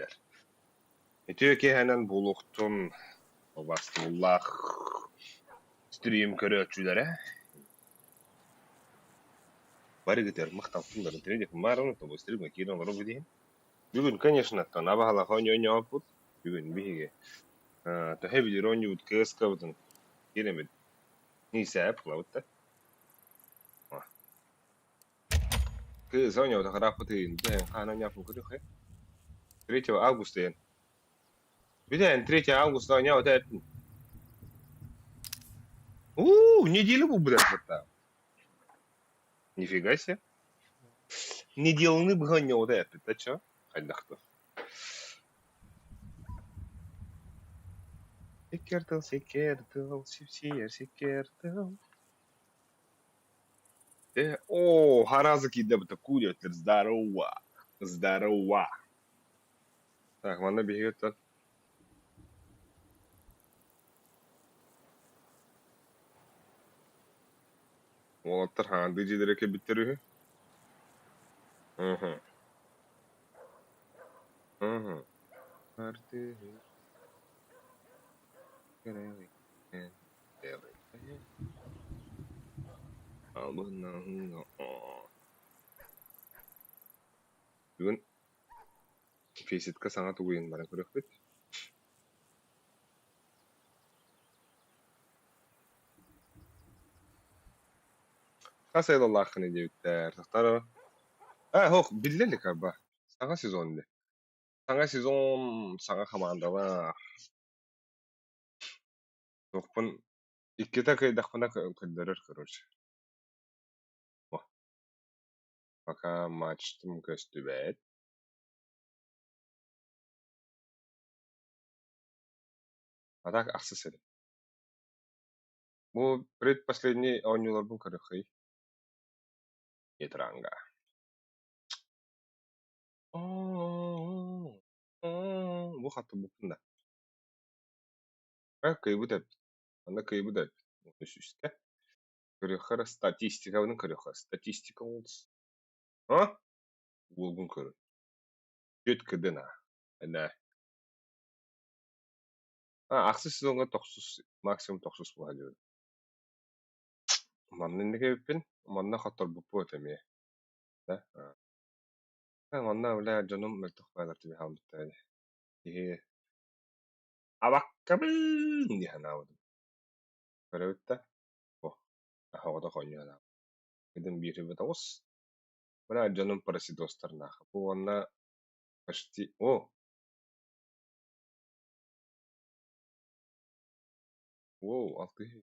Билэр. Үтүө киэһэнэн буолуохтун убастыбыллаах стрим көрөөччүлэрэ. Барыгытыгар махтал тылларын тириэрдиэхпин баҕарабын, тобу стримҥэ киирэн олоробут иһин. Бүгүн, конечно, абаһалаах оонньооппут. Бүгүн биһиги төһө билэр оонньуубут КСК-бытын киирэммит Ниисээп ылабыт да. Кыыс оонньообута харааппытын дэһэн хаан оонньооппун көрүөххэ. 3 августа диэн. Бүтэн 3 августа оонньообута эппин. Уу, неделю буолбут эппит Нифига себе. Неделяны быһа оонньообута эппит да чё? Хайдах да. Секер тыл, секер тыл, сипсиер секер тыл. О, харазы киирдэ быта курьер здорово, здорово. Так, манна биһиги оттон уолаттар хаҥардыы дьиэлэрэ кэлбиттэр үһү. Мхм. Мхм. Бүгүн физикка саҥа тугуйан баран көрүөхпүт. Хас айылалааххыный диэбиттэр. Тахтара ээ һуох биллэ илик арба. Саҥа сезон ини. Саҥа сезон, саҥа хамаандалар. Туохпун иккитэ кыайдахпына көрдөрөр короче. Пока матчтым көстүбэт. А так ахсыс этим. Бу предпоследний оонньууларбын көрүөххэй. Нетранга. Бу хаттыбыппын да. Кыайбыт эбит. Манна кыайбыт эбит. Үстэ. Көрүөххэ эрэ статистикабын көрүөххэ. Статистика олус. А? Уолгун көрүн. Түөрт кыдына. Энэ. А, ахсыс сезоҥҥа тохсус, максимум тохсус буола диэбит. Манна инники эбиппин. Манна хотторбуппут эмиэ. Да? Манна бля дьонум мөлтөх баалар түбэһэ хаалбыттара дии. Киһи абаккабын дии санаабытым. Көрөбүт да, о, оҕото оонньуу санаабыт. Кыдым биир тоҕус. Бля дьонум парасидостарнаах. Бу уонна почти о Воу, алтыһыы.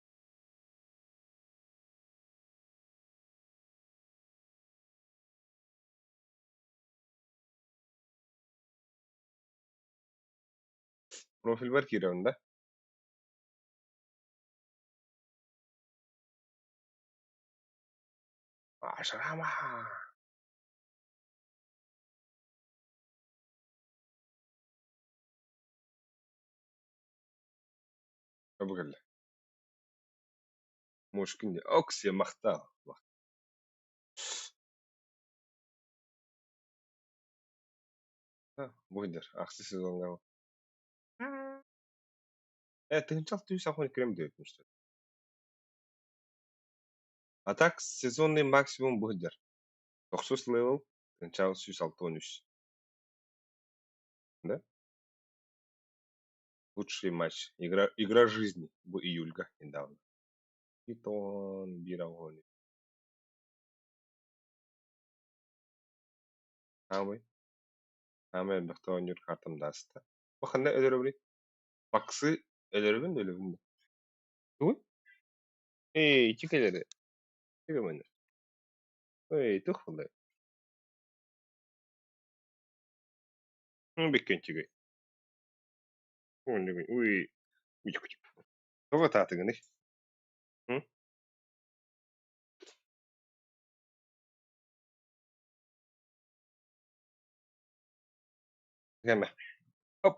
Профильбар киирэбин да? Ашрама! Бу кэллэ. Мушкин диэн. Оксия махтал. Бу сылдьар. Ахсыс сезоҥҥа Э, тыһыынча алта сүүс ахын крем диэбит что А так сезонный максимум бу сылдьар. Тохсус левел, тыһыынча 163. Да? Лучший матч. Игра, игра жизни. Бу июльга недавно. Питон биир огонь. Аамый. Аамый элбэхтэ оонньуур картам дааста. Бу ханна өлөрөбүнүй? Баксы өлөрөбүн да өлөбүн да. Тугуй? Эй, чикэлэри. Чикэмэнэ. Эй, туох буолла? Биккэнчигэй. Уй, Тоҕо ытаатыгыный? Кэмэ. Оп.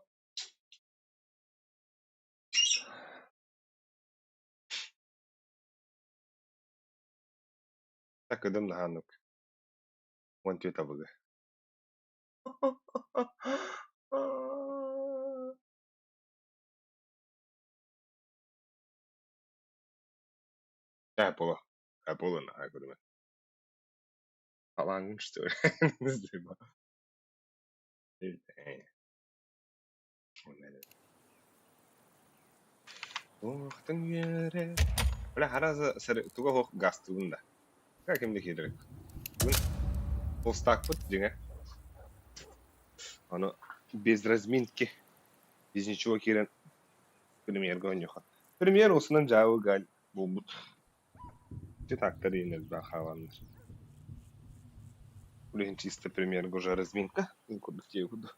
Такыдым наһааннык. Уон түөрт абыгы. Apple, Apple наһаа көрүмэ. Талааҥҥын что ли? Туохтан үөрэ Бля, хараза туга суох гаастыыбын да. Ким да киирэр. Бүгүн полстаакпыт дьиҥэ. Ону без разминки, без ничего киирэн премьерга оонньуохха. Премьер уусунан дьаабы галь буолбут. Ити таактар иһин элбэх хааланнар. Билигин чисто премьерга уже разминка курдук диэбит курдук.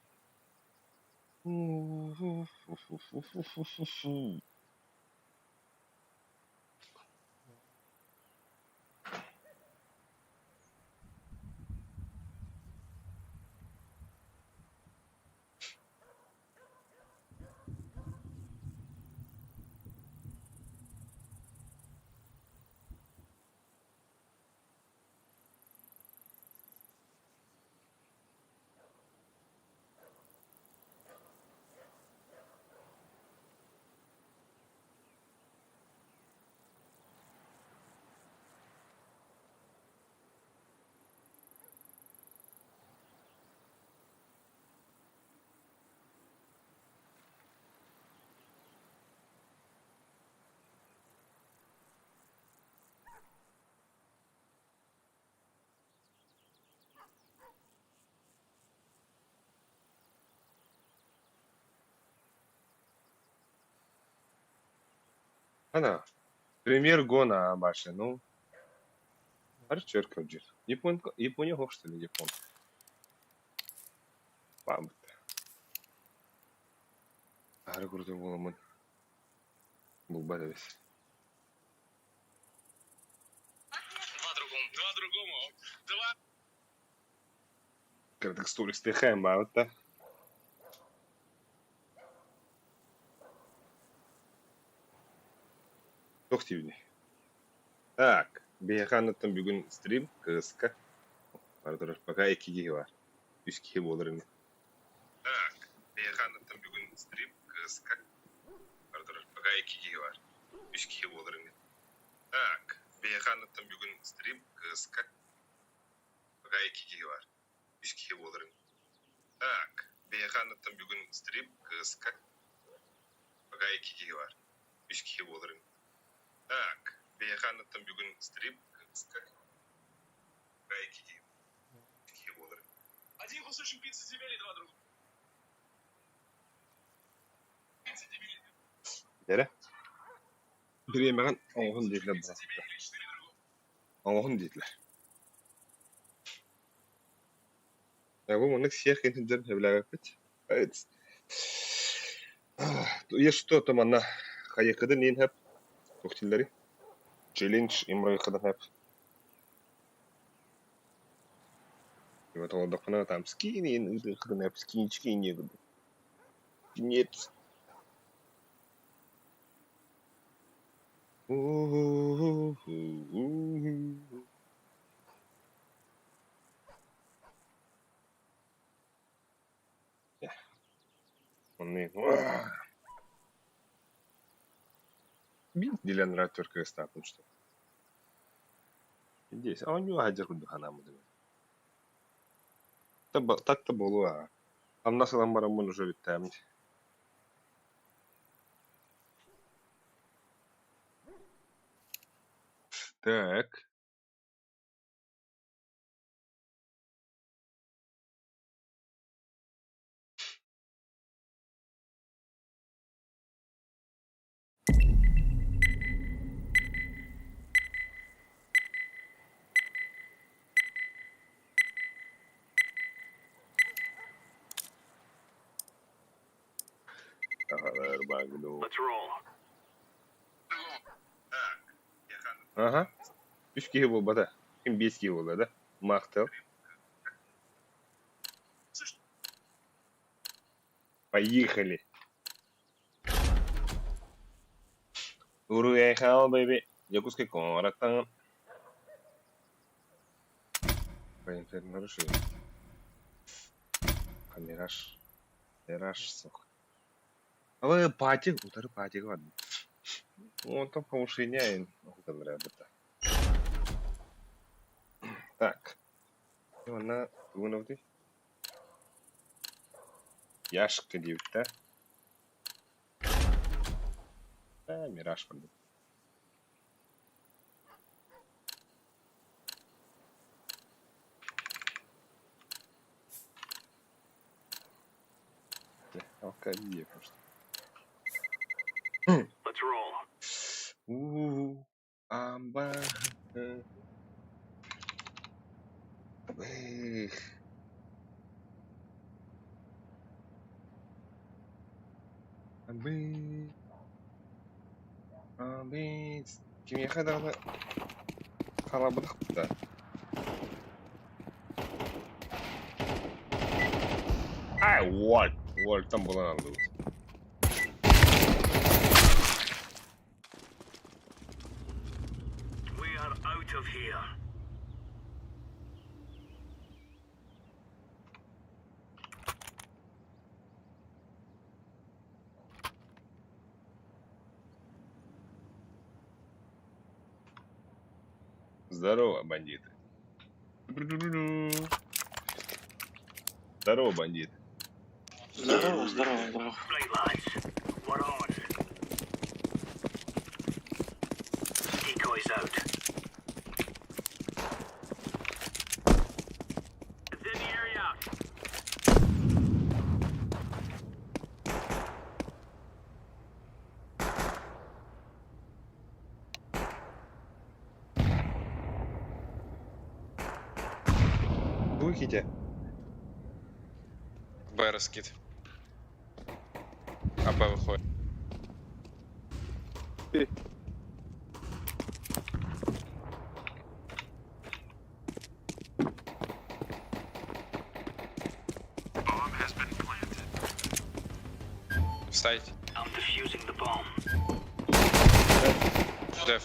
Ана, премьер гона баше, ну, Арчер кырдьык. Япония суох что ли, Япон? Бааммыт. Аһары курдук буоламмын булбат эбит. Кыратык столик баабыт да. Туох диибиний? Так, биһиэхэ анныттан бүгүн стрим, кыыска. Бара турар, пока икки киһи баар. Үс киһи буолар ини. Так, биһиэхэ анныттан бүгүн стрим, кыыска. Бара турар, пока икки киһи баар. Үс киһи буолар ини. Так, биһиэхэ анныттан бүгүн стрим, кыыска. Пока икки киһи баар. Үс киһи буолар ини. Так, биһиэхэ анныттан бүгүн стрим, кыыска. Пока икки киһи баар. Үс киһи буолар ини. Так, биһиэхэ анныттан бүгүн стрим, кыыска. Пока икки киһи киһи буолар ини. Эрэ бириэмэҕин оҥоһун диэтилэр бырааттар. Оҥоһун диэтилэр. Бу маннык сиэх киһи сылдьан сөбүлээбэппит. Что то манна хайыкыдын иин хэп туох дииллэрий? Челлендж имрайыкыдын хэп. Толордоххуна там скин иин ыытыаххытын хэп скинчики иниэ курдук. Нет. Биир кыыстаахпын что Здесь оонньуу сылдьар курдук санааммытым. Так-то буолуо аа. Хамнас ылан бараммын уже бүттээммит. Так. Аха. Үс киһи буолбата. Ким биэс киһи буолла да? Махтал. Поехали. Уруйхал, baby. Якутский куораттан. Нарушение. Мираж. Мираж, сука. А вы пати, утары патига барда. Онтон повышение. Так, уонна тугу гынабытый? Яшка диэбит да? Ээ, мираж курдук. Алкалия просто. Уу, амба. Эх. Абы. Абы. Кимиэхэ даҕаны хаалбатах да. Ай, уоль! Уольтан булан алдыбыт. Здорово, бандиты. Здорово, бандиты. Здорово, здорово, здорово. Слухайте. Б раскид. А Б выходит. Встать. Деф.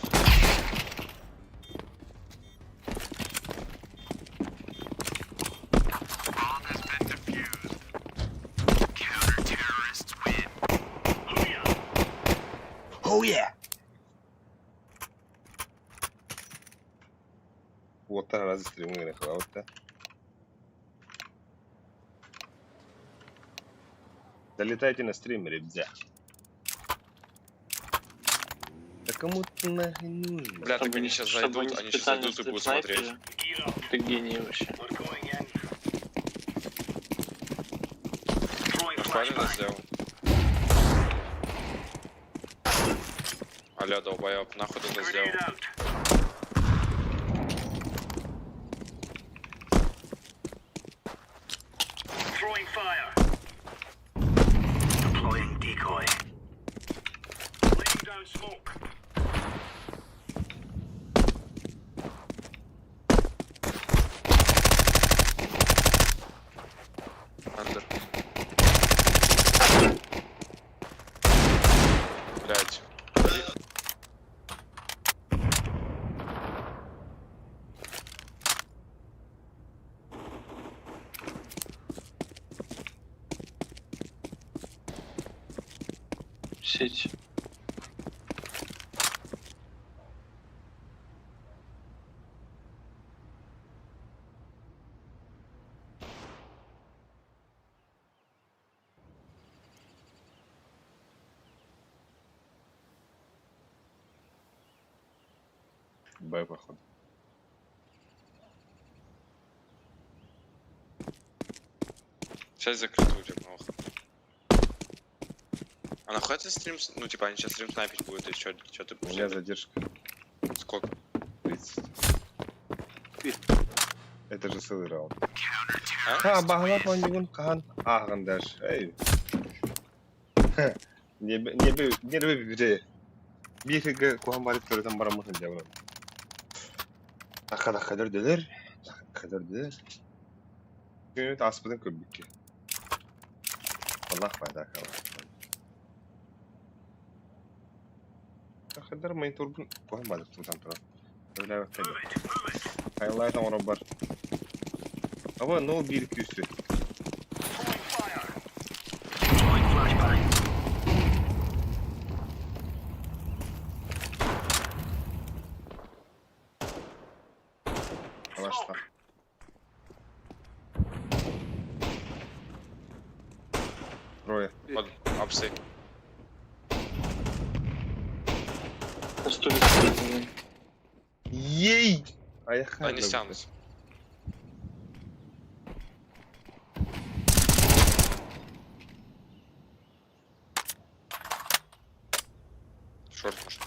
Oh yeah! Уоттар араас стримҥэ гына хаалбыт да. Залетайте на стрим, ребзя. Да кому ты нахрен нужен? Бля, так Чтобы они не- сейчас чтобы зайдут, не они сейчас специально зайдут и будут снайперы. смотреть. Ты гений вообще. Правильно сделал. Аля, долбоёб, нахуй ты это сделал? Андер. Блять. Сеть. Б, походу. Сейчас закрыт у тебя плохо. А нахуй ты стрим... Ну, типа, они сейчас стрим снайпить будут, и чё, чё ты У будешь меня делать? задержка Сколько? 30. Это же целый раунд. А? Ха, бағалап оонньугун хаһан ааҕан даже. Эй. Нервы бүре. Биир ыйга куһан барып төрөтөн бараммын сылдьабын. Таха таха дөрдөлөр. Таха дөрдөлөр. Күнүт ааспытын көрбүккэ. Аллах пайда Тахадар мониторбун куһан барып тутан турар. Сөбүлээбэттэр. Хайлайт оҥоробор. Аба, нол биир күүсү. Алашта. Трое. Под апсы. На стуле стоит один. Ей! А я Они стянутся. Шорт может.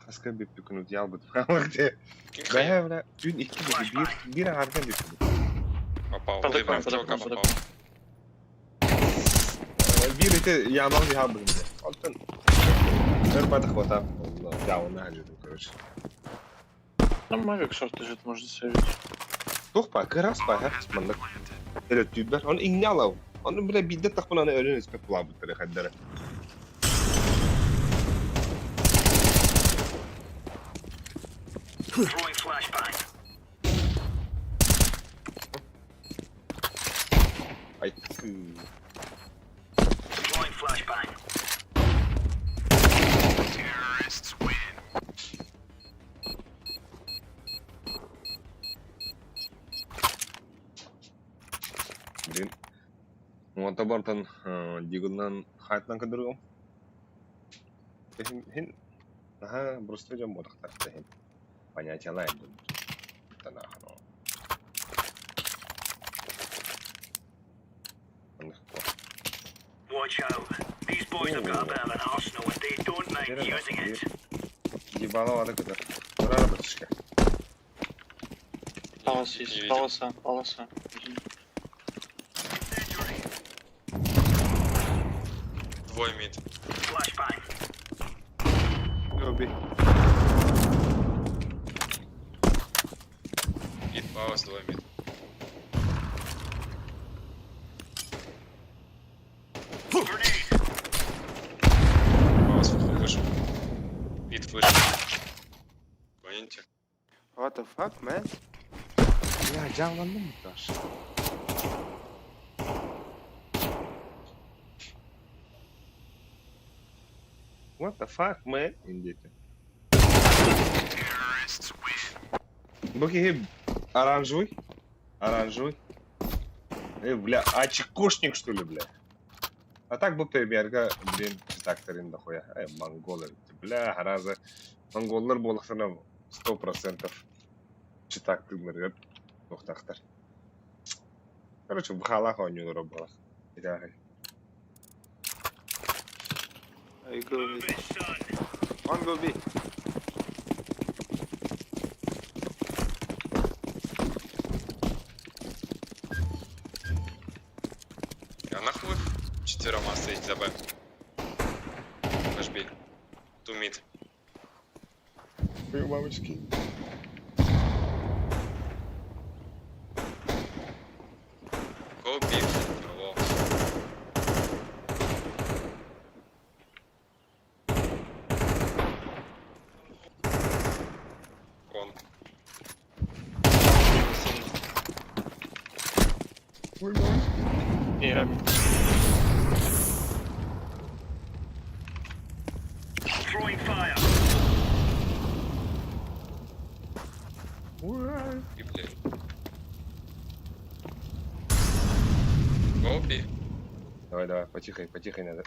Хаска бүппүкүн утуйалбыт хаалар. Кинг хай. Бэһэ бля, түүн икки бүппү, биир, биир аҥаарга бүппүт. Попал. Под Ты окном, прям в под чувака окном, под попал. Биир ити ямаҕа хаалбытым дии. Онтон өр бадах батап, дьаабына сылдьыбытым короче. Там мавик шорт лежит, можно сейвить. Туох баа, кыраас баа, маннык өлөттүүрбэр. Ону иҥнэ алабын. Ону бля биирдэ тахпын аны өлөн испэт булаабыттара хайдара. Айкы. Блин. Уонта бартан Дигунан хайтынан кыдыргым. Хин Аха, просто дьон буолахтар иһин. Понятиялаах Танаахано. Watch out. These boys have got a bit of an arsenal and they don't mind using it. Ебало ады көтөр. Турара бачышка. Палас Не есть, видел. паласа, паласа. Двое мид. Flashbang. Убей. Мид, паус, двое мид. Grenade. Паус вышел. Мид вышел. Поняете? What the fuck, man? Я дьааланным даже. What the fuck, man? Indeed. Бу киһи оранжевый. Оранжевый. Э, бля, очкошник, что ли, бля? А так бы премьерга, блин, читакторин дохуя. Э, монголы, бля, хараза. Монголлар буоллахтарына 100% читактылар туохтаахтар. Короче, бхалах оонньуулар буолах. Итак. I go Move mid. it, son. One go B. А нахуй вы четвером стоите за Б? Flash B. Two mid. Ой, мамочки. Go B. Алло. Он. Ой, мамочки. Я Throwing fire. Ой. И, блин. Go B. Давай, давай, потихай, потихай надо.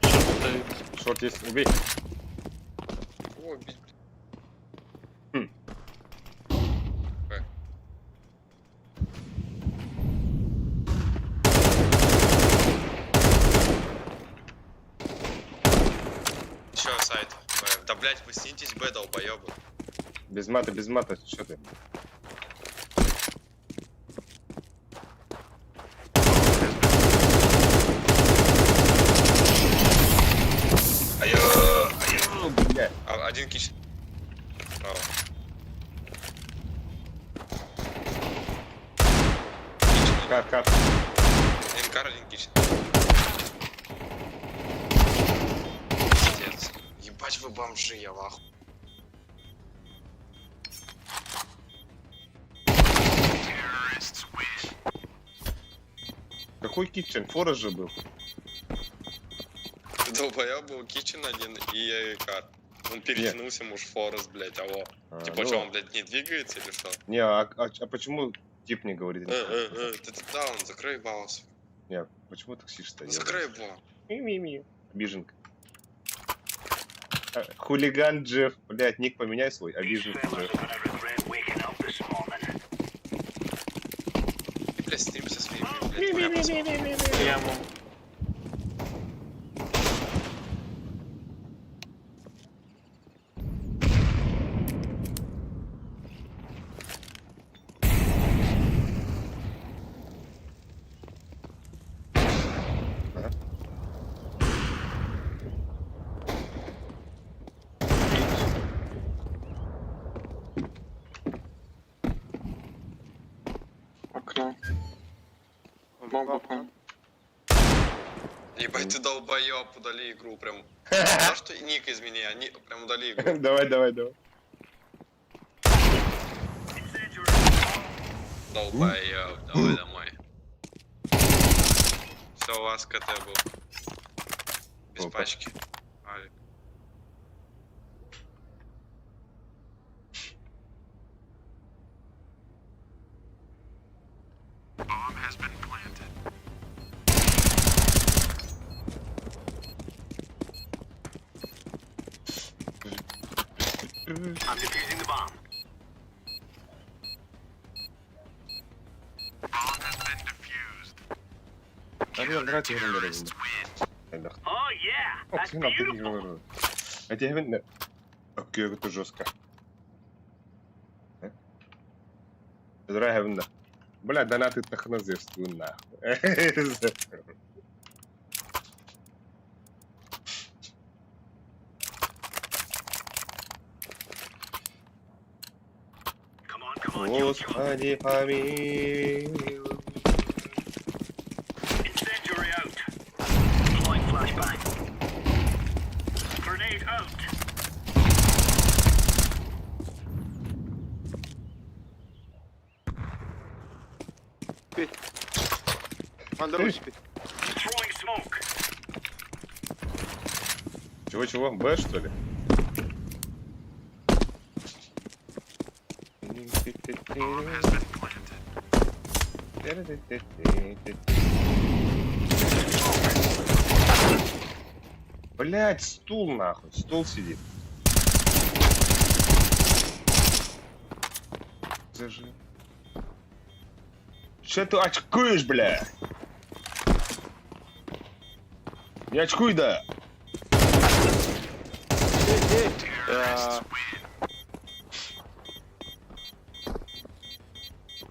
шорт стоит. Шорт есть, убей. О, бить, блин. Хм. Б. Еще сайт. Б. Да блять, вы снитесь Б, долбоебы. Без мата, без мата, что ты? Айо, айо, бля. А, один kitchen. Право. Kitchen. Car, car. Один car, один kitchen. Пиздец. Ебать вы бомжи, я в ахуе. Какой kitchen? Forest же был. Ты долбоёб был kitchen один и car. Он перетянулся, муж Forest, блять, алло. А, Типа, ну, что, он, блядь, не двигается или что? Не, а почему Тип не говорит. Ты даун, закрой ебало свой. Не, почему таксишь-то? Закрой ебало. Ми-ми-ми. Обиженка. Хулиган Джефф. Блядь, ник поменяй свой. These Обиженка fellas Джефф. are gonna regret waking up this morning. Ты, блядь, стрим со своими, блядь, двумя просмотрами. Яму. Окно. Он Бомба пап, пом. Ебать, ты долбоёб, удали игру прям. За что ник измени, а прям удали игру. Давай, давай, давай. Долбоёб, давай домой. Все, у вас КТ был. Без Опа. пачки. Алик. I'm defusing the bomb. Oh yeah, that's beautiful. Окей, жестко. Здравия, Бля, донаты тахнозевствую нахуй. Come on, come on, chop, chop. Господи помилуй. Incendiary out. Deploying flashbang. Grenade out. B. One low HP. Throwing smoke. Чего-чего? Б, что ли? Блять, стул нахуй, стул сидит. Зажи. Че ты очкуешь, бля? Не очкуй, да! Yeah.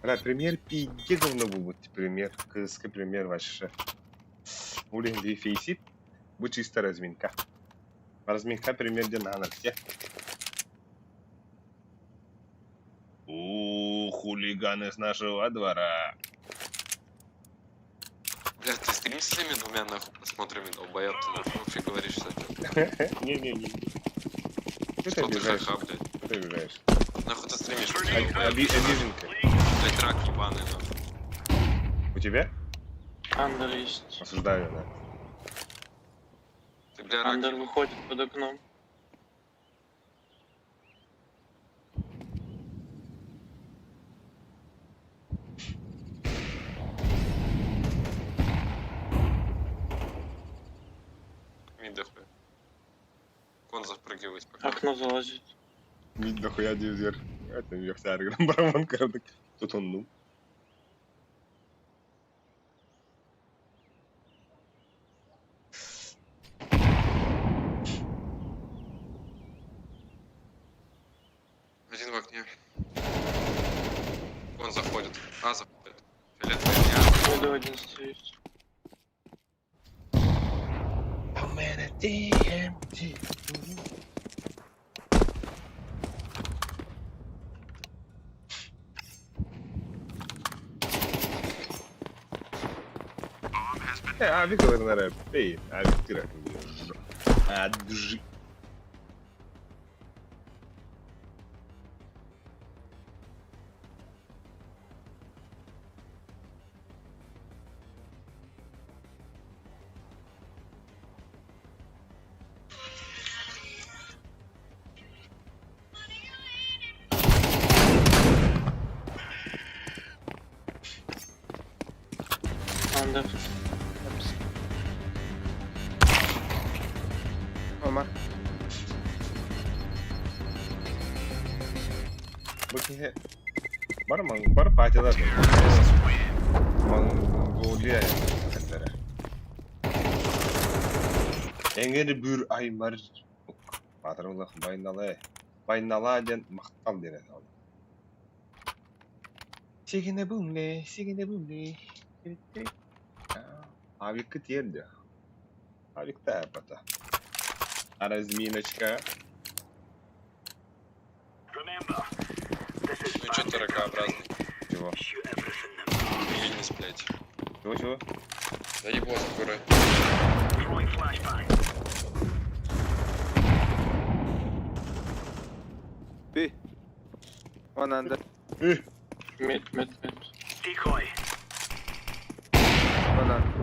Бля, премьер пиздец говно был, премьер, КСК премьер вообще. Блин, дефисит, бу чисто разминка. Разминка премьер где на все. У, хулиганы с нашего двора. Бля, ты стрим с этими двумя нахуй просмотрами, долбоёб, ты нахуй вообще говоришь всякое. Не-не-не. Что ты Что ты обижаешь? ха-ха, блядь? Что ты обижаешь? Нахуй ты стримишь? Обиженка. Блядь, рак ебаный, нахуй. У тебя? Under есть. Осуждаю, да. Ты, бля, рак Under выходит под окном. Mid дохуя. Кон запрыгивать пока. Окно залазит. Мид дохуя дивзер. Это вверх барабан кардак. Тут он ну. Один в окне. Кон заходит. А, заходит. Фиолетовый меня. Миду один стоит. Авик наверное, эй, авик тирак. Аджи. Under. Apps. Omar. Бу киһи бар бар патилар. Монголия кэллэрэ. Эҥэр бүр аймар Баатырылах Байналай Байнала диэн махтал диэн этэ. Сигинэ бумле, сигинэ бумле. Авикка тиэрдэ. Авикта бата. А разминочка. Remember, this is Ну чё ты bandit ракообразный? Чего? Shoot everything that Вильнюс, блядь. Чего, чего? Да ебло скоро. Throwing flashbang. B. One under. Mid, mid, mid. Decoy. One under.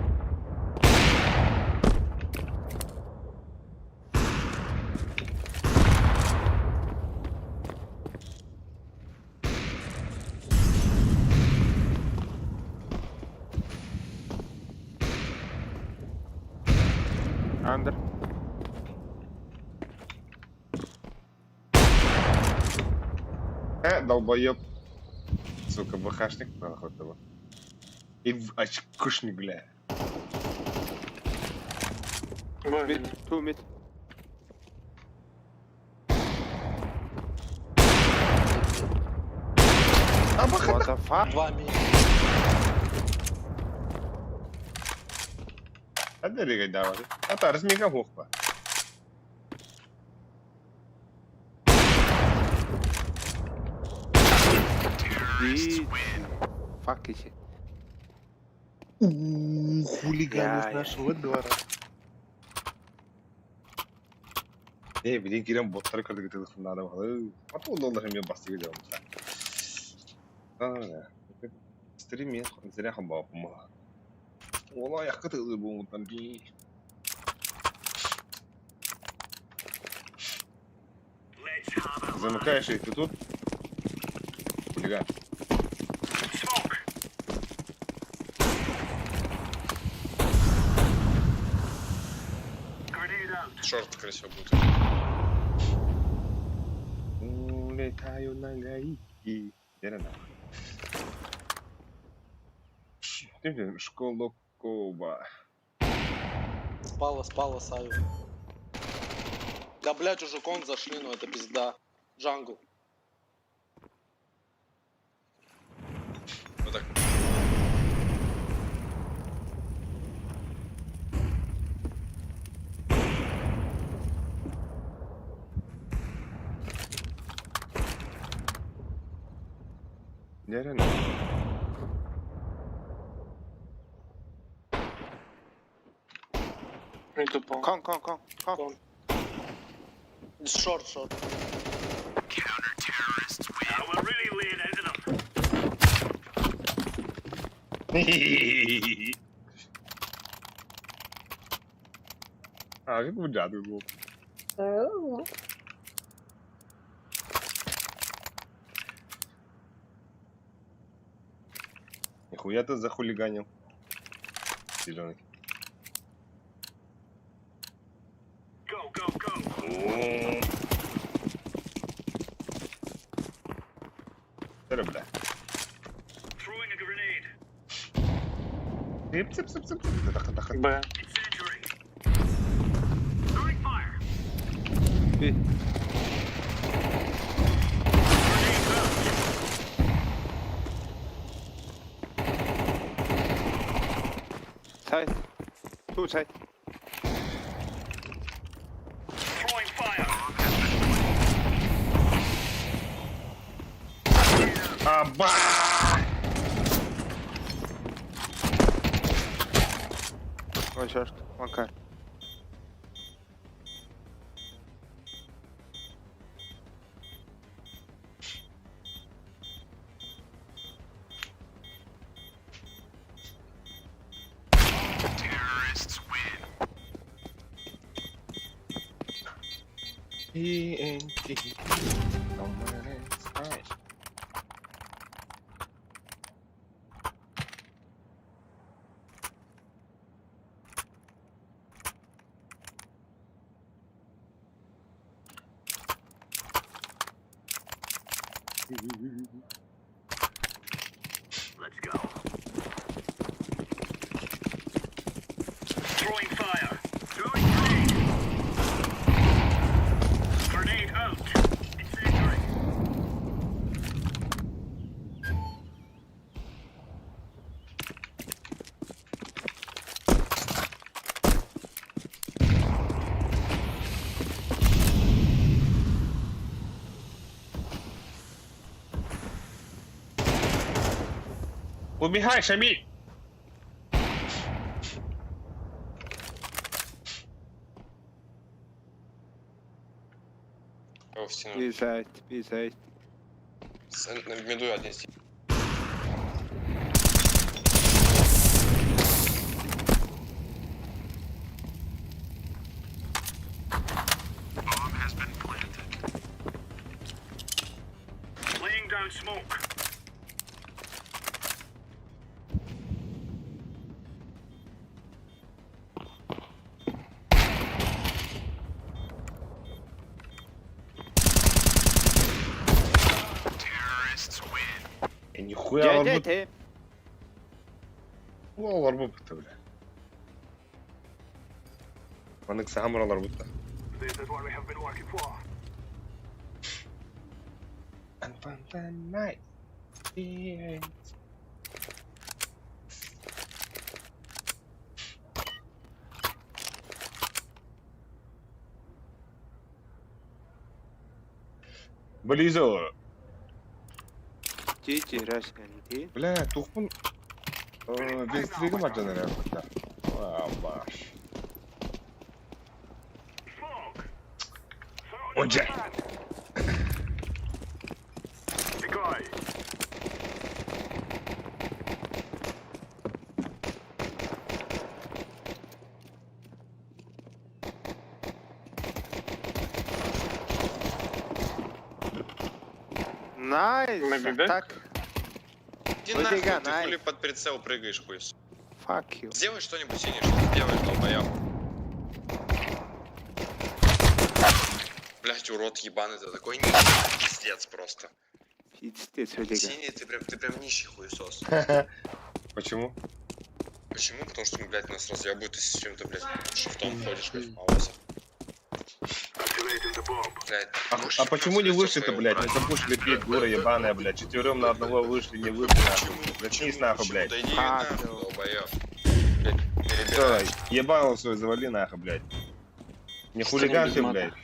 Under. Долбоеб. Сука, БХшник нахуй его. И в очкушник, бля. Б. Mid. Two mid. А БХ What the fuck? Два ми. А дерегай давай. А та размига хохпа. B. Fuck it. Хулиганы Я- с нашего двора. Э, билин кирен боттары кырдык телефоннары балы. Ата олар мен басты келе алмаса. Стрим мен зря хамбапым. Ола аяққа тығылы болмытан би. Let's have a Замыкаешь их ты тут? Хулиган. smoke. Grenade out. Шорт, скорее всего, будет. Улетаю на Гаити. Верно. Школа Коба. Спала, спала, Савик. Да, блядь, уже кон зашли, ну это пизда. Jungle. Вот так. Верно. Mid упал. Con, con, con, con. Con. Short, short. Now we're really laying into them. А, как бы джаду был. Нихуя ты захулиганил. Зеленый. Go, go, go. Бля, бля. Throwing a grenade. Цып, цып, цып, цып, цып. Тахы, тахы. Б. Incendiary. Throwing fire. B. Grenade out. Side. Two side. Throwing fire. Аба! One short. One car. TNT. Somewhere inside. Let's go. Throwing fire. Throwing grenade. Grenade out. Incendiary. Убегай, Шамиль! Его в стену. B side, B side. В миду один сидит. Laying down smoke. Нихуя Дядя, олорбут. ты. Олорбут бля. Маннык саамыр олорбут да. This is what we have been working for. And the night. Близо. GG Russian D. Бля, тухпун. Винстригым ажан эрэ. Баш. Smoke. Онжа. Decoy. Nice. Maybe back? Attack. Иди Вот нахуй, ига, ты най. хули под прицел прыгаешь, хуй. Fuck you. Сделай что-нибудь синий, что ты делаешь, долбоёб. Блять, урод ебаный, ты такой нищий, пиздец просто. Пиздец, хулиган. Синий, ты прям нищий хуесос. Почему? Почему? Потому что, ну, блядь, нас разъебают, ты с чем-то, блядь, шифтом ходишь, блядь, в паузе. Activating the bomb. Блядь, А, можешь а почему не лицо вышли-то, своё блядь? убрать? Не запушили петь, дура ебаная, блядь. Четвером на одного вышли, не вышли, нахуй. Заткнись нахуй, Почему? блядь. Да иди А, нахуй, всё. долбоёб. Блядь, Всё, перебираешь. ебало свой завали нахуй, блядь. Не Что хулиган без ты, мата? блядь.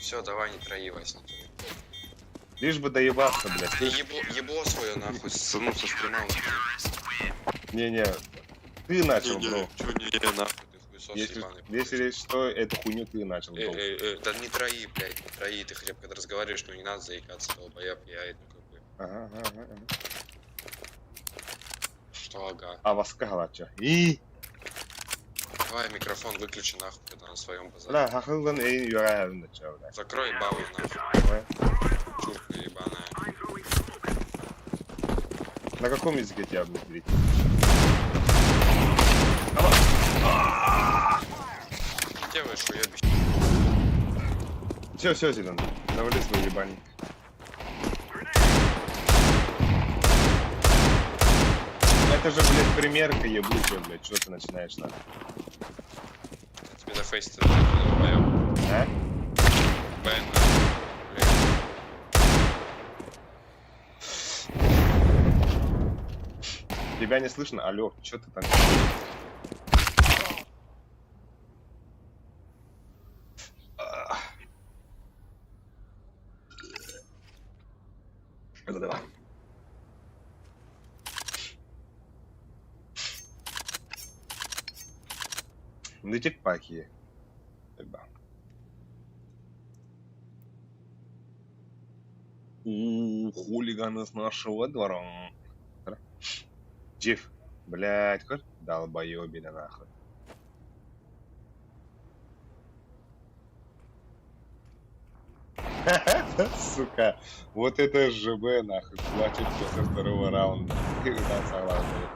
Все, давай, не трои, Вась. Лишь бы доебаться, блядь. Ты ебло свое нахуй, ну, со стрима. Не-не. Ты начал, бро. Чё не, нахуй, ты хуесос Если, ебаный. если что, эту хуйню ты начал, Эй, бро. эй, эй, да не трои, блядь, не трои, ты хотя бы когда разговариваешь, ну не надо заикаться, долбоеб, я, ну как бы, Ага. что ага. А вас чё? И Давай микрофон выключи нахуй, когда на своем базаре. Бля, хахылдан эйн юрая чё, бля. Закрой бабу нахуй, Давай. чурка ебаная. I'm throwing smoke. На каком языке тебя материть? Ты делаешь уебище. Все, все, Зелен, навали свой ебальник. Это же, блядь, примерка ебучая, блядь, что ты начинаешь, нахуй? Я тебе на фейс ты долбоеб. А? Б, нахуй. Блядь. Тебя не слышно? Алло, что ты там? Это давай. Нытик паки. Да. У, хулиганы с нашего двора. Джиф, блядь, как долбоебина нахуй. Сука, вот это ЖБ нахуй, плачет после второго раунда. Да, согласен.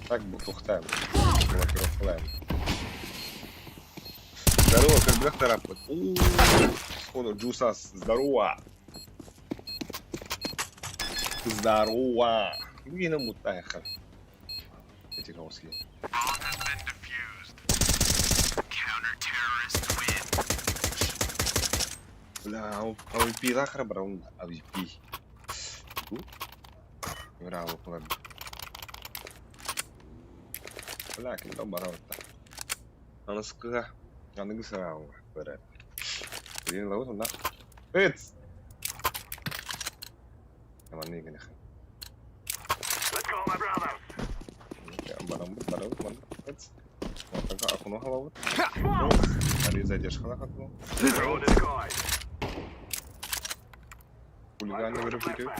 Так бутуохтаах блокировкалаан. Здорово, көрбөх тараппыт. Сходу Джусас, здорово. Здорово. Бүгүн муттаахар. Этиковский. Бля, AWP лахара баран AWP. Браво, ладно. Бля, ким там барабытта. Аныскыга, аныгы сараҕа көрөр. Билин лабыт онна. Ыт! Манны гынах. Let's go, my brothers. Барамбыт, барабыт, манны. Ыт. Мантанка акуну халабыт. Али задержкалах акуну. Throw the decoy. Хулиганны көрүп кетеби.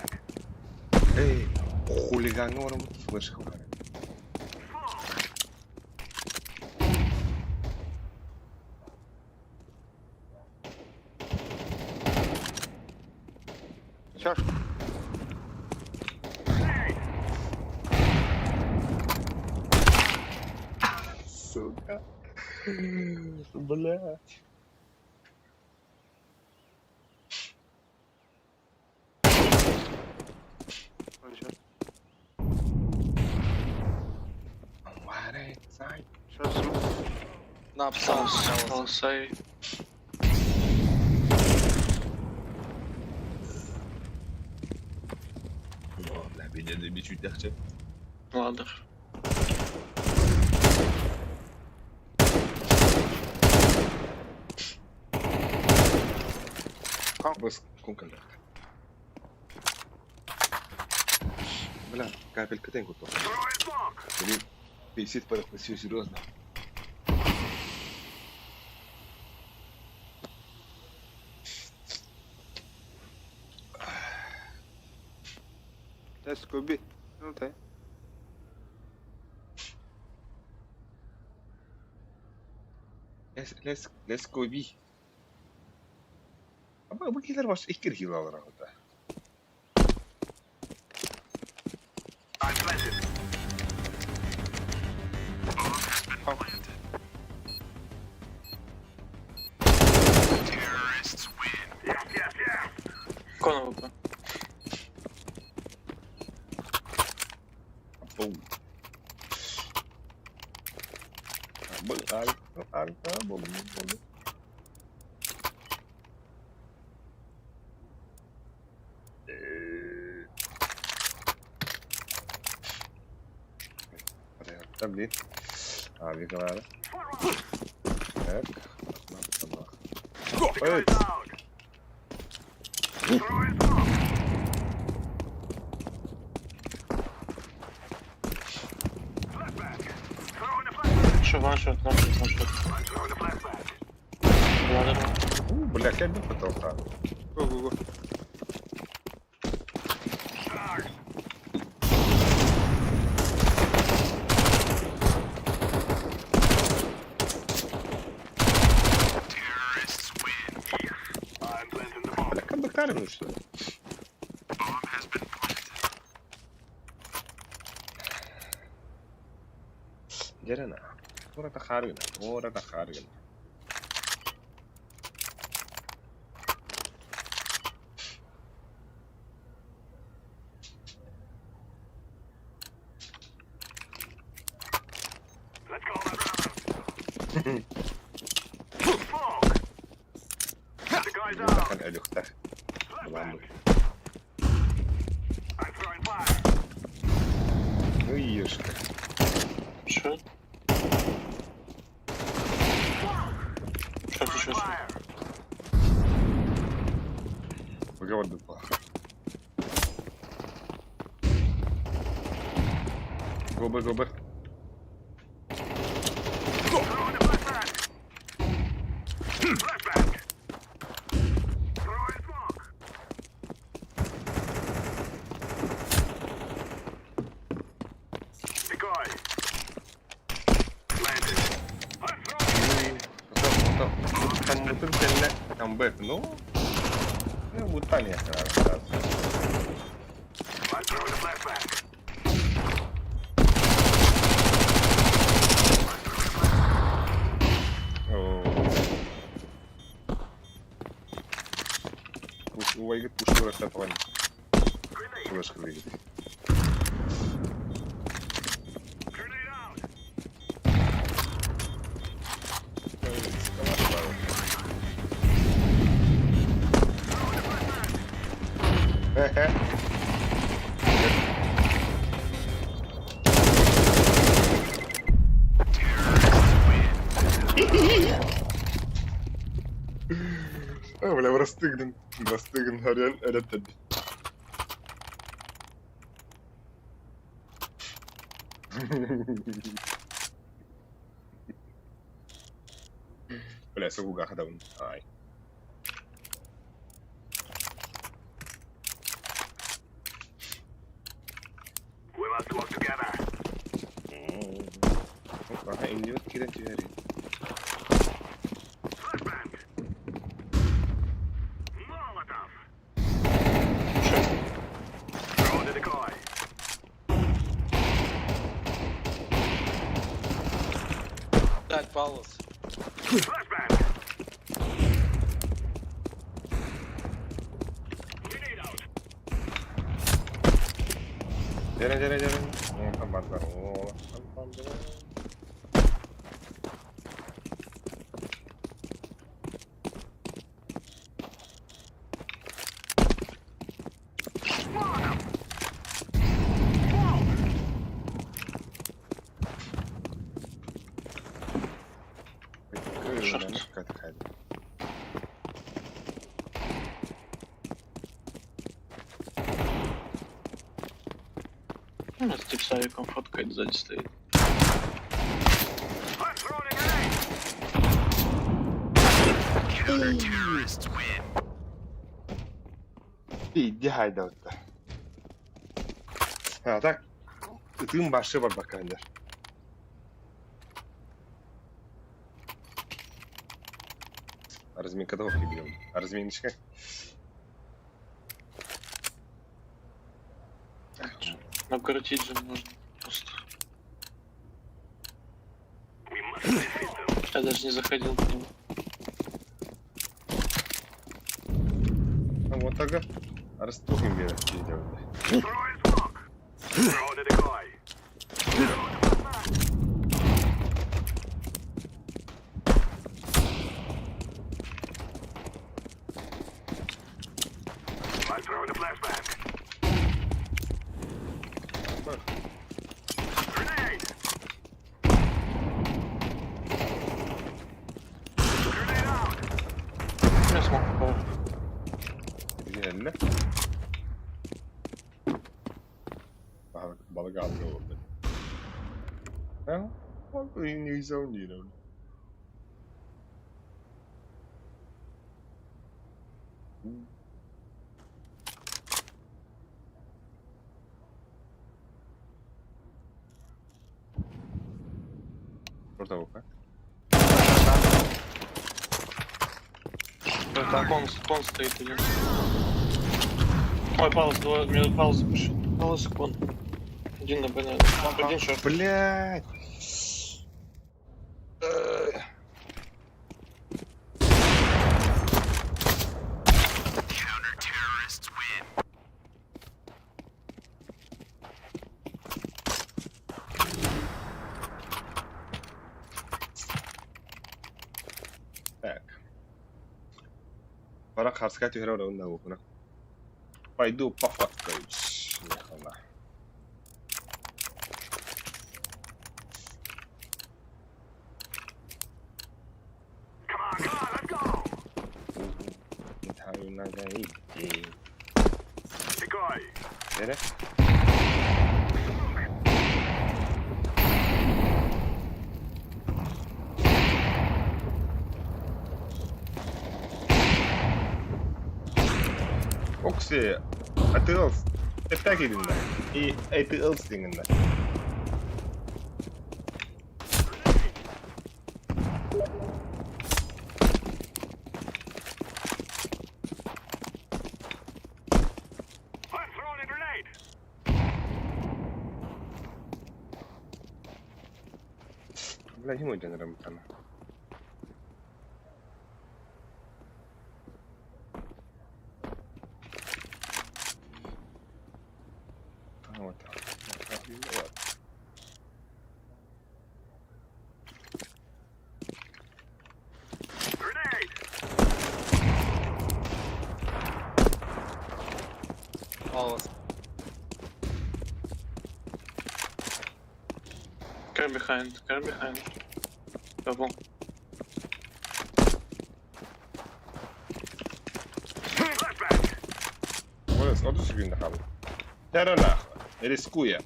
Эй, хулиганны барамыт флешка бар. Short. Сука. Блядь. One short. Short smoke. На пса. Полосай. Бля, беден бичүүдэхчэ. Ладер. Бас кункалах. Бля, капелька тен куту. Throwing smoke. Блин, висит порох, все серьезно. Let's go B. Okay. Let's go B. Аба бу килер баш иккир хил алар агыта. I'm planted. Yes, yes, yes. Кон АВП. Бу. Бу ай, ай, бу бу. Блин. А, виколары. Так. Decoys out. Throwing smoke. Flashback. Throwing a flashbang. Шо, ваншот, ваншот, ваншот. I'm throwing a flashbang. Ладер. У, бля, кәбі потолка. Go, go, go. Charge. I'm planting the bomb. Бля, кәбі кармы, что ли? Дерена. Ората харгына, ората харгына. Let's go, my brothers. Smoke. The guy's out. Улахан өлүхтэх. Буламбы. I'm throwing fire. Ну ешка. Шо? Шо, шо, шо. Fire. Выговор плохо. Губы, губы. Throwing a flashbang. Flashbang. Throwing smoke. Decoy. Planted. I'm throwing. Там кэллэ, там бэт, ну. Ну, бутания сразу. I'm throwing a flashbang. Ушла тоҕо флешка билигин. Бля, бырастыы бырастыы гын харыйан өлөттөрдүм. Бля, сугуга хатабын. Ай. We must work together. Аха, иннибит киирэн түһэрий. Flashbang. Molotov. Шесть. Throw the decoy. Блядь, Палос. Flashbang. Grenade out. Дьэрэ, дьэрэ, дьэрэ. Онтон бардар. О, онтон бардар. Molotov. Smoke. Short. Кат-кат. Ну, это тип с авиком фоткает, сзади стоит. I'm throwing a grenade. Иди хайда. А так, ытыым башы бар бакандар. Разминкада ох берем. Разминочка. Обкоротить же можно просто. We must defeat them. Я даже не заходил к нему. А вот ага. Растухим берет. Throw in smoke. Throw the decoy. Throw the flashbang. I'm throwing a flashbang. Grenade! Grenade out! У меня smoke попал. Гелле. Балык алды oldu. Ha? Ne güzel oynuyor. Burada bak. Так, он стоит один. Ой, Палос, двое, мне Палос запушил. Палос и кон. Один на Б, наверное. Один short. Блять. Так. Пора харскать игру на окна. Пойду пофоткаюсь. Нахуй. Come on, come on, let's go! Знаю, надо идти. Decoy! Nereye? Smoke! Окси, а ты ылс. Это кидинде. И это ылс дегенде. I'm throwing a grenade! Бля, не мой день там. Care behind, care behind. Double. Молодец, одну секунду хавал. Тера нахуй. Рискуя.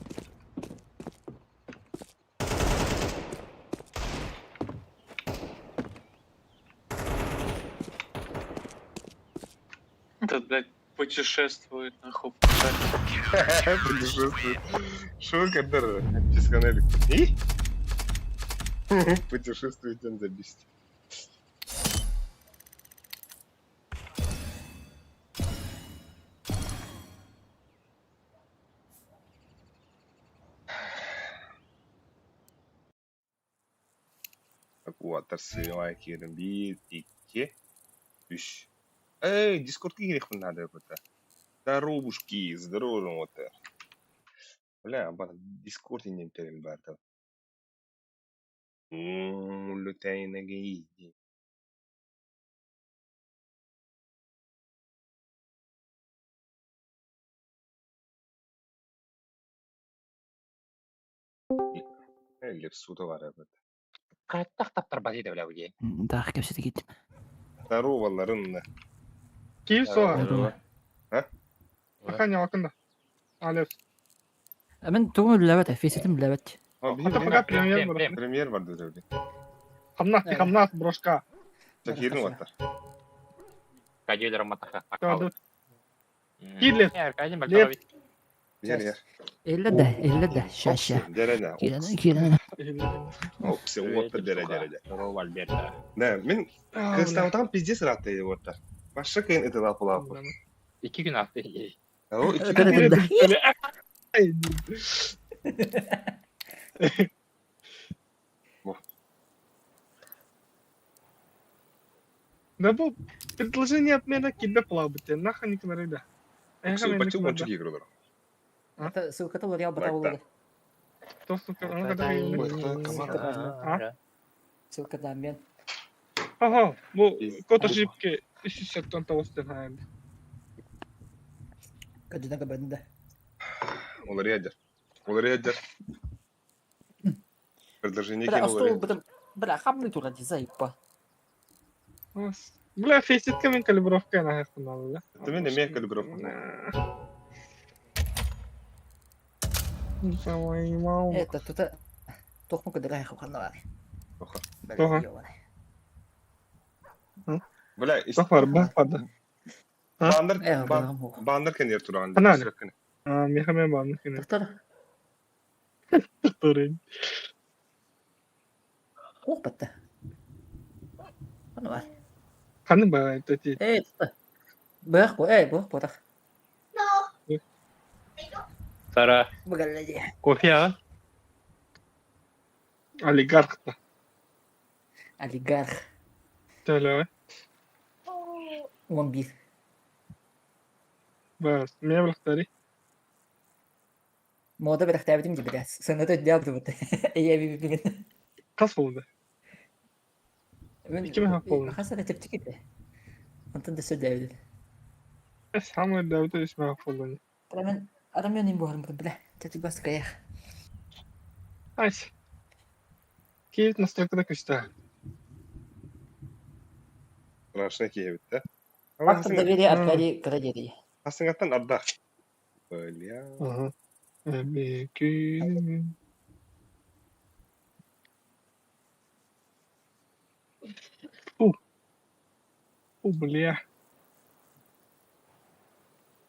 Этот, блядь, путешествует нахуй. по карте. Путешествует. Шо который? Писканелик. И? Путешествует он забить. Уолаттар сыымай киирэн биир, икки, үс. Эй, Дискордка киириэхпин наада эбит. Здоровушки, здорово, уолаттар. Бля, бана Дискорд иннин тэрил баар да. Улутайнаги. Лепсута баар эбит. Хайдах таптарбат этэ бля бу Таах кэпсэтигит. Здороваларын. Киев соға. Здорово. А? Аха, алкында. Алев. Мен тугу үллэбэт, фейсетим үллэбэт. А, Ата пока премьер бар. Премьер бар деді. Хамнах, хамнах, брошка. Киирин уолаттар. Кадилер матаха. Кады. Кирлет. Леп. Ер, ер. Элле да, элле да, ща ща. Дәрәнә. Кирәне, кирәне. Опсы, уотта дәрә, дәрә, дәрә. Здорово, Альберта. Да, мин Кыстаутан пиздец рад уоттар. Башы кыйын ытыл алпылапы. Икки күн атты. О, икки Кирәне да. Да бұл предложение от меня кидде плабыте. Нахуй не кнарыда. Бачы ончу кигролор. Это ссылка то я батал. То сука, Ссылка да мен. Ага, бу код ошибки 379 тен хайды. Кадына кабында. Олар ядер. Олар ядер. Предложение Бля, кем стол олар. бля, бля, хамны тура дизайпа. Бля, фейситке мен калибровка на хайхтан да. Это мен эме калибровка. Давай, мау. Это тут тохму кадыра хаханна. Тоха. Тоха. Бля, Тоха, бар, бар. Баннер, баннер кенер туран. Анан. А, мехаме баннер кенер. Доктор. Доктор. Опа-та. Аны бар. Ханы бар, тати. Эй, бөх бу, эй, бөх бу. Сара. Бөгэллэди. Кофе а? Олигарх та. Олигарх. Төлөө. 11. Бас, мебель хтари. Мода бэлэхтээбитим дии бэлээ. Сыната өйдөөх бут. Эйэ би би. Хас болду. Икки меха болду. Хас эрэ чэпчэки этэ. Онтон да сөдөөбүт. Самый дәүтө үс меха болду. Мен арамын им буһарым бля. Тәтик бас каях. Айс. Киев настройкада күстә. Страшно Киев, да? Фактор доверия Аркадий Крадерий. Хасыңаттан ардах. Бля. Ага. Эбеки. Фу. Фу, бля.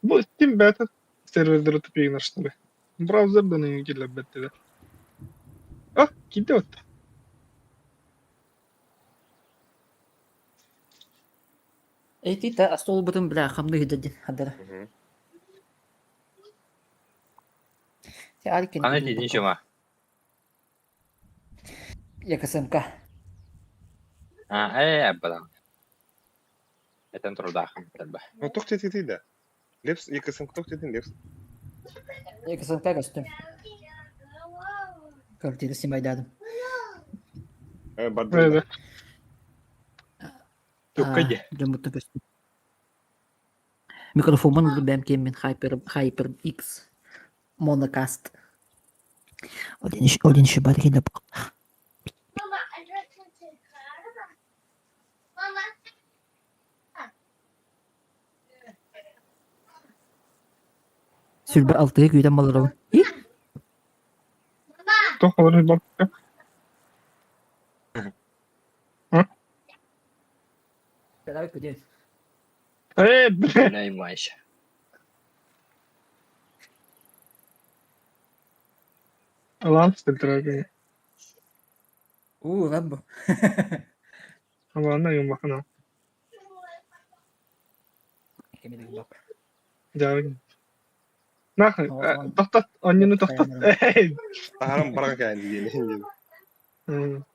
Бу Steam бета сервердер тупигнар что ли. Браузер да не килле бетте. А, кидде отта. Эти та стол бутын бля хамны хиддин хадара. Аны дидин шума. ЯКСМК. А, э, абадан. Этен трудахым тәлбә. Ну, тох тети да. Лепс, ЕКСМ тох тетин лепс. ЯКСМК костюм. Квартира снимайдадым. Э, барды. Туккаде. Дьоммуттан көстүм. Микрофоммун ылбэм киэммин Hyper Hyper X Monocast. Один еще бар кэлэ Сүрбэ алтыга күүтэн баларобун. Туох олорор барбыта? Э, бля. Наймайся. Алан стөлтөрөг. Уу, Рамбо. Алан юмбахана. Дьаарыгын. Нах, тохтот, онньуну тохтот. Эй. Таһаран баран кээн диэн.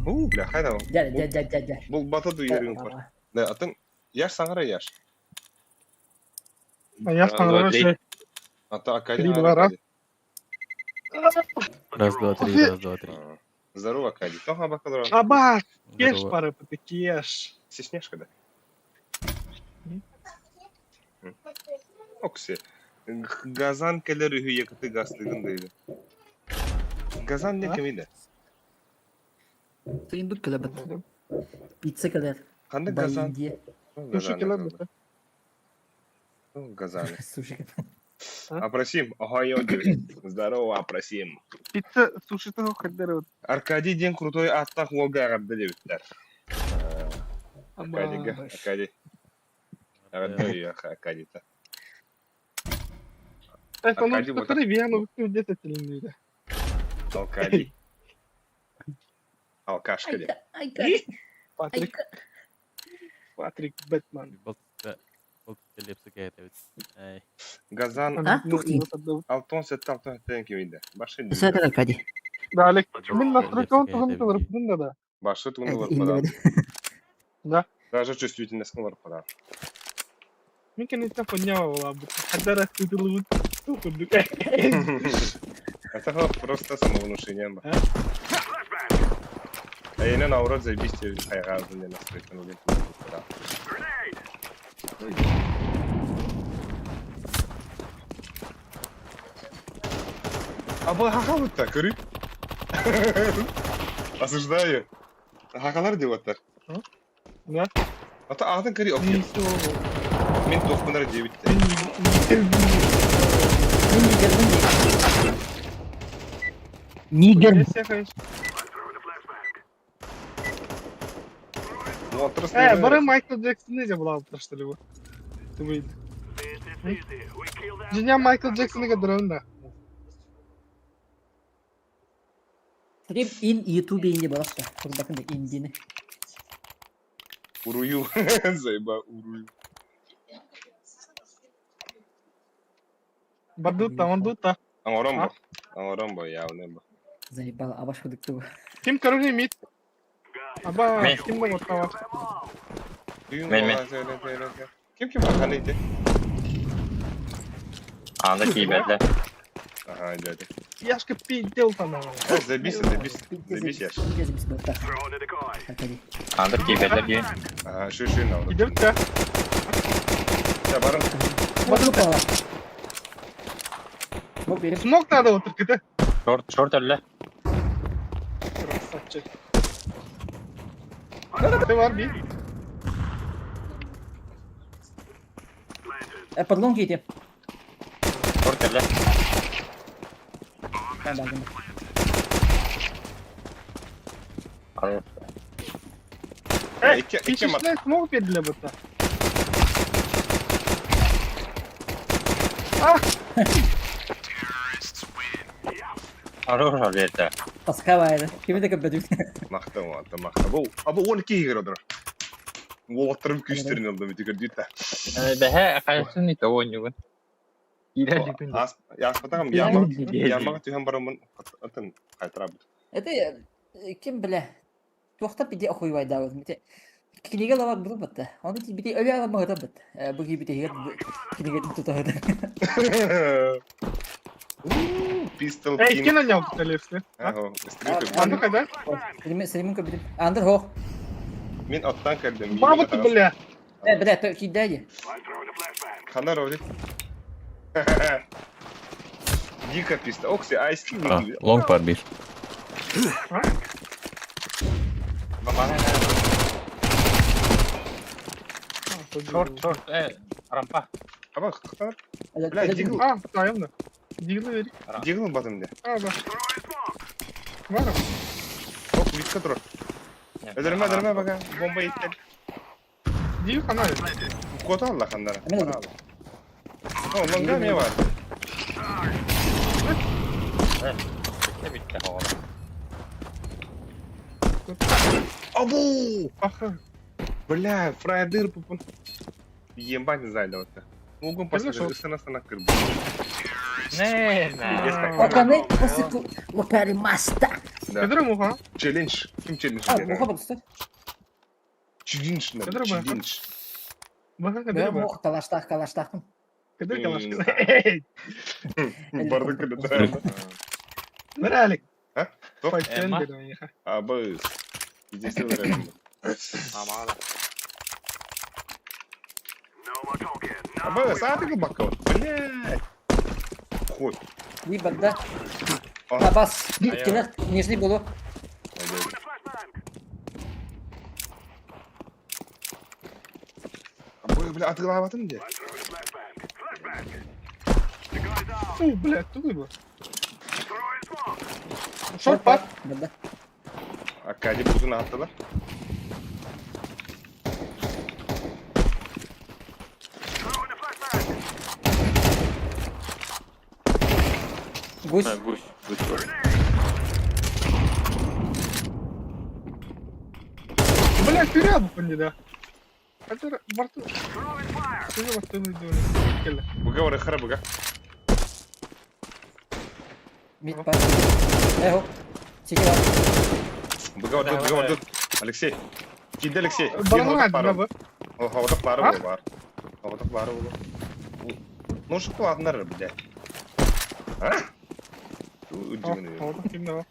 Уу, бля, хайда. Дьэ, дьэ, дьэ, дьэ, дьэ. Булбата дуйарыҥ бар. Да, атын яш саҥара яш. Яш саҥара шей. Ата Акади. Три, два, раз. Раз, два, три, раз, два, три. Здорово, Акади. Тоха бакалавр. Аба, кеш пары, ты кеш. Стесняшка, да? Окси. Газан кэлэр үһү якыты газлыгын дейdi. Газан не кимиде? Сыйындык кэлэбит. Пицца кэлэр. Ханнык газан? Индия. Суши кэлэр Газан. Суши Опросим. Охайо диэбит. Здорово, опросим. Пицца суши хайдары. Аркадий диэн крутой ааттаах уолга эҕэрдэ диэбиттэр. Аркадийга, Аркадий. Эҕэрдэ өйүөх Аркадийта. Аркадий вот. Алкадий. Алкашка диэн. Патрик. Патрик Бэтмен. Газан Алтон сетте алтон сеттен кимиде. Башы Сәтер Аркадий. Да, Олег, мин настройкон тугун тылырпын да да. Башы тугун тылырпын да. Даже чувствительность тылырпын. Мин кэнниттэн хуйня буолла Хадара тутулубут курдук. Это просто самовнушение. А я наоборот заебись тебе хайга не настройка на да. А бұл хаха вот так, көрүй. Осуждаю. Хахалар деп оттар. Да? Ата атын көрүй, окей. Мен тоқпынар дебітті. Нигер. Э, бары Майкл Джексон не была что ли? Ты выйди. Дьиҥэ Майкл Джексоны көрдөрөн да. Стрим in YouTube инди баласта. Курбакын да индини. Урую. Заеба, урую. Бардутта, он дутта. Аңорон бо. Аңорон бо, явно бо. Заебал, абаш кудукту. Ким короче мид. Аба, ким да готтава. Мен мен. Ким ким ханы ити? Анда кийбэтлэ. Ага, дядя. Яшка пиздел там. Забейся, забейся, забейся, Яш. Анда кийбэтлэ дии. Ага, шү шү на. Идемте. Я барым. Смок надо вот только, да? Шорт, шорт өллө. Красавчик. Ты бар би. Подлон кийти. Шорт өллө. Там бардым. Эй, пичечный смок для бота. А! Хорош это. Таскавайды. Кими да көбөдүк. Махта, махта, махта. Бу, а бу 12 игр одыр. Уолаттарым күүстерин алды бит көрдүт та. Бэһэ хайсын ит оонньугун. Ас яспатагам яма ямага түһэн барамын атын кайтарабыт. Это ким биле. Туохта биди охуйвайдаабыт. Бите кинигэ лава булу батта. Оны бити өлө ала махата бат. Бу ки бити кинигэ тутаһыта. Пистол Эй, ким нанял Левски? Ага, Андр когда? Сремин Сремин көбүт. Андр хох. Мин аттан кэлдим. Баба ты, бля. Э, бля, то кидай. Хана роли. Дико писта. Окси, айски А, long var bir. Short short. Rampa. Аба, хтар. Бля, дигл. А, таайым да. Диглы бери. Дигл батым де. А, да. Бар. Ок, витка тур. Öldürme, öldürme bak. Bomba itti. Дигл хана. Kota Allah kandara. Hemen Allah. Oh, longa ne var? Bitti bitti hava. Абу! Аха. Бля, фраядыр пупун. Ебать не знаю, да вот. Угон Хорошо. посмотри, сына сына кырбы. Не, не. Оканы, посыку, лопари маста. Да. Кедр муха. Челлендж. Ким челлендж? А, муха бабста. Челлендж, Кедр бу. челлендж. Баха Бля, кедр бу. муха, калаштах, калаштахтым. Кедр калаш. Бардык да. Бер әлик. А? Тоқ? Файтен Эмма? деді меха. Абыз. Здесь öğrendim. Амала. Абыз, а ты глубоко. Блядь. Хуй. Либо да. А. Табас. Кинах, нижний было. Абы, бля, атылаватын де. Фу, блядь, тугай бу. Шорт бар. Да. Акади бузunu attılar. Гусь. Ha, гусь. Гусь var. Блядь, вперед бу да. Хәтер барты. Сине барты деді. Келе. Буга var, хара буга. Мид бар. Эхо. Сики бар. Буга var, буга var. Алексей. Киди Алексей. Барна да бу. Havada бары бол бар. Havada бары бол. Ну что ладно, блядь. А? Орда кимде бар?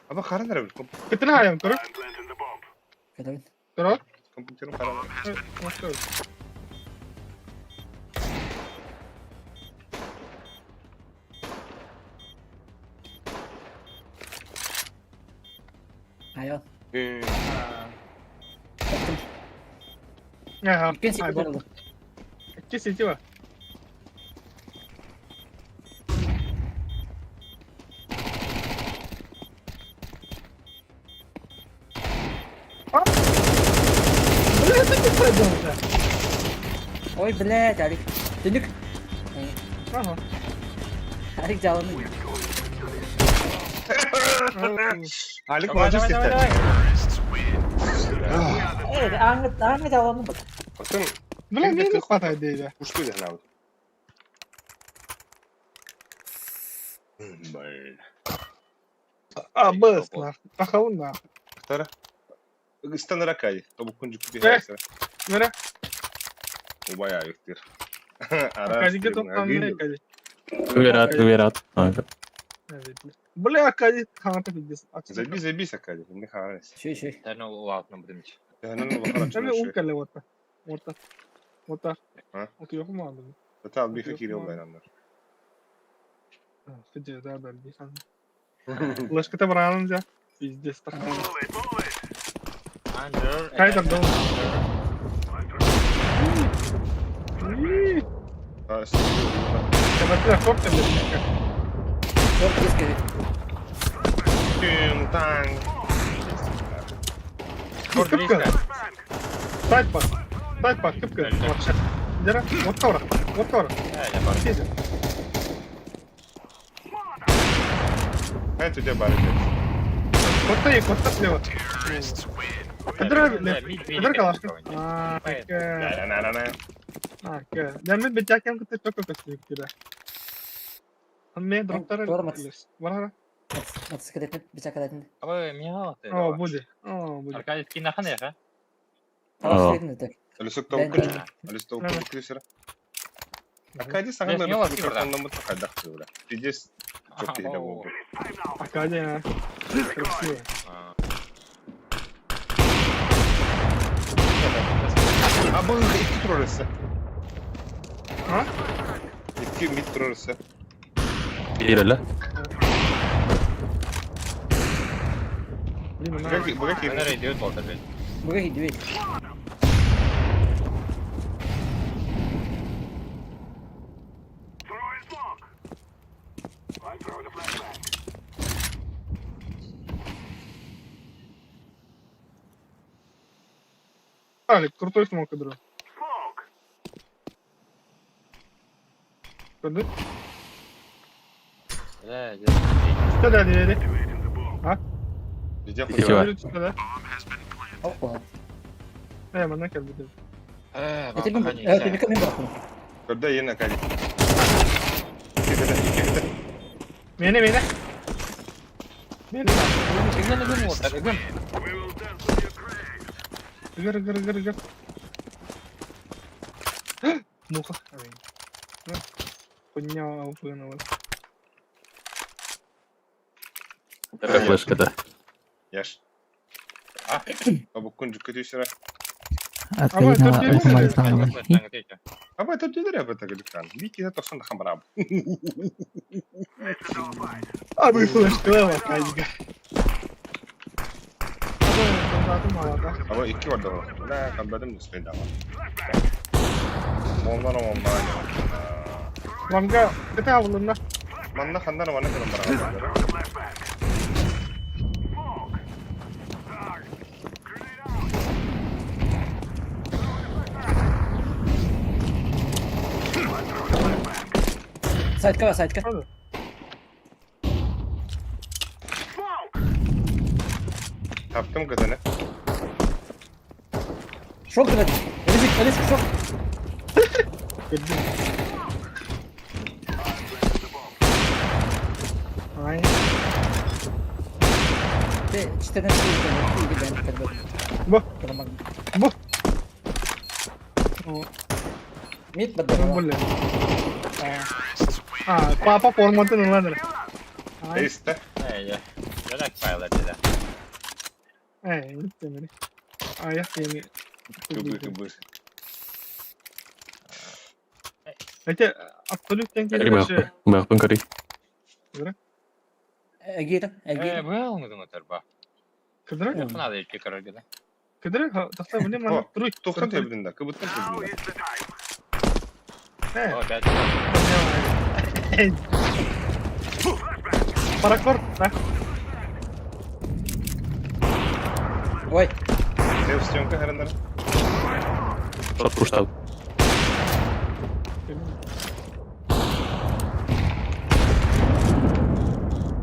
Аба хара нэр Кетер хаям көрө. Кедавин. Көрө. компьютерим хара. Машка. Айо. Аха. Үлкен сики бар. Кесете бар. А? Бля, это не пойдем, да. Ой, блядь, Алик. Түнүк. Ага. Алик жаланы. Алик Давай, молодец давай, давай, деді. давай. Э, аңы, аңы жаланы бak. Потом Бля, мне не хватает дейді. ушты да надо. Блин. А, быс, нах. Пахаун, нах. Втора. Станар Акади. Тобу кунжук Э. Мера, Убая юктир. Акадиге тоқтан Акади. Güver at, güver at. Kanka. Бля, Акади, ханата пиздец. Заби, заби Акади. Не харас. Шүй, шүй. Да ну ладно, будем. Эми ум келе ота. Ота. Ота. А? Ота yok mu aldın? Tamam bir fikir yok ben anlar. Фиде, да, да, дихан. Лашката баранын за. Пиздец, так. Under. Кайдан дом. Когда ты форте, блядь. Шорт диск. Танк. Кыпка. Сайт бар. Сайт бар, кыпка. Вообще. Дера, вот тора. Вот тора. Сиди. Это у тебя бары. Котта и котта слева. Кадра, кадра калашка. А, А, мен бетякем кытта чоко костюм кида. Мен дроптар. Вара. Мотоциклетini bıçak edin. Абы меня алты. О, буде. О, буде. Аркадий кинахан я, Талаш edin de. Алисок тавук кучу. Алис тавук кучу Аркадий саған микрофоннан мұттық бля. Пиздец. Çok değil bu. Аркадий, а. Красиво. А бұл икки турар өссө. А? Икки мид турар өссө. Биир өлө. Блин, Быга она... быга Мен киирдэ. эрэ идиот буолта блядь. Быга киирдибит. Алик, крутой смок игра. Көрдү? Бля, Түстэ диэри. Дидя Икки хуй. бар. Диэри түстэ да. Опа. Э, манна кэлбитим. Э, Это мин это мин бырахтым. Көрдө иена кали. Икки кете, икки кете. Мени, мени. Мени. Игэн игэн уолтар, игэн. Игер, игер, игер, игер. Муха. Хуйня выгнала. Флешкада. Яш. А, Обуккун жүккө түйсөрө. Ама, төрт Аба төрдүлөр аба тагылыктан. Бики да 90 хан бараб. А вы флешкала, кайга. Аба икки бар да. Да, калбадым нүспен дама. Моннан моннан. Ланга, это авлына. Манна хандан вана калам бараб. Сайтка бар, сайтка. Таптым кытыны. Шок кырады. Ризик, ризик, шок. Ай. Те 14 или Бу. Бу. Мид Ну, баддара. блин. А, папа форматын ыланыр. Ай, Эйсте. Э, я. файлар деді. эй, темери. Ай, я теми. Кыбы кыбы. Эти абсолютно Бэхпин. Бэхпин көрүй. Эгир, Э, эгир. был мы тарба. Кыдыра? Надо идти, короче, да. Кыдыра, тахта блин, мана туруй. Тоқтан тебдин да, кыбыттан тебдин да. Э, О, опять. паракорд, да? Ой, Тев съемка харандар. Шот пуштал.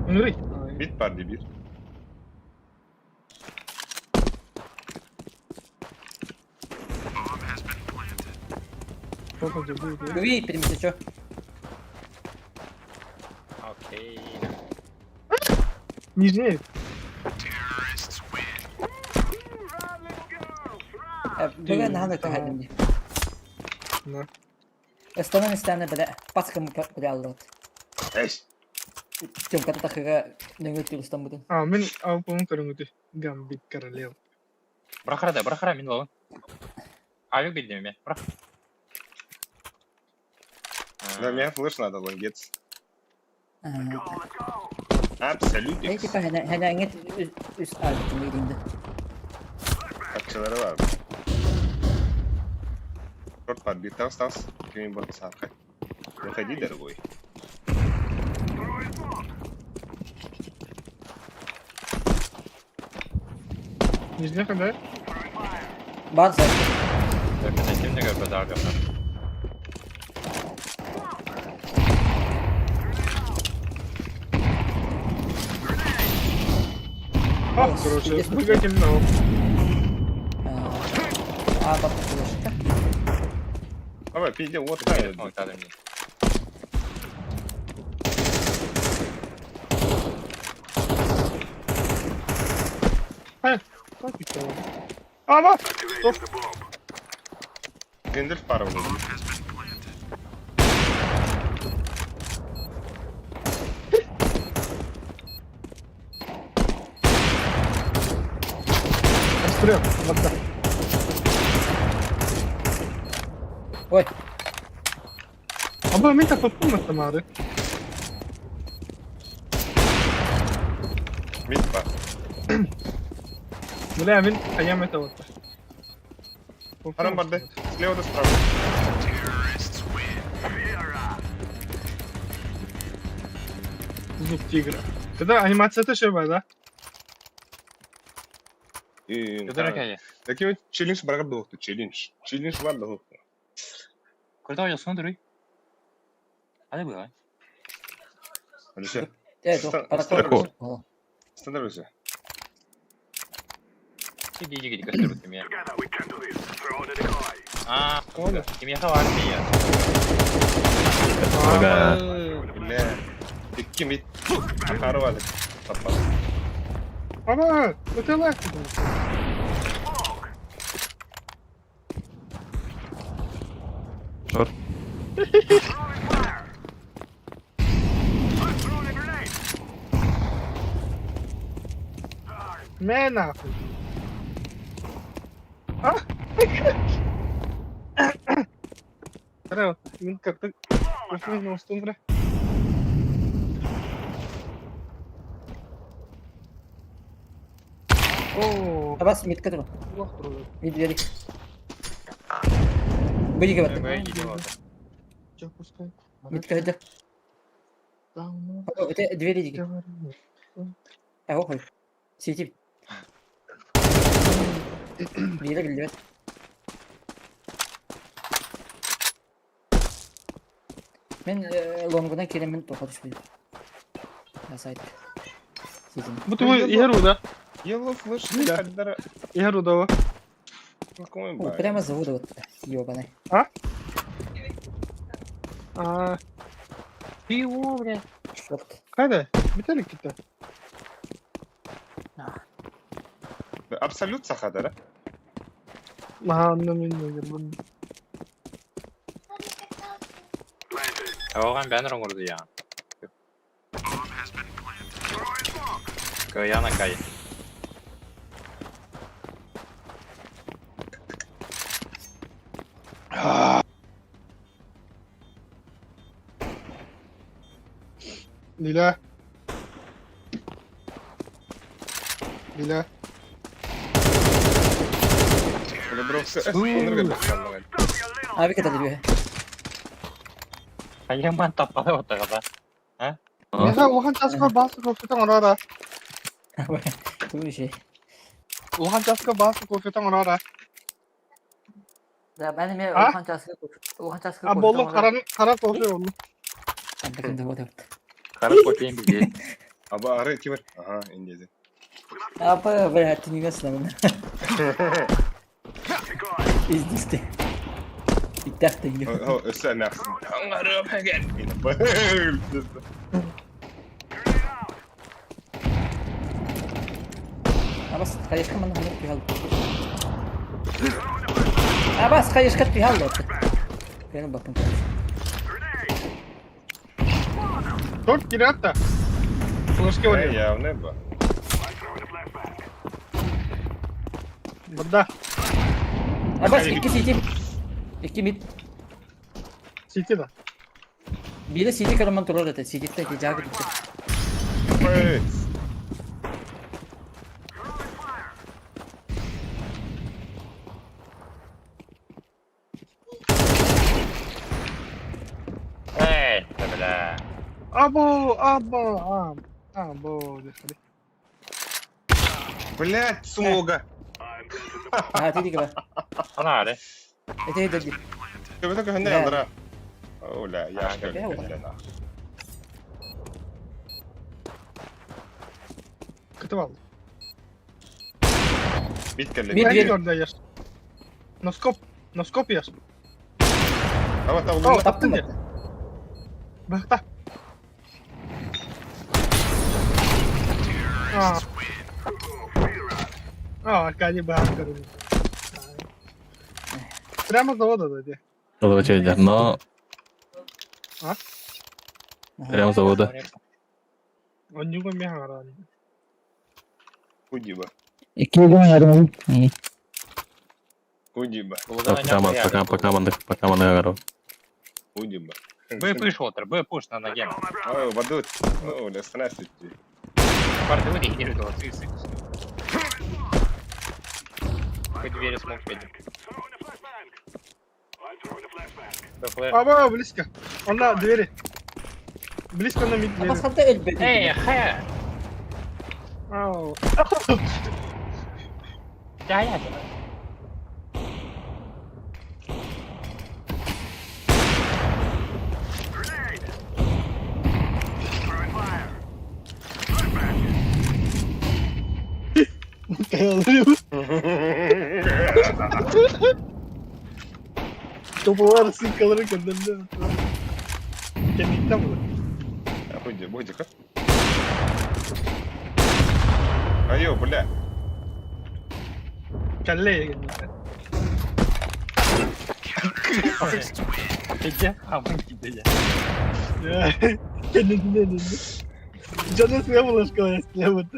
Нурый. Бит бар ди бир. Гри, переместить, Окей. Нижнее. Быга наханы кахадым. Да. Астана местаны бля, паскам бля аллат. Эйс. Тёмка тахыга нөңө тюрстан будын. А, мен алпамын көрүңүтү. Гамбит королев. Брахара да, брахара, мин ловын. Авик билдим мен. Брах. Да, меня флеш надо, лонгец. Абсолютно. Эй, типа, хәнә хәнә үс алып мидинде. Акчалары бар. Шорт бар, бир тас тас. Кимин бар саркай. Выходи, дорогой. Нижний когда? Бар сайт. Так, это ким неге базар жок. А, короче, выгодим на. А, бап флешка. Давай, пизде, вот Телефон так. надо мне. А, ва! Стоп. Гендальф пара был. Расстрел. Вот так. Аба мин таппыппын маттамаары. Мид бар. Бля, мин хайам это вот. Харам барды. Слева да справа. Зуб тигра. Это анимация тоже бар, да? Көтөр кәйе. Такие челлендж баргар да челлендж. Челлендж бар да. Көрдө ойосун дөрүй. Hadi buyur. Алиса, Э, жоқ, Стандарт. парақор. Стандарт өсө. Иди, иди, иди, көстөр кимия. А, Понял. кимия бар дия. Ага. Бля. Икки мид. Акары бар. Таппа. Аба, это лайк. Шорт. Мэ нахуй. А? Здорово, мин как-то на устун О, Абас мидка тұр. плохо трогает. Мид берик. Бүйіге баттым. Чё, пускай. Мидка өтө. Давно Өте двери диги. говорю. Ә, охой. Сетип. Бире билбет. Мен лонгунан келемин тоқа түшпөйм. Сайт. Сетим. Бу твой Яру, да? Yellow flash Да. каддара. Яру дава. Какой О, прямо завода вот. Ёбаный. А, Пиво, бля. Шорт. кайда? Битали кита. Абсолют сахадара. Ага, на меня гербан. Оған бәнір оңырды я. Каяна кай. Лиля. Лиля. Abi ката дебе. Аяман таппады отағада. Меха улахан часка басы кофетан орара. Туу шей. Улахан часка басы кофетан орара. Да, мен мен А? улахан часка улахан часка. А болу каран кара кофе болу. Андакында вот. Қарап көтейін бізге. Аба ары кибер. Ага, инде. Апа, бля, ты не гасна. Издисте. Иттахты. О, өсө нахсын. Аңары мәген. Абас, хайышка мана ханып пихал. Абас, хайышка пихал. Бені бакын. Торт кирятта. Флешки ойнайм. Явно ба. Бада. Абас, икки сити. Икки мид. Сити да. Бире сити караман турар это. Сититте ки жагы битте. Эй. Эй, да бля. Або, або, а, або, дехали. Блять, смога. А, ты диге ба. Ана әлі. Это это ди. Тебе только хэнде Да. андра. Оля, я что ли? Да, бля, Кытывал. Бит келли. Мид бер. Көрдө яш. Носкоп, носкоп яш. Аба О, табылды. таптың де. Бақта. А. А, Аркадий бах көрдү. Прямо с завода дойди. Очередь, но А? прямо с завода. Он не меха Кудиба. Икки гон Кудиба. Пока, пока, пока, пока, пока, пока, Кудиба. Б пыш отыр, Б пуш на ноге. Ой, бадут. О, остановись. Парды выйди, не видел, ты сы. Хоть двери смог петь. Да флеш. Аба, близко. Она двери. Близко на мид двери. Абас ханта өлбөт. Эй, хэ! Ау. Да, я. Topu sıkaları gönderdi. Kendikten mi? Будь, будь, как? Айо, бля. Kelle kendikten. Иди, а мы тебе. Kendini dedi. Canı suya bulaşıyor eskilемedi.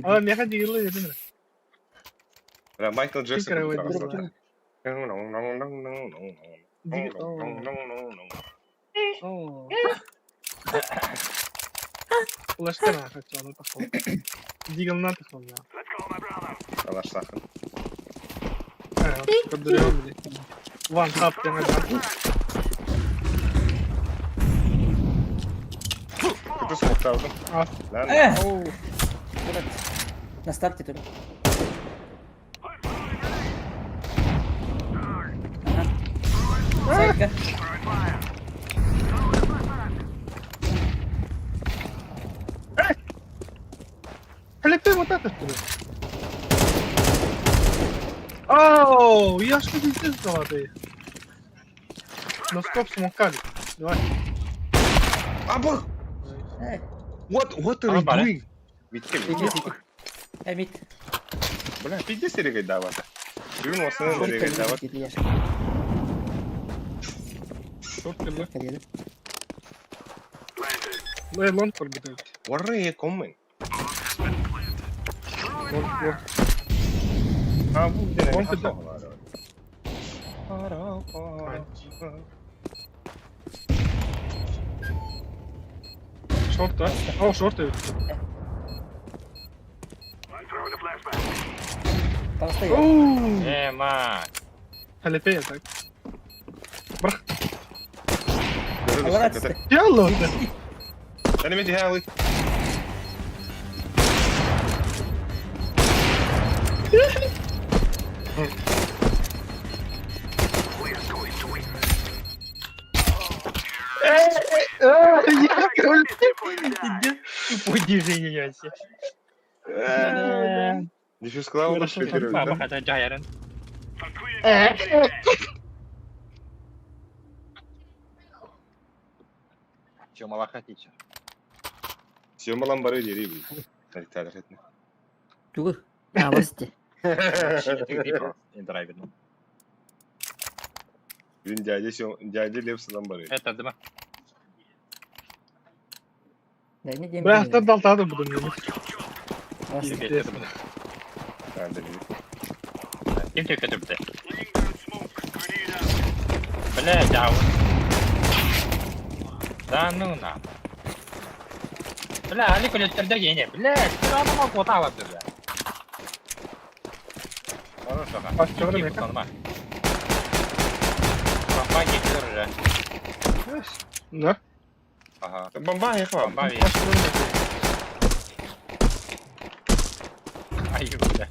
Ama ne kadar yıllar yedin mi? Бля, Майкл Джексон. Кыра Ulaştın ha kaç onu takalım. Deagle'dan takalım ya. Алаштахын. Kandırıyorum bile. One tap demeden. Kötü smoke aldım. Al. Lan. Э! Oo. На старте только. Ага. Зайка. Хлепи вот это что ли? Оу, я что здесь золотые. Но стоп смокали. Давай. Аба! Э, What are you Аба, doing? Битке, иди, битке. иди. Э, мид. Бля, пиздец эрегей давата. Бүгүн осынан эрегей дават. Çok güzel. Карьеры. Лей лонг пробегает. Warre коммен. Лонг, лонг. А, бу дене. Он куда? Шорт, да? О, шорт идет. Толстый. Оу, Э, мать. Халепея так. Брах. Аллах, Ялла. Әне халы. Я король. Иди, тупой движение вообще. Диффьюз клауна швидировать, Баба, да? хотя Джайрен. Чё, мало хотите? Съемалан бары дери бу. Тарих этне. Тугур. А, вот сти. Не драйвер, ну. Блин, дядя сё, дядя Лепсадан бары. Это дыма. Да, не дем. Бля, хтар далтады буду. А, да, не. Ким тебе көтүптэ? Бля, дау. Да ну на. Бля, али көлөттөрдө гене. Бля, сразу могу оталап бля. Хорошо. А, чё время? Бомба кетер уже. Да? Ага. Бомба ехала. Бомба весь. Ай, бля.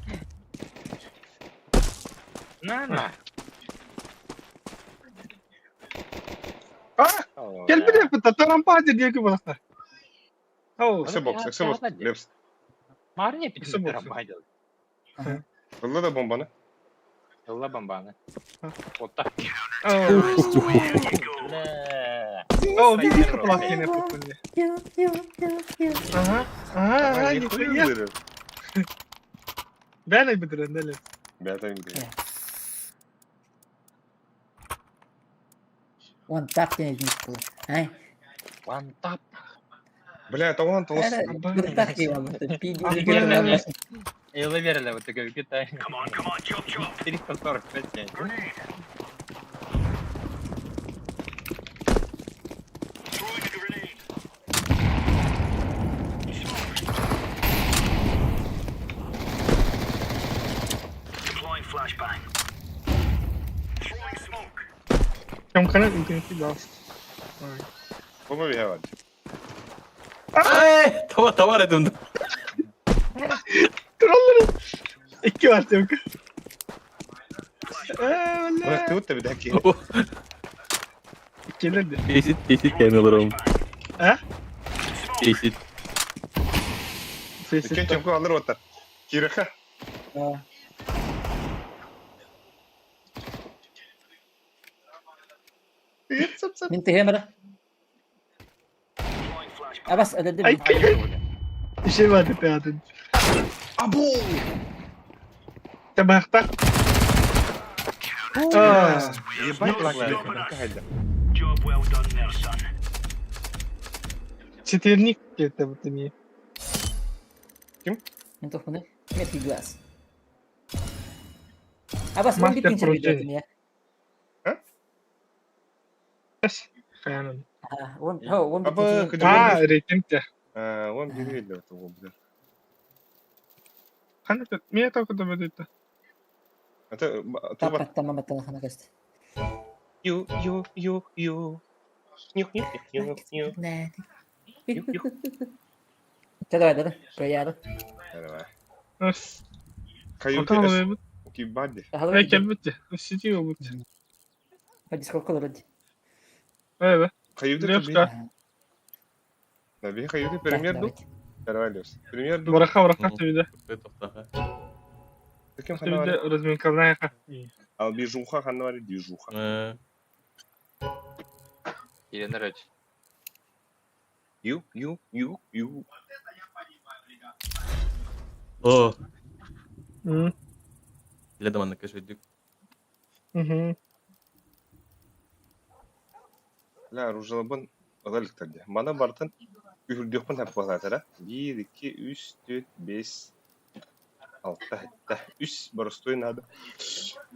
На, на. А, Gel bir yapıtta tarampa diye ki bana. Оу, Эксе бокс, эксе бокс. Лепс. Марне Эксе бокс. пи***т Ылла да бомбаны. Ылла бомбаны. Вот так. оу. Бля. Оу, видишь, как плохие пацаны. Ага, ага, нихуя. Бәле бідірен, дәле. Бәтен бідірен. Он так не видит было. Ай. One tap. Бля, это он толст. Вот так его. Верно. Илла верно, вот такой Китай. 345 я. Чамкана интернет бас. Бу bir var. Ай, товар товар этим. Троллер. Икки бар Тёмка. Э, бля. Bıraktı da bir dakika. Иккилер де. Тесит, тесит кәмелерім. А? Тесит. Икки чемку алыр оттар. Киреха. Мин тыһыам эрэ. Абас өлөрдүм. Ай, Еще бар деп атын. Абу! Табахта. А, Ебать лак. Job well done there, son. Четверник это вот они. Мин туохпунуй? Меткий глаз. Абас он Мастер бит поручений. видео Хаянан. Он, он Аба, бит А, рейтинг те. А, он бир эле ол бир. Хана меня только добавить. Это туба. Таппаттама баттана көст. Ю ю ю ю. Нюх нюх нюх нюх. Чэ давай, давай, прояры. Давай. Ас. Каюты. Кибади. Эй, кэлбитте. Сити обут. Дискорд олорор. Э, Каюты. Левка. Наби каюты премьер ду. Давай, Левс. Премьер ду. Браха, браха тебе Ким Тебе ханавари? разминка Ал бижуха ханавари дижуха. Елена Рэч. Ю ю ю ю. О, М. Ледоман кэшедик. Угу. Ла ружалабын ылалыктарды. Мана бартын үһүрдүөхпүн хаппалаатара. 1 2 3 4 5 6 7 3 боростой надо.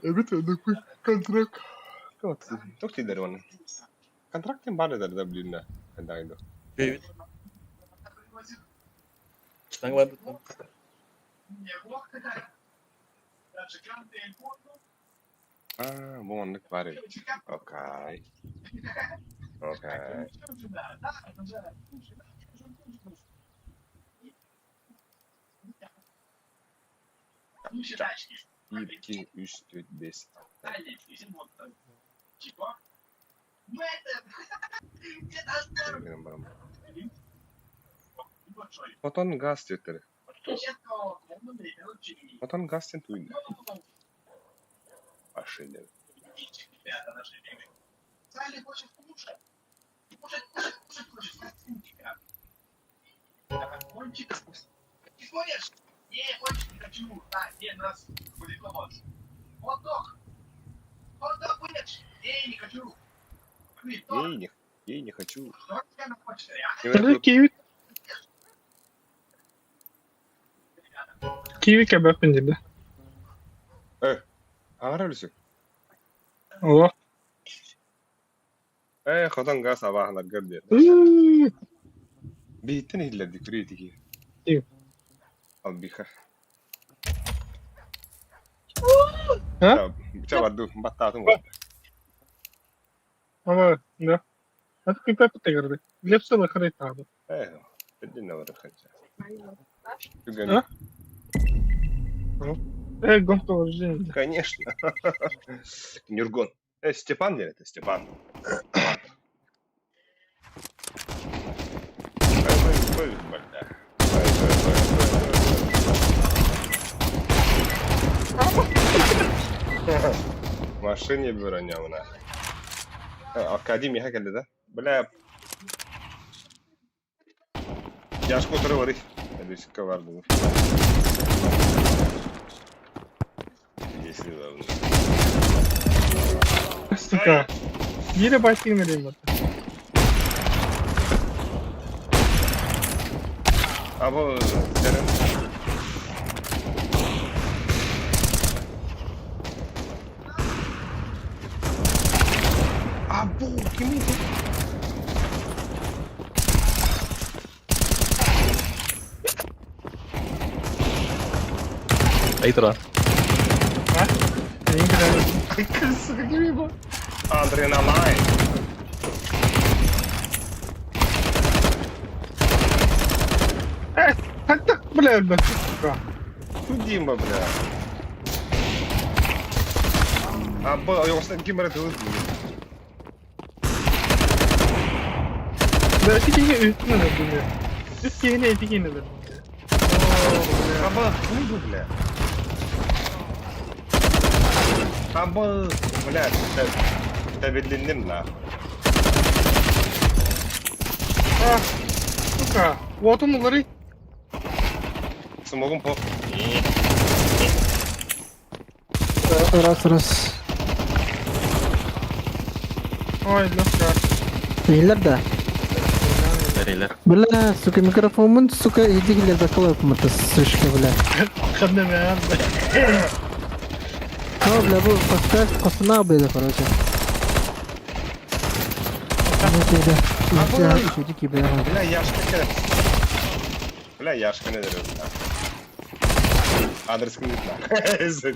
Эбит такой контракт. Тох тидер он. Контрактын бар эдер да билинне. Кандайды. Привет. Таңлады. А, бу оннук бар эбит. Окей. Окей. 1 2 3 4 5 6. Хотон газ диэтэр. Хотон газ диэн туйна. Ашелер. Ей не, ей не хочу. Киви. Киви кебеппин диде. Ара үлсү. О. Э, хотон газ абаһанар көрдө. Биттен хиллерди күрөйтики. Тип. Албиха. А? Чабарду, баттаатын го. Ама, да. Это пипе тегерди. Лепсе лахрей таабы. Э, тедин бар хача. А? Э, гонка вооружений. Конечно. Нюргон. Э, Степан где это? Степан. Ой, ой, ой, бля. Ой, ой, ой, ой, ой. Машине бронявна. Академия хакелде да? Бля. Яшко тұры бар. Әлесікке бар бұл. Если да. Сука. Бире байтигин элем бар. А бұл дәрім. А бұл кім еді? Ай тұра. Эң кирәли. Сука, кім еді? Адреналайн! Хайдах бля өлбөттүк сука. Ту Дима, бля. Аба, ойоҕостон ким эрэ тылы диир. Бля ити киһи үстүн өлөрдүм я. Үс киһини ити киһини өлөрдүм. Аба, ким бу, бля? Аба, бля, тэбилинним нахуй. А, сука. Уотун уларый. Смогум по. Раз, раз. Ой, Лёха. Иһиллэр да? Эрилэр. Бля, сука, микрофоммун, сука, иди киллэрбэккэ олорпуммут, сышка, бля. Ханна мэ. О, бля, бу поставь хостунаах быда, короче. Ну ты, да. Үчүгэй бля. Бля, Яшка кэлэр. Бля, Яшка не дерет. Адрес не знаю.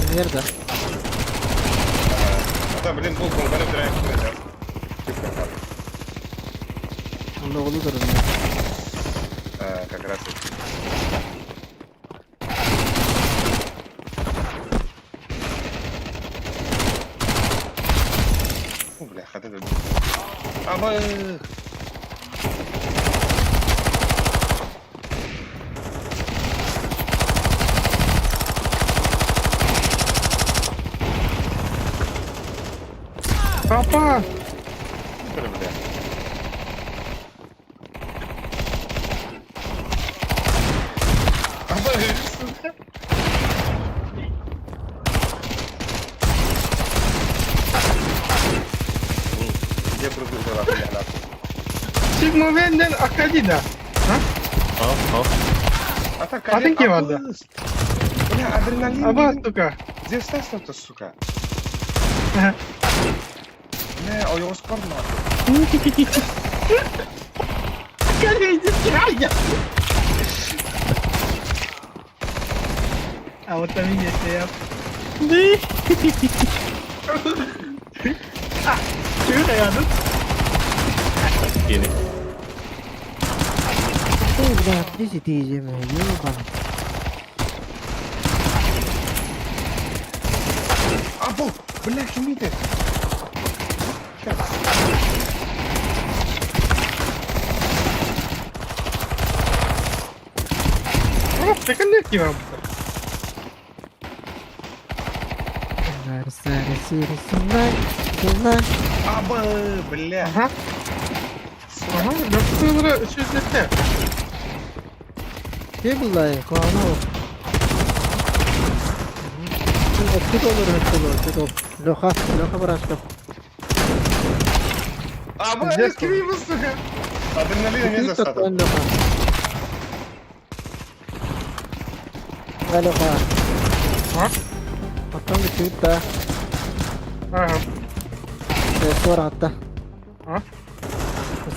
Пример, да. Да, блин, был конкурент драйв. Онно оҕолуу турар. Как раз. О, бля, хата да. Аба! Папа! Бля. Аба, сука. Где продукты, бля, нахуй? Сигма Венден Акадида. О, о. А так, А ты кем анда? Бля, адреналин. Аба, сука. Где Стас-то, сука? Ага. Бля, ойоҕос бар нахуй. Акадия, иди сюда. А вот там и есть я. А, чего я тут? Кини. Ой, бля, где ты ебаный. Абу, бля, кимите? Сейчас. О, ты коннекти вам. Аба, бля. Ага. Ага, Лёха, үчүзлетте. Ким буллай? Куана. Оттут olur, оттут olur, оттут. Леха, Леха Барашков. Аба, Пиздец, кими, сука? Адреналин не Тут застаток. Леха. Леха. А? Потом тут да. Ага. Скоро атта. А?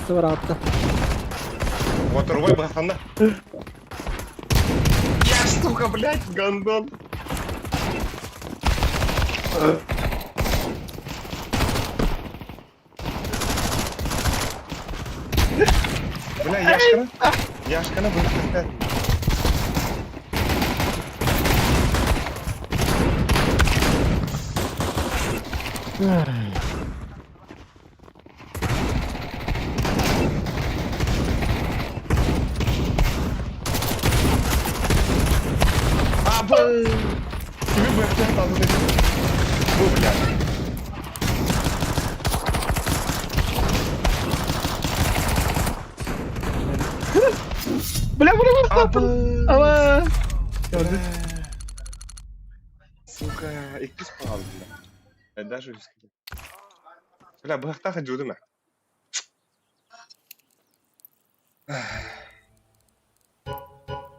Скоро атта. Waterway бахана. Я, сука, блядь, гандон. Бля, Яшкана. Яшкана будет Аба! Kimi bırakacak aldı dedi. Bu бля. Бля, бля, бля, Аба! Ала. Бля. Сука, иккис паал, бля. Даже үскэ. Бля, быһахтаах дьудум ээ.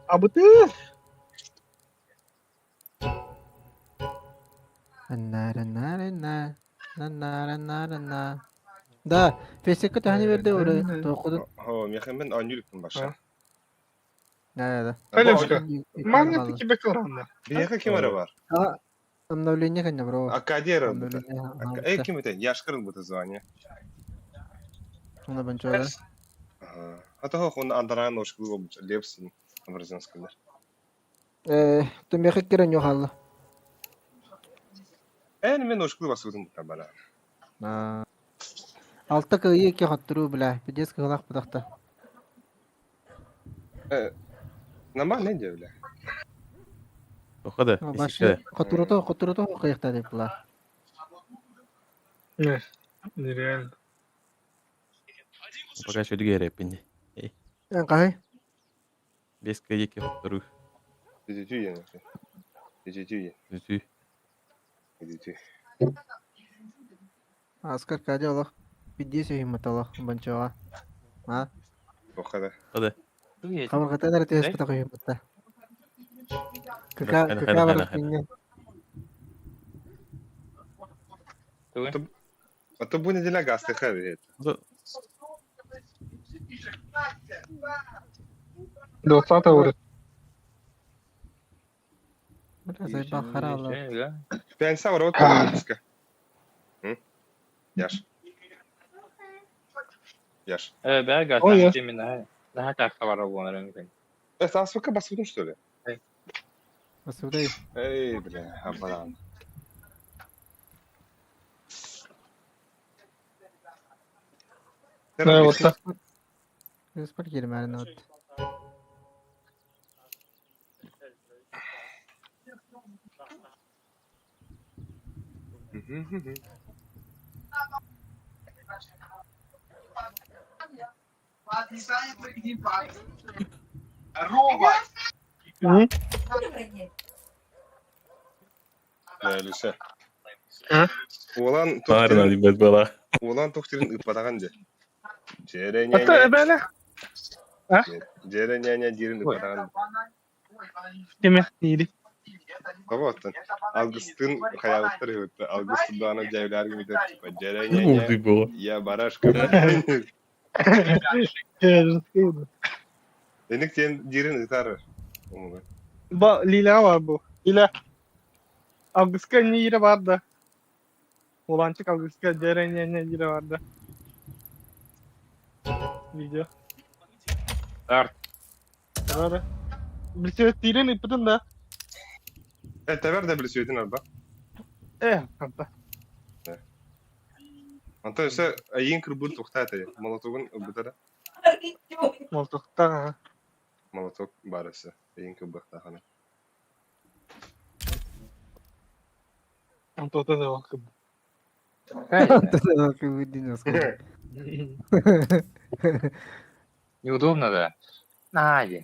Абы ты. На-на-на-на. На-на-на-на-на. Да, фесекке төһөнү берди ore тоқудун. Хо, мехемен анюлькун баша. Да, да, Халевка. да. Манна таки бекоранда. Биһиэхэ ким эрэ бар? А, обновление кэннэ, бро. Акадия эрэ ылбыта. Обновление. Эй, ким этэй? Яшкар ылбыта звание. Уна банчола. Ага. А то он андараан ножкылы болбут. Лепсин образинскайлар. Э, тумехе кирен йохалла. Эн мен ножкылы басыбытым бутан бара. А. Алта кыйы ки хоттуру бля. Пидес кылах бутахта. Нормально не бля. Тоха да, Башы хотурото хотурото кыйыкта деп була. Не, нереально. Пока еще дүгер эппин. Эн кай? Бес кыйы хоттору. Дедетүү ен. Дедетүү ен. Үтүү. Дедетүү. Аскар кадя олох. Пидес йыматалах банчола. А? Тоха да. Тугу Хабаргата нэр тэс бутах йымата. Кака Хайда, кака хайда, бар хайда. пинне. Тугу. А то бу неделя гасты хэви. 20 уры. Бля, заебал харала. Пянса ворот выпуска. Яш. Яш. Э, бәга, Ой, я. там именно. Да, так хабар болгон рынок. Это асфка басыбытым что ли? Басыбытай. Эй, бля, абалан. Да, вот так. Спорт келмәрін от. М? Да, Люся. А? Улан Баарына тохтерин, дибет бала. улан тохтерин ыппатаган де. Жере Ата няня, эбәле. жере няня дирин ыппатаган. Кеме дири. Кого оттан? Алгыстын хаялыктар өттү. Алгыстын даана жайлар гимитер типа жере няня. Улды бу. Я барашка. Эник тен дирин ытар. Умуга. Ба Лиля бар бу. Лиля. Алгыска не ире бар да. Уланчык алгыска жере не не ире бар да. Видео. Старт. Бар. Билсебет дирин ыппытын да. Э, табер да билсөйтүн арба. Э, ата. Анта өсө айын кырбыр тухтаты. Молотогун бутара. Молтукта. Молоток барысы. Айын кырбыр тахана. Антота да вакыт. Неудобно, да? Надя.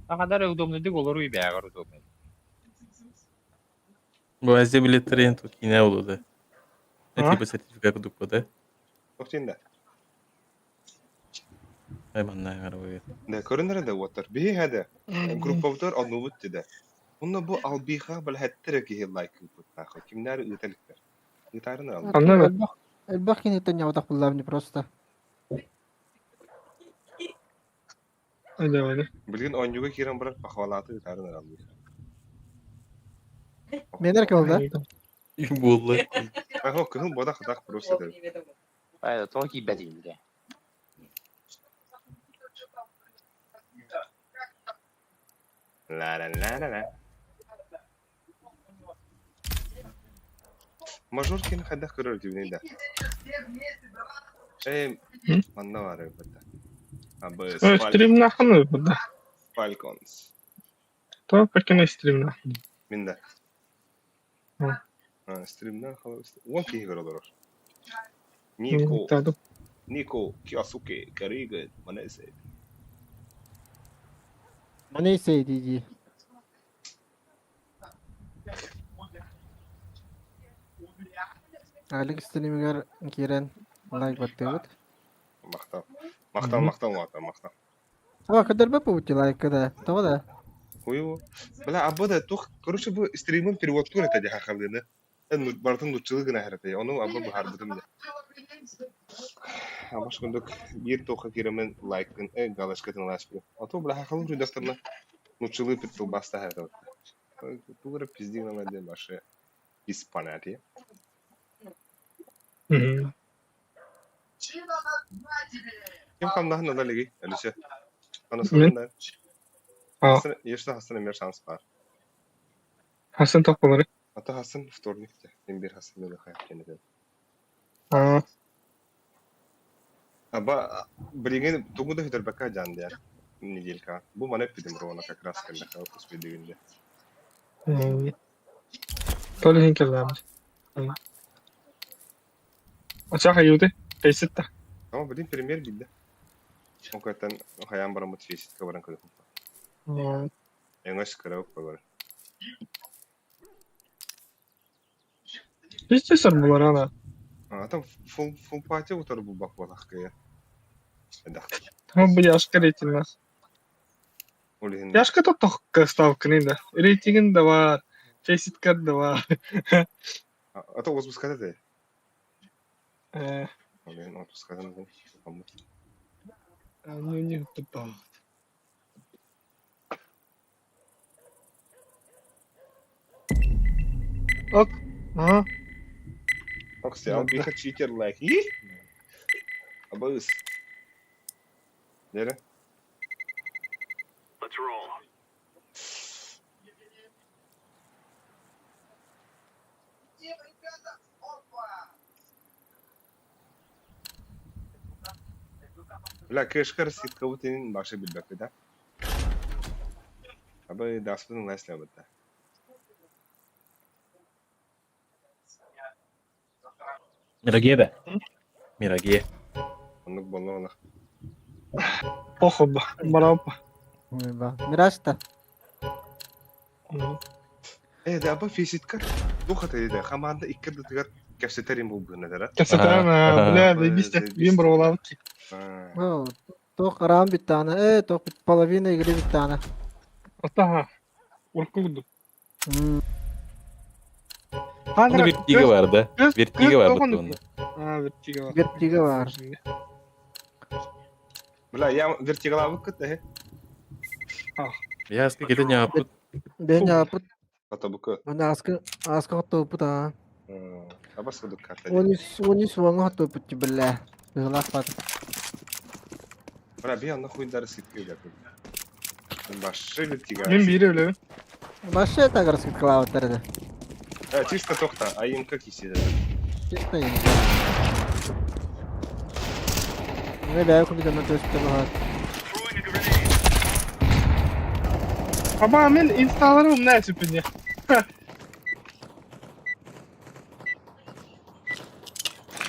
А кадар удобно дик олар уй бәгәр удобно. Бу Азия билеттерин ту кине болду. А? Типа сертификат кудук да. Тохтин да. Ай манна гарабы. Да, көрүнөр да оттар. Биһи хәдә. Группабытар однубут диде. Онно бу албиха бил хәттер ки лайк кылбыт нахуй. Кимнәр үтәлектер. Үтәрен ал. Анна Элбах кинеттен явдах буллар не просто. Айда айда. Билген онюга кирен барар похвалаты үтәрен албиха. Менер кылды. Булды. Ахо кыһыл бода хатак просто да. Айда, то ки бәдилде. Ла ла ла ла ла. Мажор кин хәдә көрөр дибни да. Эй, манна бар бит. Абы Э, стрим нахуй да. Falcons. То какие стрим нахуй. Миндә. М. Стримнан халас. Он киһи көрөлөр. Нико, Таду. Нико, Киосуке, Карига, Манесе. Мане диди. Алик стримигер кирен лайк баттыбыт. Мактау. Мактау, мактау, мактау, мактау. А, кадер бе пути лайк да. Това да. Хуево. Бля, а буда тух, короче, бу стримын перевод тур это дяха халыны. Барытын нууччалыы гына иһэртэй, ону аба быһаарбытым дии. Абаш курдук биир туохха киирэммин лайкын, галочкатын ылааспытым. А то бля хахалым суйдахтарына нууччалыы тылбаастаһа этэ. Тугу эрэ пиздиҥ ала диэн вообще без понятия. Ким хамнаһын ыла илигий, Алиса? Мин? Анасынан А, Если хастан эмиэ шанс баар. Хасан тоқ болар. А то хасан вторник те. Мин бир хасан мені хайып кенеден. А, Аба билигин тугу да хүтэрбэккэ дьаан диэн неделька. Бу маны эппитим ровно как раз кэллэхэ успейдигинде. То ли келлаамыз. Очах аюты. Фейситта. Ama билин премьер билде. Онкоттан хайаан бараммыт фейситка баран көрүөхүм. Эҥэс кыра бар. Пиздец булар ана. А там фул фул пати утар булбак буолах кыйа. Эдах. Там бу яшка рейтинг. Ол иһин Яшка тоттох ставканы да. Рейтингин да бар. Фейситка да бар. А то отпуската де. Э, Ол иһин отпускатын ну не тупо. Ок. Ага. Окси, ал биха читер лайк. И? Абыс. Нере? Let's roll. Бля, кэшкар ситка бутынын башы билбэккэ да. Абы даспын лайслабыта. Мирагия да? Мирагия. Оннук болла олах. Похуй ба. Барапа. Мираж-то. Э, да, аба фейситка. Духа да, хаманда иккер дытыгар кэпсетерим булбуна дара. Касатана, бля, заебись. Бим броволавки. То харам биттана, то половина игры биттана. Ата. Уркуду. Онно вертига бар да. Вертига бар бутуунна. А, вертига бар. Вертига бар. Бля, я вертигалабык кыт, э. Я аска кете ньааппыт. Бен ньааппыт. Хотобуку. Мана аска аска хотобут а. Аба судук карта. 13 13 уоҥҥа хотобут бля. Быһылаах бат. Бля, би анна хуйдары ситки үлэ. Башы вертига. Мин бири өлөбүн. Башы тагыр скидкалаабыттар да. Э, чисто тохта, а им как исиде. Чисто им. Мен бәйі компьютермен төсіп баҕар. Throwing a grenade. Аба, мен инсталарым умна сүпүнне.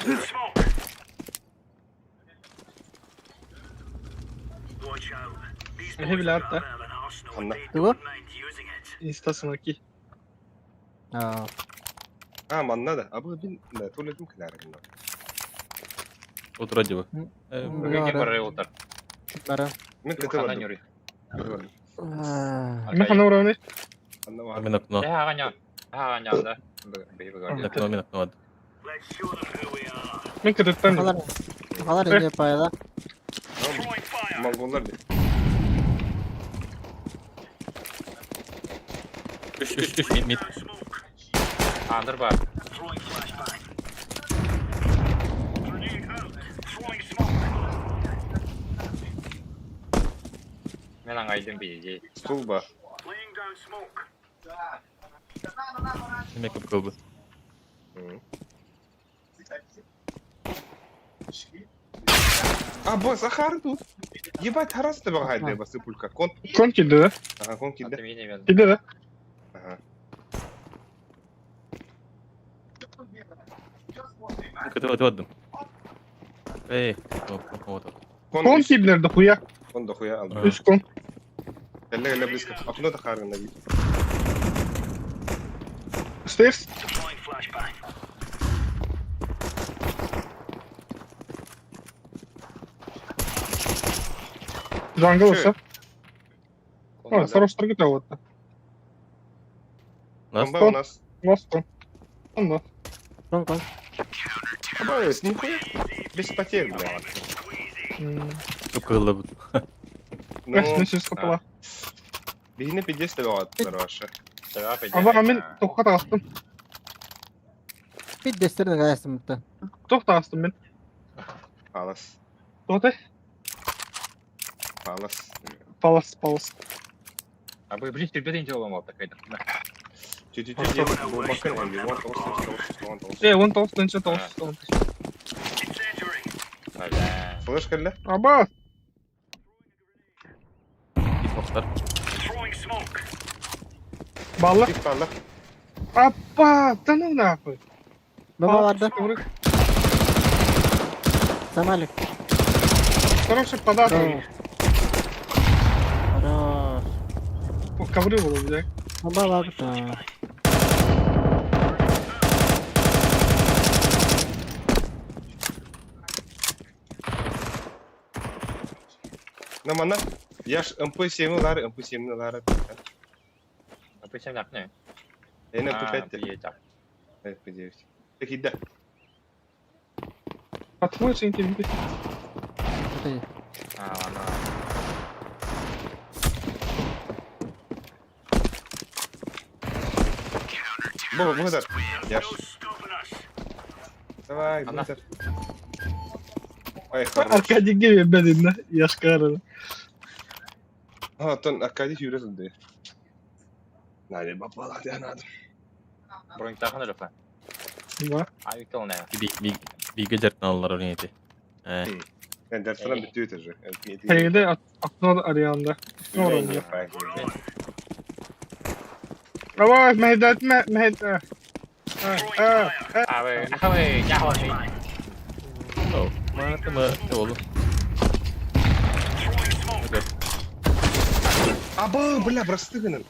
Smoke. Watch out. These Ehe, boys bile have got hatta. a bit of an arsenal and Anla. they Тугу? don't mind using it. Инстасына ки. Аа. А, манна да. Абы бин да, туалетим киләрин. Утра дьиба. Бүгүн барар утар. Бара. Мен Ким кете хана бардым. нюри. Кете бардым. Мен хана уравны. Анна бар. Мен окно. Э, аганя. Аганя да. Бейбі Мин окно, мин окно. Let's show them who we are. Мен кытыттан. Халар. Халар инде пайла. Throwing fire. Монголлар ди. Үш, үш, үш, мид, мид. Down smoke. Андыр бар. Throwing flashbang. Grenade out. Throwing smoke. Мен аңайдым бейжей. Стул ба. Laying down smoke. Неме көп кылбы. А, бо, Захар тут. Ебать, харас ты багай басы пулька. Кон. Кон килди да. Ага, кон килде. Аты мени мен. Килди да. Ага. Кете бардым, бардым. Эй, оп, оп, оп. Кон. Кон килдилер да хуя. Кон дохуя алды. Үч кон. Кэллэ кэллэ близко. Окно да харган да. Stairs. Deploying flashbang. Jungle olsa. А, сороштар кете болот. Нас? Бомба у нас. Ласт кон. Онно. Кон кон. Абайс, нихуя. Без потерь, бля. Кыыллабыт. Ну, Үс копала. биһини пиздец табаҕаттылар вообще. Ама мин тохха таҕыстым. Бит дестерин гаястым бутта. Тох таҕыстым мин. Палас. Тоҕотой? Палас. Палас, палас. А вы блин, терпеть не ломал такая. Чуть-чуть бакын он он тоғыз тоғыз тоғыз тоғыз. Э, он тоғыз тынча тоғыз тоғыз. Incendiary. Бля. Слышь, кэллэ? Аба! Охтар. Throwing smoke. Балла. Бик палла. Апа! Да ну нахуй. Баба барда. Самалик. Хороший подарок. Хорош. Ковры было, бля. Баба барда. Намана. Яш МП7 лары, МП7 лары. МП7 нахне. Эне МП5 те. Едет. МП9. Так иди. Отмойся, интеллигент. А, ладно. Бу, бу да. Яш. No stopping us. Давай, Ана. бу Ай, хорош. Аркадий Геви бедин, Яшкарына. А, тон Аркадий юрэ сылды. Надо бабала, да надо. Бронь тахан өлөфө. Да. А виктол не. Биге жартын алалар өрнети. Yani dersden bitti ötesi. Хейде окно Арианда. Давай, мehdet me mehdet. Абы, абы, я Маатыма олу. Абы, бля, простыгынын.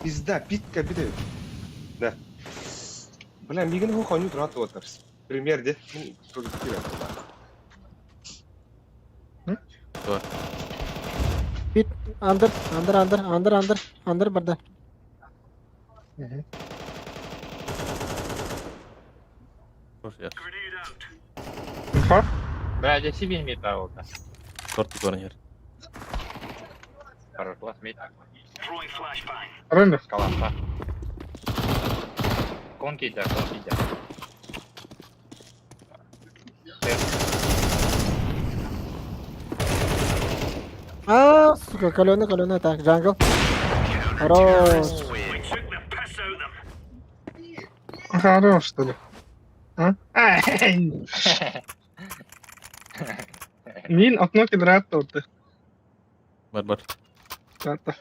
Пизда, питка биде. Да. Бля, мигин ху хоню трат отарс. Пример де. Бит андыр, андыр, андыр, андыр, андыр, андыр барда. Grenade out. Инфа? Бля, здесь себе имеет право. Торт көрінер. Хорош, класс, мид. Throwing flashbang. Рендер. Калаша. Конки идя, конки идя. А, сука, каленый, каленый, так, джангл. Хорош. We took the piss out of them. Хорош, что ли? А? Ай! Мин окно кедрат торты. Бар бар. Тарта.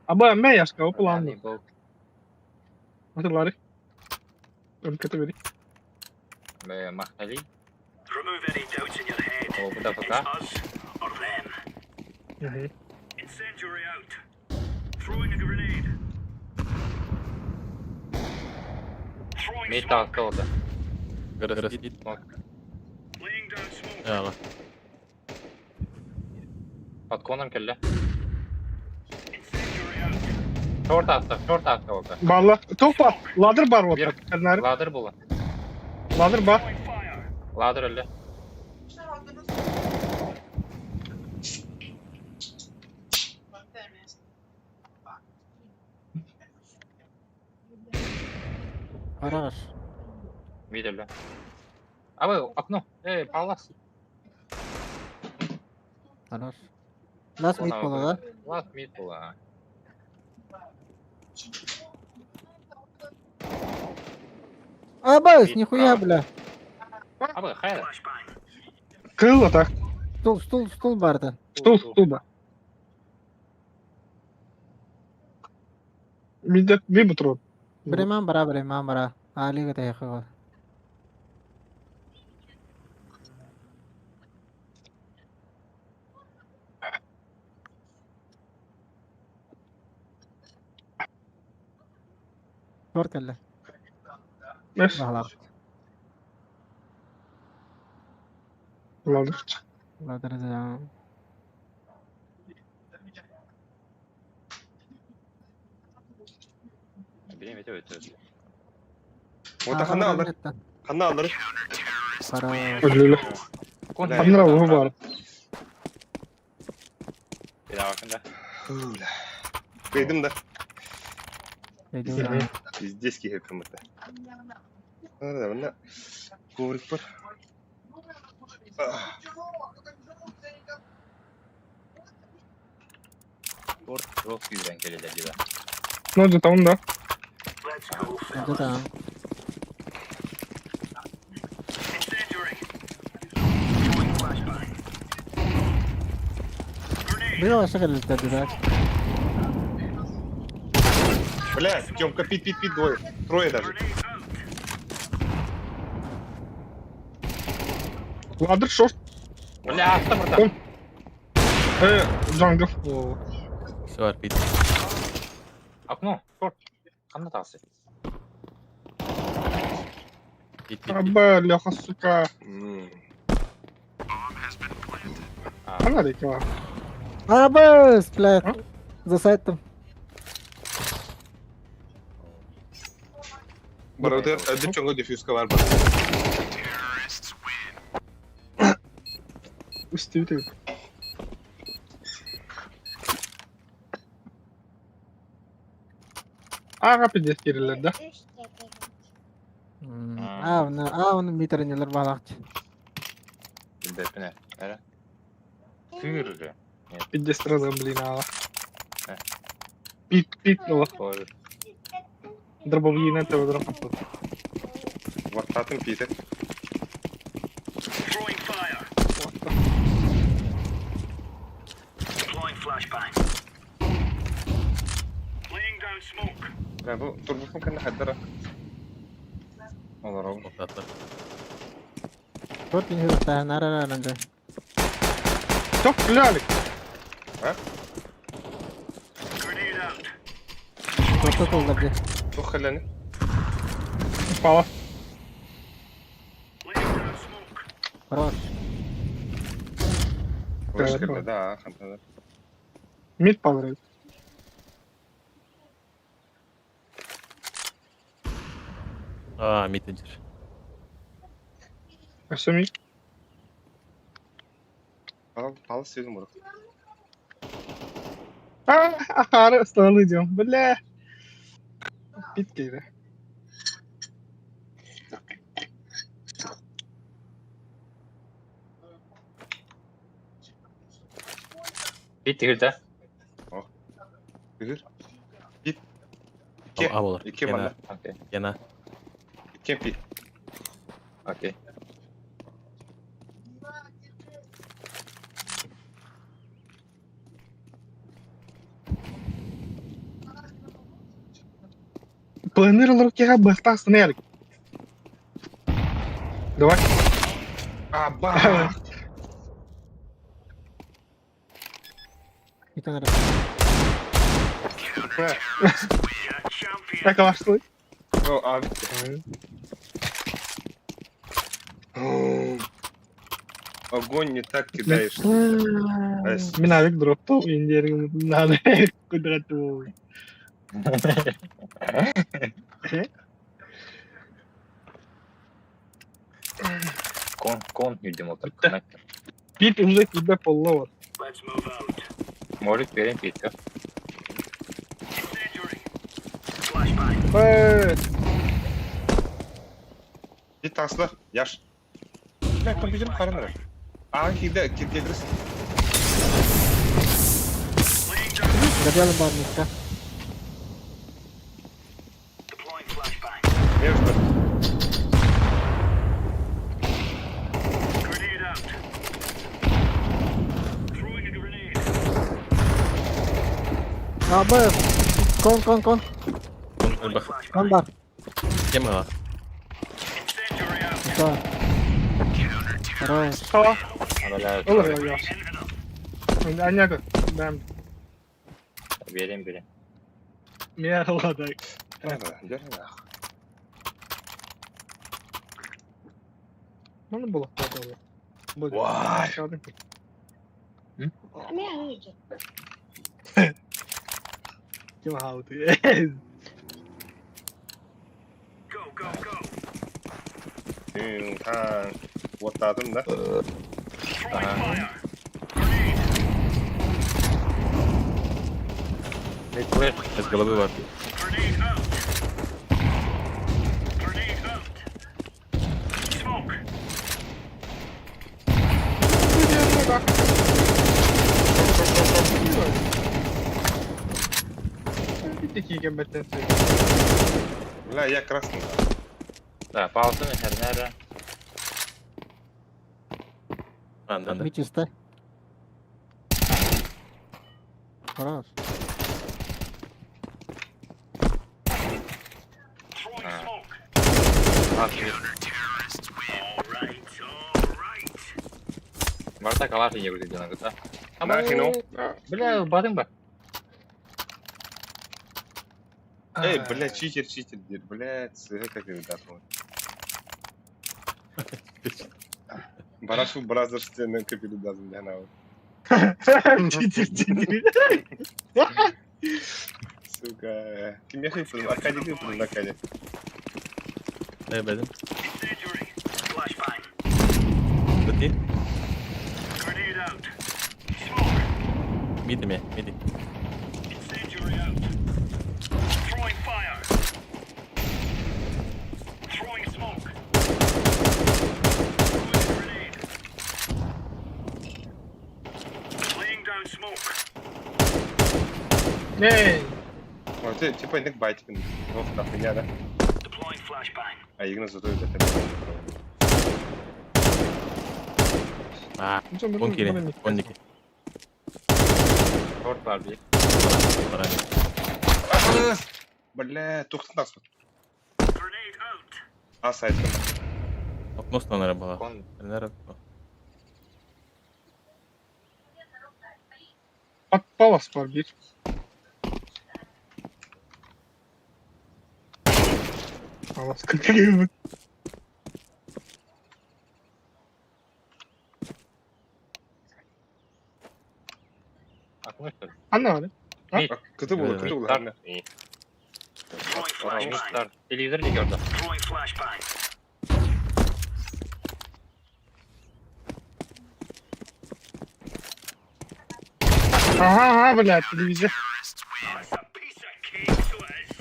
Аба, мэ яшка, опыланды. Атылары. Мкт бери. Махтали. Remove any doubts in your head. О, куда It's пока? us or them. Incendiary out. Throwing a grenade. Throwing Мид smoke. толда. Гырыс. Laying down smoke. Яла. Под коном келле. Incendiary out. Шорт атты, шорт атты oldu. Балла. Топа. Ладыр бар вот. Кәрнәрі. Ладыр була. Ладыр бар. Throwing fire. Ладыр өлі. Хорош. Мид өлі. Абы, окно. Эй, палас. Хорош. Нас мид була, да? Лас мид була. Абайс, Мид нихуя, право. бля. Абы, хайда. Flashbang. Кылла так. Стул, стул, стул барда. Стул, стул да. Мидет би бутрон. Бреман бара, бреман бара. Али гата яхы. Шорт келле. Эш. Бахлап. Ладыр. Ладыр да. Өтө өтө. Вот ханна алар? Ханна алар? Хорош. Өллүлэ. Кон Ханна уһу бар. Биракында. Кыйдым да. Иди да. Пиздец киһи это. Да, мына коврик бар. Спорт жоқ күйрен келелер деді. Ну, да там да. Let's go, Это fellas. там. Incendiary. Throwing flashbang. Grenade. Было шагали добирать. Бля, Тёмка, пит, пит, пит, двое. Трое даже. Grenade out. Ладыр шорт. Бля, авто братан. Джангл. Все, арпит. Окно, шорт. Қанда тағысы? Пит, пит, пит. Аба, Леха, сука. М. Ханна декела. Арабес, блядь. А? За сайтом. Барыда өдүп чоңго диффьюзка бар бар. Үстү Ага, пиздец кирилер да. А, оны, а, оны митренелер балакчы. Билбеппин Әрі. Түйір. Пиздец сразу, блин, ала. Э. Пит, пит, ну, Ой, дробовьина этого дропа. Ваттатын питі. Throwing fire. Deploying flashbang. Laying down smoke. Бля, бу турбуфун кэннэ хаддара. Олар ол. Тоқтатты. Төрт минут та нара нара. Чок, блялик. Grenade out. Төрт толдар же. Тух хэлэни. Упала. Laying down smoke. Хорош. Вышкырды, да, хантада. Мид падает. А, митинджер. А все мид. Пал, пал сөзім бұрық. А, ахары, стороны идем. Бля. Пит кейді. Бит тігілді. Үгір. Пит. Икки. А, болар. Икки манна. Окей, Гена. Икки пит. окей. Планировал кега бахтас нелик. Давай. Аба! Итан ара. Бля. We are champions. Так, алашлы. О, а. Огонь не так кидаешь. Ась. Мен авик дроптал, индерим надо кудрату. Кон, кон юрдем отыр. Пит уже тебя полловат. Let's move out. Может, берем питті. Incendiary. Flashbang. Э, Пит таңсылар, яш. Бля, компьютер қараңдар. А, киді, киргегрис. Laying down. Добьял барника. Deploying flashbang. Между. Grenade out. Throwing a grenade. Абы. Кон, кон, кон. Өлбах. Кон бар. Кем ала? Incendiary out. Ito. Хорош. Сала. Абаля, Olur ya. Аняка. Бэм. берем, берем. Меня ладай. Можно было хватало. Вай. Кем хауты. Түҥ, таң. Уоттаатым да. Throwing fire. Grenade. Флеш. С головы бар. Grenade out. Grenade out. Smoke. Bir dakika beten söyle. Бля, я красный. Да, пауза нерэ. Анда. Ми чисто. Хорош. Throwing Ah. smoke. Калаш. All right, all right. Барта калаш не будет делать, да? Нахрен ол. Бля, бадың ба? Эй, бля, читер, читер, дед, блядь, как это дату. Барашу Бразерс на капелю дадым, бля, на. Читер, читер. Сука. Ким я хыппын, Аркадий хыппын, Аркадий. Эй, бәдім. Incendiary. Flashbang. Бәти. Grenade out. Smoke. Миди ме, миди. Incendiary out. Throwing fire. Throwing smoke. Throwing a grenade. Laying down smoke. Ne? О, ты, типа, ник байтикин. Ох, нахуйня, да? Deploying flashbang. А игры зато это А, он кире, он ники. Шорт бар bir. Баран. Бля, тухтан нас. Grenade out. А, сайт. Окно станара была. Кон. Наверное, At Palas var bir. Palas 40 gibi. Окно что ли? Anne var. Кыты было, кыты было. Мид Throwing flashbang. Мид Телевизор не көрді. Throwing flashbang. Aha aha bля televizyon. That's a piece of cake, so it is.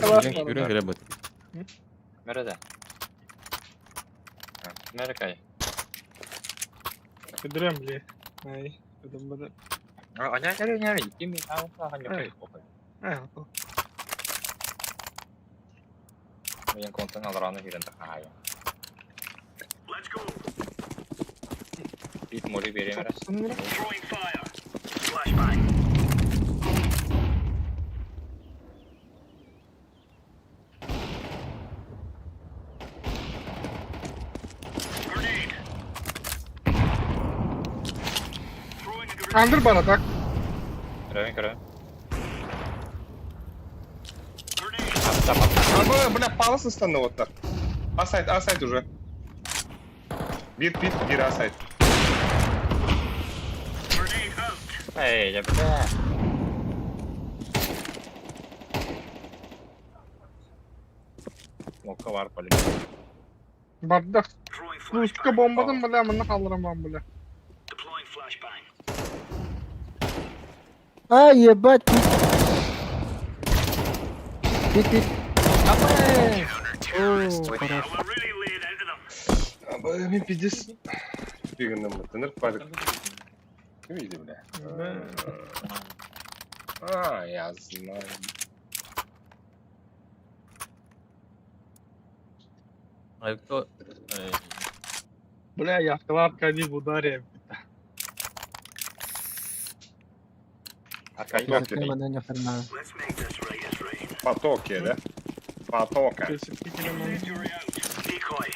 Palas var. Үрін кире бит. Мереде. Мерекай. Көдүрөм бля. Ай, көдүм бада. Аня кәрі не Ким мен Ай, Мен контын алраны кирен тахая. Let's go. Бит моли беремер. Throwing fire. Flashbang. Grenade. Throwing a grenade. Andır bana tak. Көрөм көрөм. Grenade. А, бля, паласы станды вот так. А сайт, а сайт уже. Бир, бир, бир, а сайт. Grenade out. Эй, я бля. Мока бар поле. Барда. Throwing Музыка flashbang. bombadan bile amına kaldıramam bile. Deploying flashbang. А, ебать. Пит, пит. О, хорош. We're really laying into them. А, бля, мен пиздец. Бегеннен бутыныр, парик. Ким иди, бля? А, я знаю. А кто? Бля, я сказал Аркадий в ударе. Аркадий. Потоки. Let's make this right as rain. Потоки, да? Потока. Incendiary out. Decoy.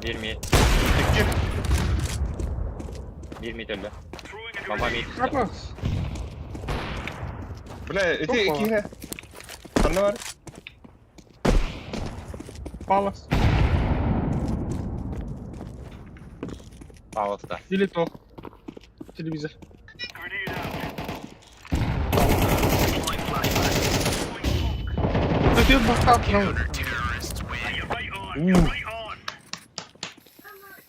Bir mi? Кир. Bir mi төлі. Throwing a Баба grenade. мид. Abbas. Бля, эти Опа. кире. Ханна бар? Palas. Пауста. Или то. Телевизор. Түр бахтаатынан.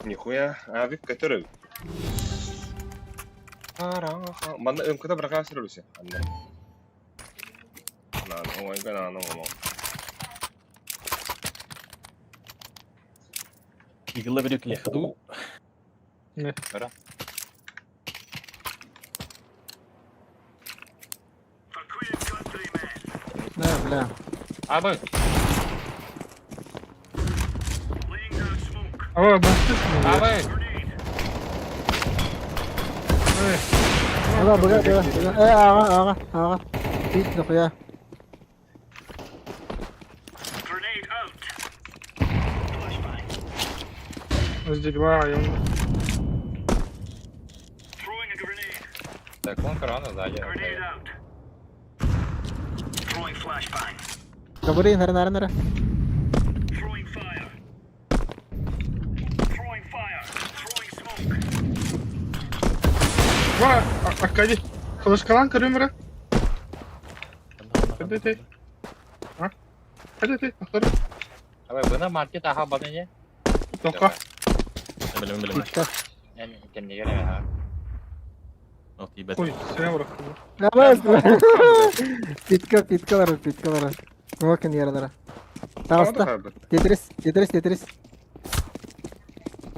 Нихуя, авик который. Манна өмкөтө бырака сырылысы. Анна. Нан, оңойга нан оңо. Игла берек лехаду. Бара. Да, бля. Абы. Ава бастысың. Абы. Ага, бага, бага. Э, ага, ага, ага. Пить нахуя. Сдегла, Так, он корона сзади. Говори, нара, нара, нара. Ва, Аркадий, Флешкалан көрүмөрө. Хадете. А? Хадете, ахтар. Абы, бына маркет аха баны не? Тоққа. Билем билем. Питка. Мен кеннеге ха. Ох, ебать. Ой, сен бырактым. Давай, Питка, питка бар, питка бар. Кумакен яралара. Таҕыста. Тетрис, Тетрис, Тетрис.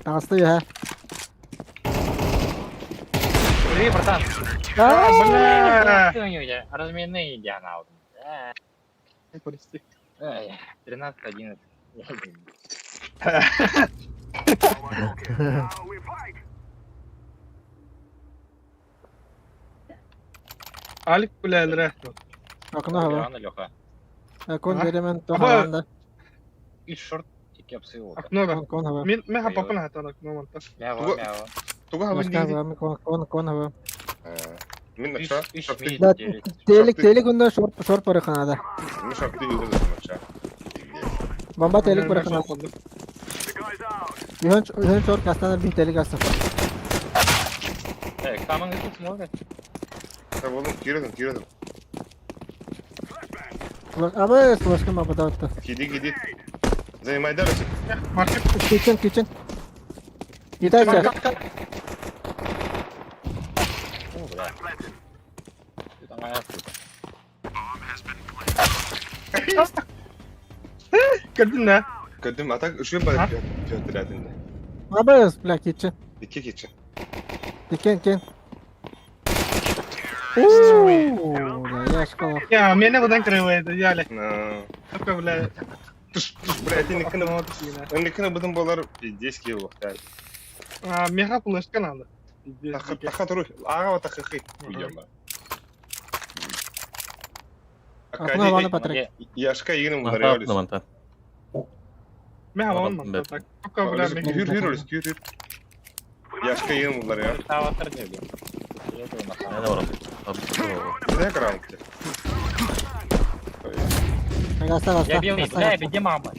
Таҕыста үһэ. Привет, братан. Бля. Разменные диана. Прости. 13-11. Алик билэлре. Окно хаба. Леха. Кон беремен Аба. тохаланда. И шорт, и кепсы его. Окно да. Кон кон хаба. Мен мен хапапын хатан окно манта. Мяу, мяу. Туга хабын Башка диги. хаба, кон кон кон хаба. Мин нача. Шарты. Да, телек телек унда шорт шорт бар ханада. Мин шарты югын нача. Бомба телек бар ханада. Юһен юһен шорт кастана бин телек астын. Так, там он тут смотрит. Та болдум кирдим кирдим. Аба, слышком абадатты. Киди киди. Занимай дальше. Маркет. Kitchen kitchen. Китайца. О, бля. Ты там моя сука. Көрдүн да. Көдүм атак үшүн бар Петр әдинде. Аба, бля, kitchen. Икки кичи. Кен кен. Уу, бля, я школа. Я, мени будан кырыбайды, яле. На. Только бля. Туш, туш, блядь, инникини инникини бутун болар пиздец киев бахтар. А, меха флешка надо. Таха таха туру. Ага тахы. Уйдем. Окно хабаны патрик. Яшка игин Мантан, мундар мантан. Меха Ладно, вон манта так. Только бля. Хүр хүр өлүс хүр хүр. Яшка игин мундар я. Таватар не бил. Я этого Я на наоборот. Не караоке. Гаста, гаста. Я белый, бля, беги, мама.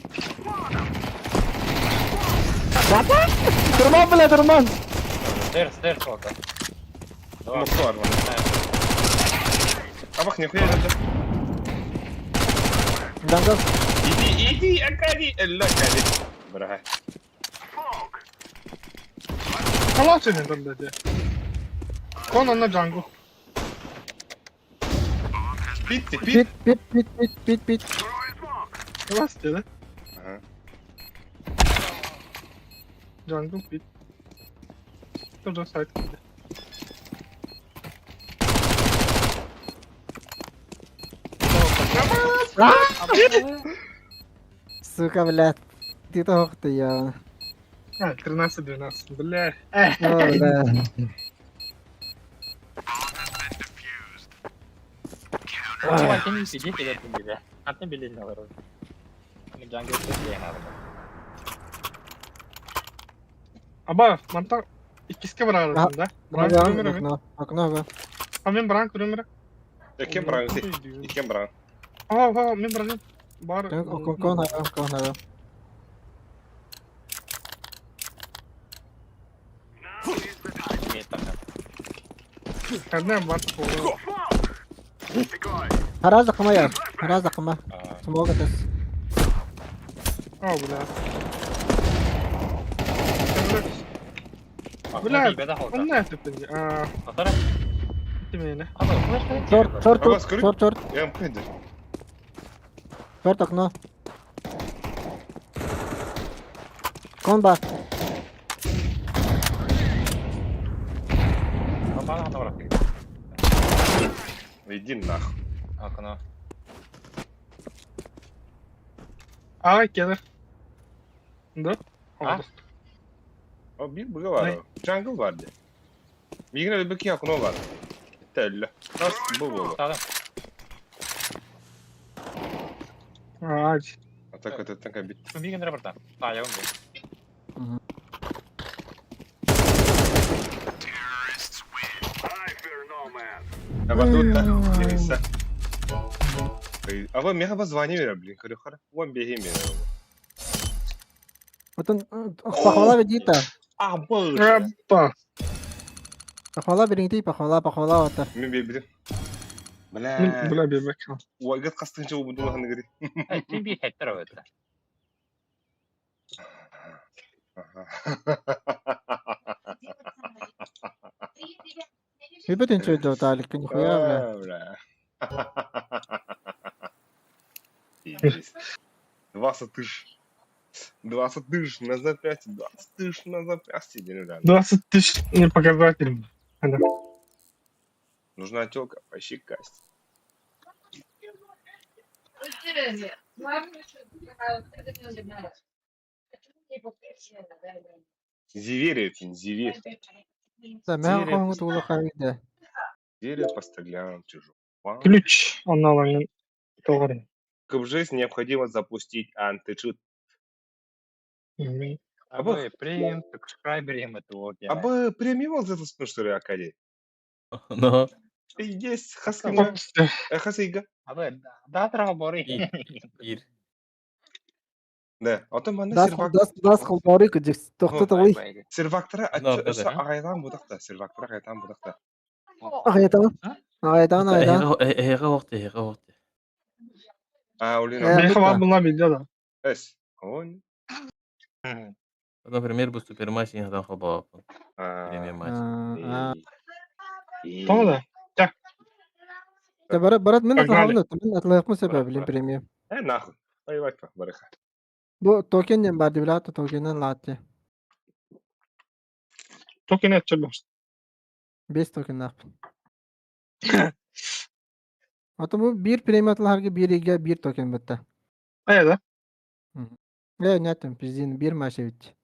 Турман, бля, турман. Стэр, стэр, сколько? Два. Мохтар. Абах нихуя это. Дангал. Иди, иди, Акади, элла Акади. Бра. Халат не там деді. Кон онна джангу. Пит, пит. Пит, пит, пит, пит, пит, пит. Класс деді. Ага. Джангу пит. Тоже сайт. Сука, блядь. Ты то ты я. А, 13-12, бля. О, бля. Ой, сиди, сиди, сиди. А ты билин на ворот. Джангл надо. Аба, манта иккиске барарым да. Бранк көрүмөрө мен. Окно, окно, окно. А мен бранк көрүмөрө. Экен бранк. Экен бранк. А, а, мен бранк. Бар. Кон кон хаба, кон хаба. Кадна бар. Хараза кыма яр. Хараза кыма. Смог это. О, бля. Бля, он это пизди. А, ты меня. Шорт, шорт, Абас, көрү. шорт, шорт, Я мкыдыр. шорт окно. Комба. Иди нахуй. Окно. А, келер. Да? А? О, bir bıgı var o. Jungle vardı. Мигре bir окно var. Телле. Нас bu bu. Tamam. А, Атака атака бит. Мигин реберта. А, я умру. Абатутта. Кириса. Аба меха позвони бере, блин, говорю, хара. Вон беги меня. Вот он, похвала ведита. А, боже. Опа. Похвала бериңти, похвала, похвала вот. Мен бе Бля. Бля, бебек. Уайгат кастынча убудулахан говорит. Ти би хеттер это. Ебать он что делает, Алик, нихуя, бля. Бля. Пиздец. 20 тысяч. 20 тысяч на запястье. 20 тысяч на запястье. Реально. 20 тысяч не показатель. Да. Нужна телка, поищи касть. Зиверит, зиверит. Да, мен қоңы туылы қайда. Зиверит поставляем чужую. Ключ. Он наланын. Тоғырын. В жизнь необходимо запустить античит. А вы премиум, сабскрайберим это вот. А бы премиум за это что ли, Акади? Но. Есть, хаскина. Хасига. А вы, да, трабори. Bir. Да, а то манна Дас сервак. дас дас холборы күдік тоқты ой. Сервактара No, да, да. ағайдан будақта, сервактара ағайдан будақта. Ағайтан. Ағайтан, ағайтан. Эйге вакыт, эйге вакыт. А, улин. Меха бар була билде да. Эс. Он. Например, bu суперматч инһадан холбоо. Премиум матч. Тоғы да. Та барат барат мен Погнали. атлағым мен атлағым себебі премиум. Э, нахуй. Ой, барыха. Бу токенден бар деп латы токенден латы. Токен etçe boş. 5 токен нақпын. Ата бу bir премиум атларга bir иге bir токен бітті. Ая да. Э, нәтім, пиздин bir матч бит.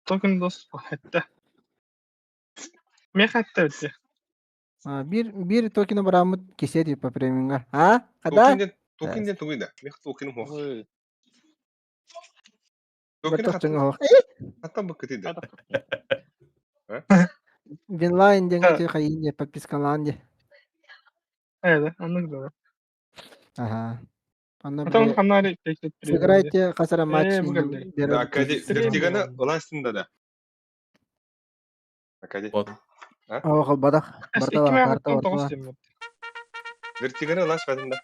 Токен дос хәтта. Меха хәтта битте. Bir bir токені барамыт кесе деп по премиумга. А? Када? Токенден, токенден тугыда. Мех токеним хох. Бір Токен токен хох. хаттан бакытыда. Винлайн деген те хайинде подпискаланде. Ая да, аннык да. Ага. Анда Потом бір ханари текет сыграйте касара матч. Э, бүгін Да, Акади, вертигана уластында да. Акади. Вот. Ага, холбадах. Барта бар, карта бар. Вертигана улас бадында.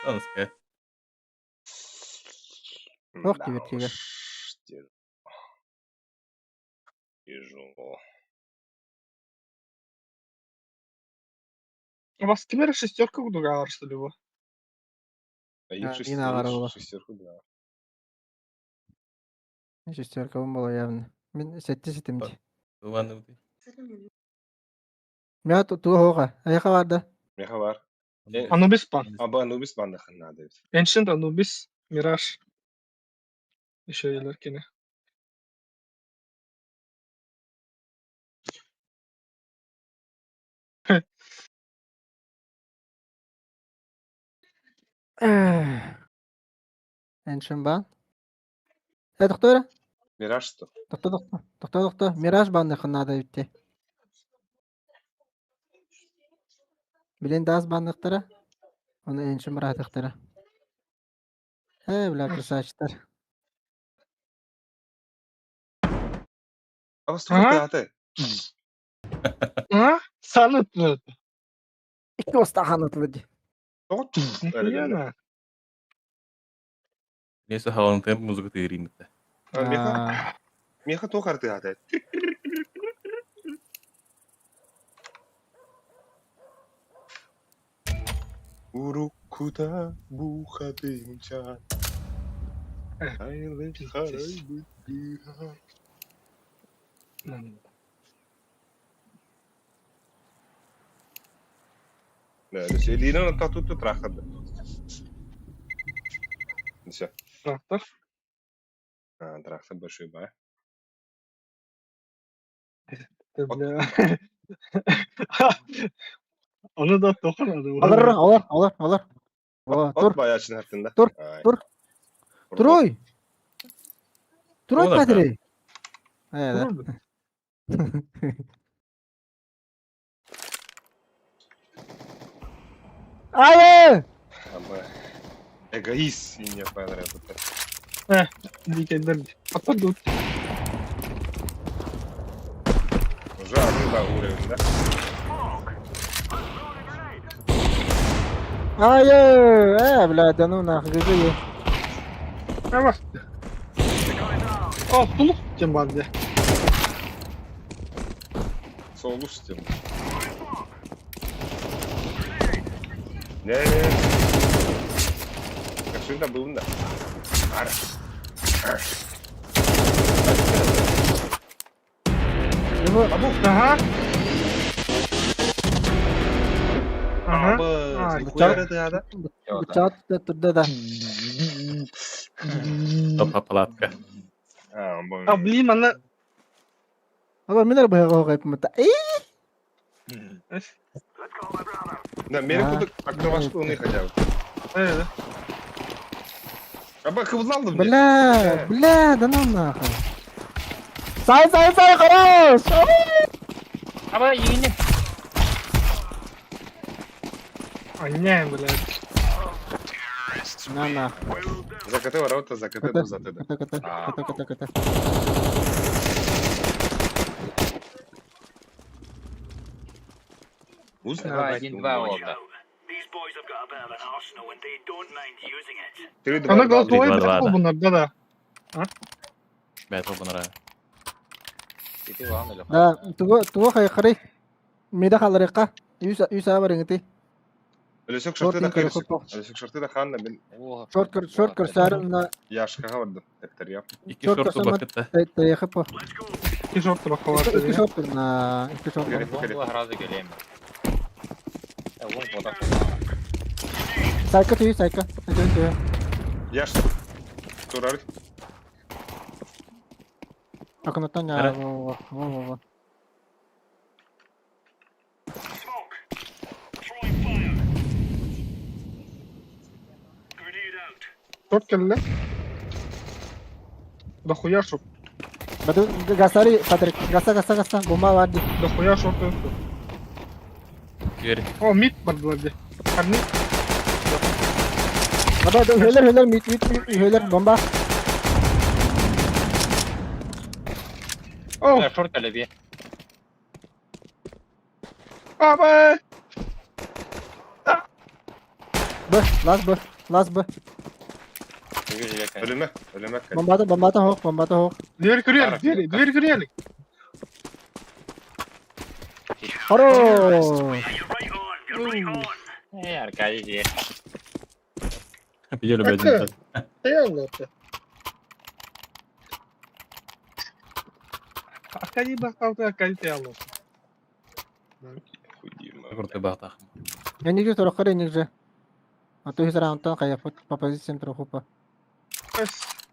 Танская. Ох ты, вертига. Тяжело. У вас теперь шестерка угар, что ли, его? А их Мин ағары бола. шестерку, да. Шестерка бола явно. Мен сәтте сетімде. Туваны. Мя ту хоға. Аяқа барды. Меха бар. Анубис пан. Аба Анубис бандахын надо. Ancient Anubis, Mirage. Еще елеркене. Эншин бан. Э, доктор? Мираж что? Доктор, доктор. Доктор, доктор. Мираж бандахын надо битте. Билен дас бандықтары. Оны эншин братықтары. Э, бля, красавчиктар. Аба столько аты. А? Салют. Икки уостаах аанатылар дии. Тоҕо эрэ гынна? Нихуя. Несе хаалантыыр музыка тыырыймыта. А, Миэхэ, миэхэ туох артыһаата? Уруккута бухатыымчаан, айлы харайбыт кыыһа. Лина тату трахтар. Все. Трактор. А, трактор большой бай. Ты, бля. Onu da tokan Алар, алар, алар, алар. О, От тур, баячын хаттында. Тур, тур. Трой! Трой, Ола, Патри! Э, да. Ай! Эгоист, не понравился. Дикендер. Атадут. Уже один да уровень, да? Ай! Э, бля, да ну нахуй, GG. Ава. О, тулук тем бар де. Солус тем. Не, не, не. Как всегда был, да. Ара. Его Ага. Ага. Аба, А, нихуя это да? чат турда да. Топа палатка. А, он А, блин, она... Алар мен арбага кайпмыта. Эй! Да, мере А. куда открывашку он и хотя бы. Э, Аба, кывлал да мне. Бля, бля, да ну нахуй. Сай, сай, сай, хорош! Аба, yine. А, не, блядь. На нахуй. За КТ ворота, за КТ, КТ, за ТД. КТ, КТ, КТ, КТ, КТ. Два, один, два оба. These boys have got a bit of an arsenal and they don't mind using it. Три, два, Она два, голосовой Три, два, бля, два, bunlar, да, да. Бля, это понравилось. Ити вам или Да, тугу тугу хайхары. Мида халарыка. Үс үс абарынгты. Өлөсөк Шорт шорты да инкер кырысык. хоппо. Өлөсөк шорты да ханна мен Шорт көр шорт көрсәрін яшкага бардым. Тептерия. Икки Шорт шорту көрсөм бакытта. таяхы по. Ики шорт бакалар. Икки шорт на икки шорт. Керек, керек. Лонг разы келем. Лонг бода. Сайка түй сайка. Түй түй. Яш. Турар. Акынаттан я Ара. во во во во. Smoke. Throwing fire. Grenade out. Шорт келді. Дохуя шорт. Баду гасари Патрик. Гаса гаса гаса бомба бар ди. Дохуя шорт өтті. Гери. О, мид бар бұларде. Карни. Баду хелер хелер мит мит хелер бомба. О, Шорт келеби. аба! Б, лас б, лас б. Өлөмө, өлөмө. Бомбата бомбата хок, бомбата хок. Дверь кірелік, дверь, дверь кірелік. Хорош. You're right on. You're right on. Э, Аркадий же. Видели, блядь, Это- Эй, Аркадий бақалды, Аркадий теялы. Крутой бахтах. Я нигде торохары нигде. А то из раундтан каяфот по позициям трохупа.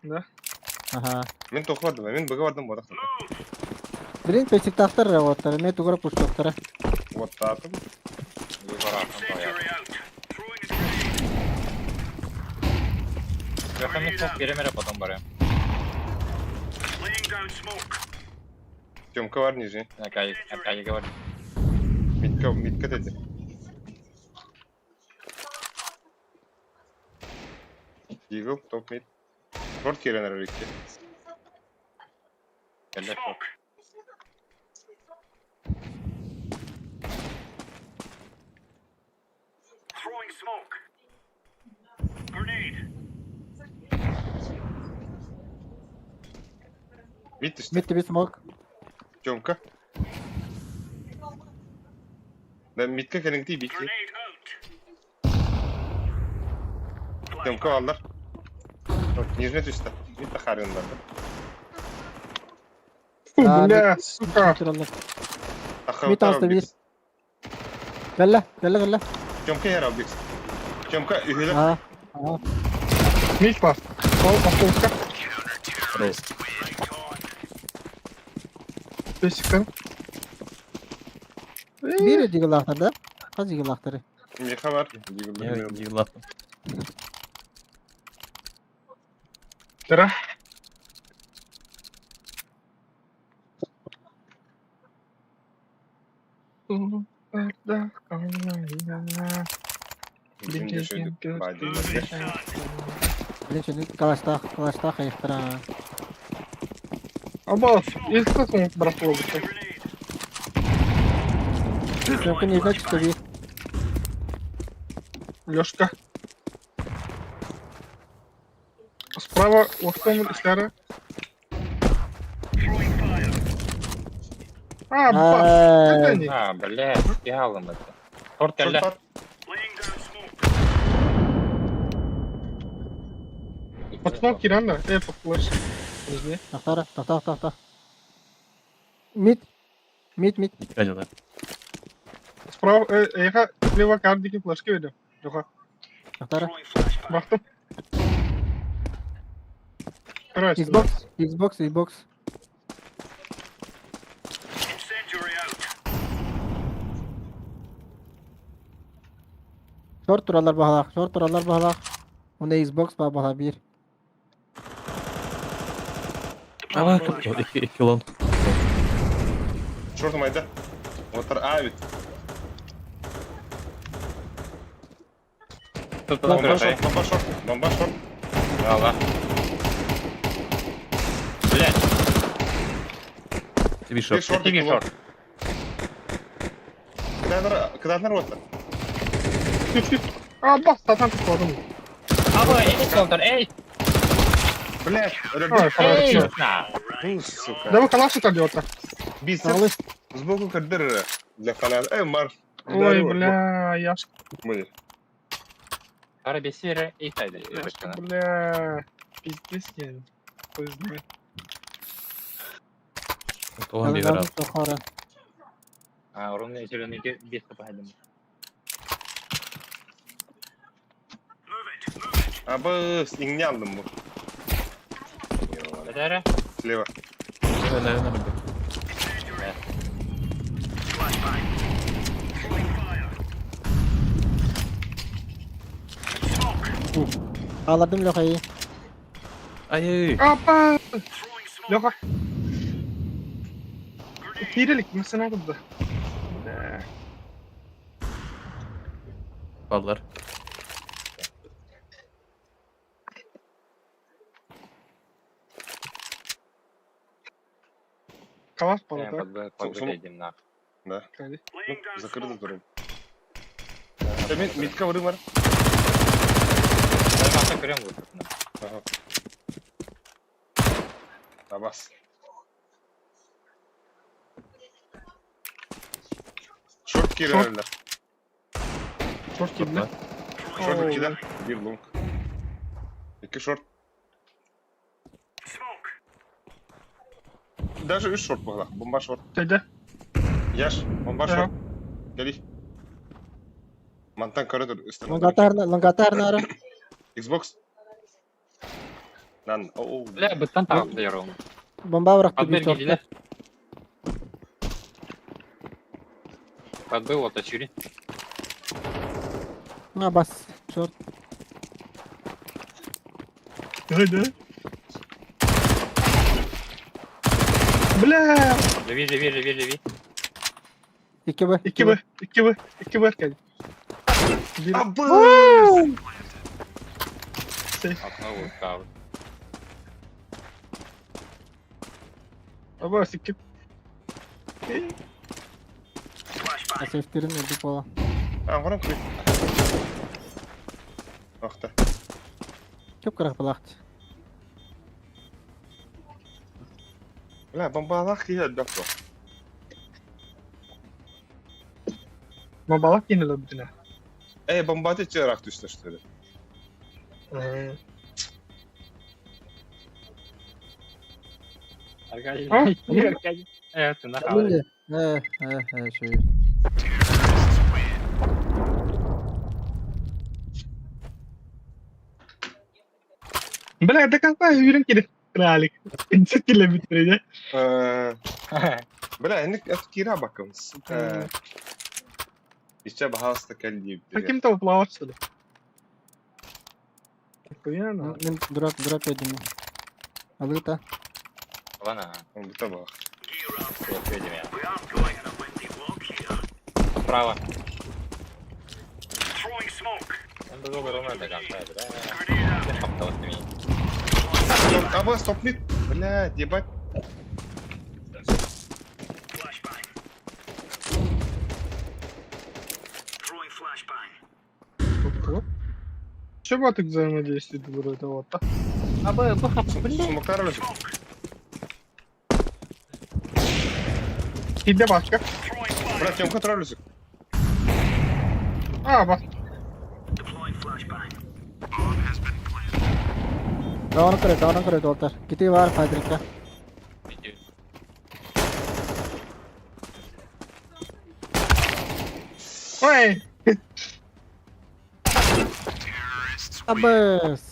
Да. Ага. Мен тохладым, мен быга бардым бодак. Блин, песиктахтар работар, мен тугара пуштоктара. Вот татым. Incendiary out. Throwing a grenade. Рахамит смог перемере потом барем. Laying down smoke. Тёмка бар нижний. Аркадий, Аркадий говорит. Митка, митка деди. Eagle, топ мид. Шорт кирен роликке. Келе шорт. Мид түстэ. Мид тебе смог. Тёмка. Да мидке кэлиҥтии бикки. Тёмка аллар. Нижний түстэ. Мид тахарыын барда. Фу, А, бля, сука. Мид таҕыста биир. Кэллэ, кэллэ, кэллэ. Тёмка иһэр Албикс. Тёмка үһүлэ. Аа, аа. Мид бар. Ол автобуска. Бесиктен. Биир дьигалаахтар да? Хас дьигалаахтары? Миэхэ бар. Дьигалаахтар. Тара. Калаштаах, калаштаах айахтара. Аба, если он брасло Только не значит, что Лёшка. Справа лохтом Исляра. А, ба, это они. А, блядь, ялым это. Торт кэллэ. Под смок киран да? Под флеш. Подожди. Тахтара, тахта, тахта. Мид. Мид, мид. Кадилар. Справа, эха, слева кардики флешки веду. Лёха. Тахтара. Бахтым. Xbox, Xbox, Xbox. Шорт туралар баһалаах, шорт туралар баһалаах. Уна Xbox ба баһа биир. Ава, икки икки лон. Шорт майда. Отар а ведь. Бомба шорт, бомба шорт, бомба шорт. Ала. Блядь. Тебе шорт. Шорт, Тебе шорт. Кыданар отар. А, бас, сатан кладым. Аба, эй, контр, эй! Блядь, Эй, на! Ну, сука. Давай калаш это делать. Бицепс сбоку кардера для фаната. Эй, Марш. Ой, бля, я ж... Мы. Пара бесера и тайда. Бля, пиздец я. Хуй знает. А, урон зеленый без хп. Абы, иңне алдым бу. Дара? Слева. Наверное, Ağladım Loka'yı. Ай-ай. Апа! Леха. Кирилик, мы сына тут. Да. Баллар. Калаш пора, так? Да. Ну, закрыто турым. Мен митка вырым бар. Ага. Табас. Шорт кирелер. Шорт кирелер. Шорт кирелер. Bir long. İki шорт. Даже üç шорт была. Бомба шорт. Дядя. Яш, бомба шорт. Гели. Мантан коридор üstüne. Лонгатар нара. Xbox. Нан, оу. Бля, быттан тағып ярым. Бомба бырақты Подбер bir шортта. гидилер. Подбыл, вот очури. На бас. Шорт. Да, да. Бля! Живи, живи, живи, живи. 2 Б. 2 Б, 2 Б, 2 Б geldi. Bir... Абы! Одного кавы. Аба, sikip. Safe'lerin öldük baba. А, варам клик. Ахта. Көп кырах балаахт. Бля, бомбалаах киһи элбэх буо. Бомбалаах киһи өлөрбүтүнэ. Эй, бомбаты чыраах түстэ что ли? Аркадий, А? Аркадий. Ты нахал. Э, э, э, шөй. Бля, до конца үүрэн кири. Кралик. Инсет киле бүтүрэ. Бля, инник кира бакым, сука. Иччэ баһаалыста кэл диэбиттэр. Каким-то уплавать что ли? Охуенно. Мин дурак, дурак өйдүм. Алыта. Ладно, Онбута баах. я я. We aren't going on a windy walk here. Справа. Throwing smoke. Он был ровно до конца, да? Grenade out. Я хоптал с ними. Аба, стоп мид. Блядь, ебать. Flashbang. Throwing flashbang. Чего ты взаимодействует вроде вот так? Аба, баха, блядь. Сумоктар өлөсүк. Киде башка. Throwing fire. Бля, Тёмка турар өлөсүк. А, бас. Deploying flashbang. Даунан көрө, даунан көрө долтар. Кити бар фабрика. Иди. Ой! Абыс.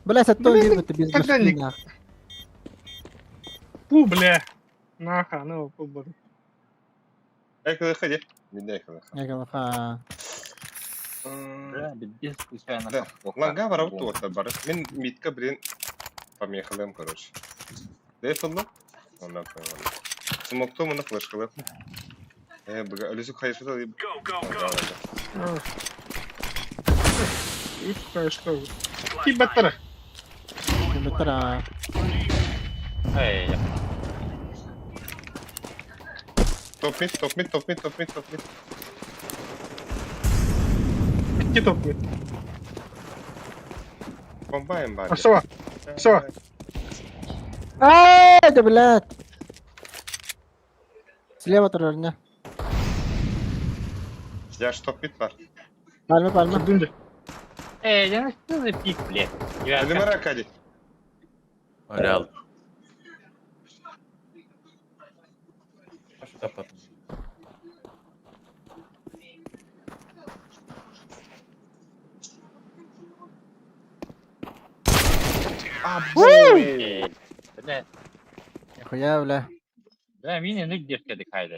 Бля, сәттон Блин, бир бит без когда не- башки. Фу, бля. Наха, ну, фу, бля. Эй, ходи. Миндей ходи. Ягала. Бля, без случайно. Да. Ланга барабыт туота бар. Мин митка блин помехалым, короче. Дефаллы? Онна понял. Смокту мына флешкалып. Э, бага өлөсүк хайшыта Go, go, go. Ух, что? Кибеттер. Беттер. Эй, я. Топ мид, топ мид, топ мид, топ мид, топ мид. Икки топ мид. Бомбаем бар. А что? Всё. Ай, да блядь. Слева турар не. Я ж топ мид бар. Пальма, пальма. Дүнде. Эй, я что за пик, блядь? Өлүмөр Аркадий. Реал. Что потом? Эй, бля, Нихуя, бля. бля, мини ну где ты хайда.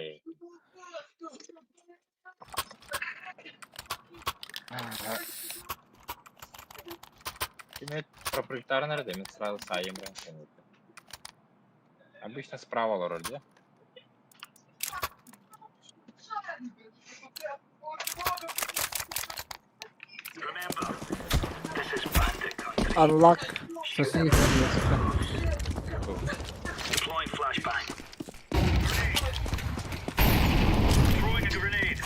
Кимет проприетарный мен сразу саем Обычно справа роль, да? Remember, this is bandit country. Unlock. Соси. Deploying flashbang. Throwing a grenade.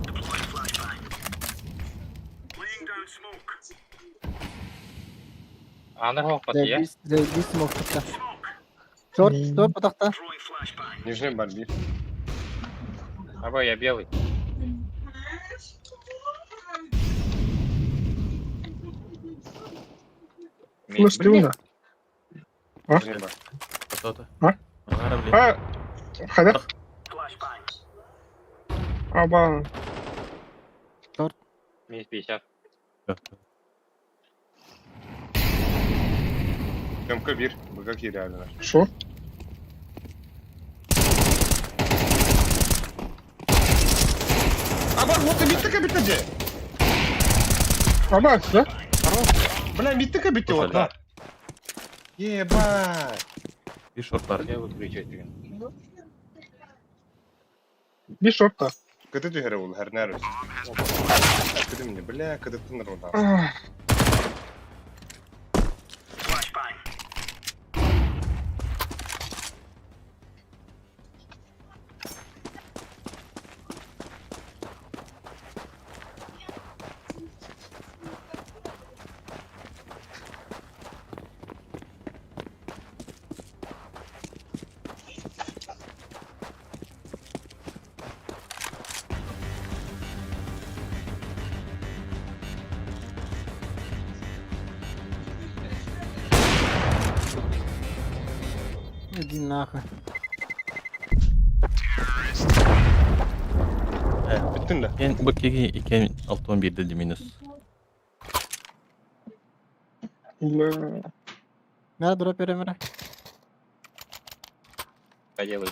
Deploying flashbang. Laying down smoke. Аны хоқ я. Заебись, заебись смог тахта. Smoke. Шорт, шорт потахта. Throwing flashbang. Нижний бар бир. Або я белый. Слышь, ты уна. Нижний бар. Кто-то. А? Ага, блин. А, хода. Flashbang. Аба. Минус 50. Тёмка бир. Бага кире Шо? Аба, вот битте кабитте же. Аба, да? Бля, битте кабитте вот. Да. Ебать. И шорт бар. Я выключу деген. Bir шорт-то. Кыты түһәрә ул, һәрнәр. Кыты мине, бля, кыты тыныр ул. Ах, Flashbang. Иди нахуй. Бүттүн да. Эн бу киһи икки 6-11 ди минус. Бля. На дроп беремere. Поделай.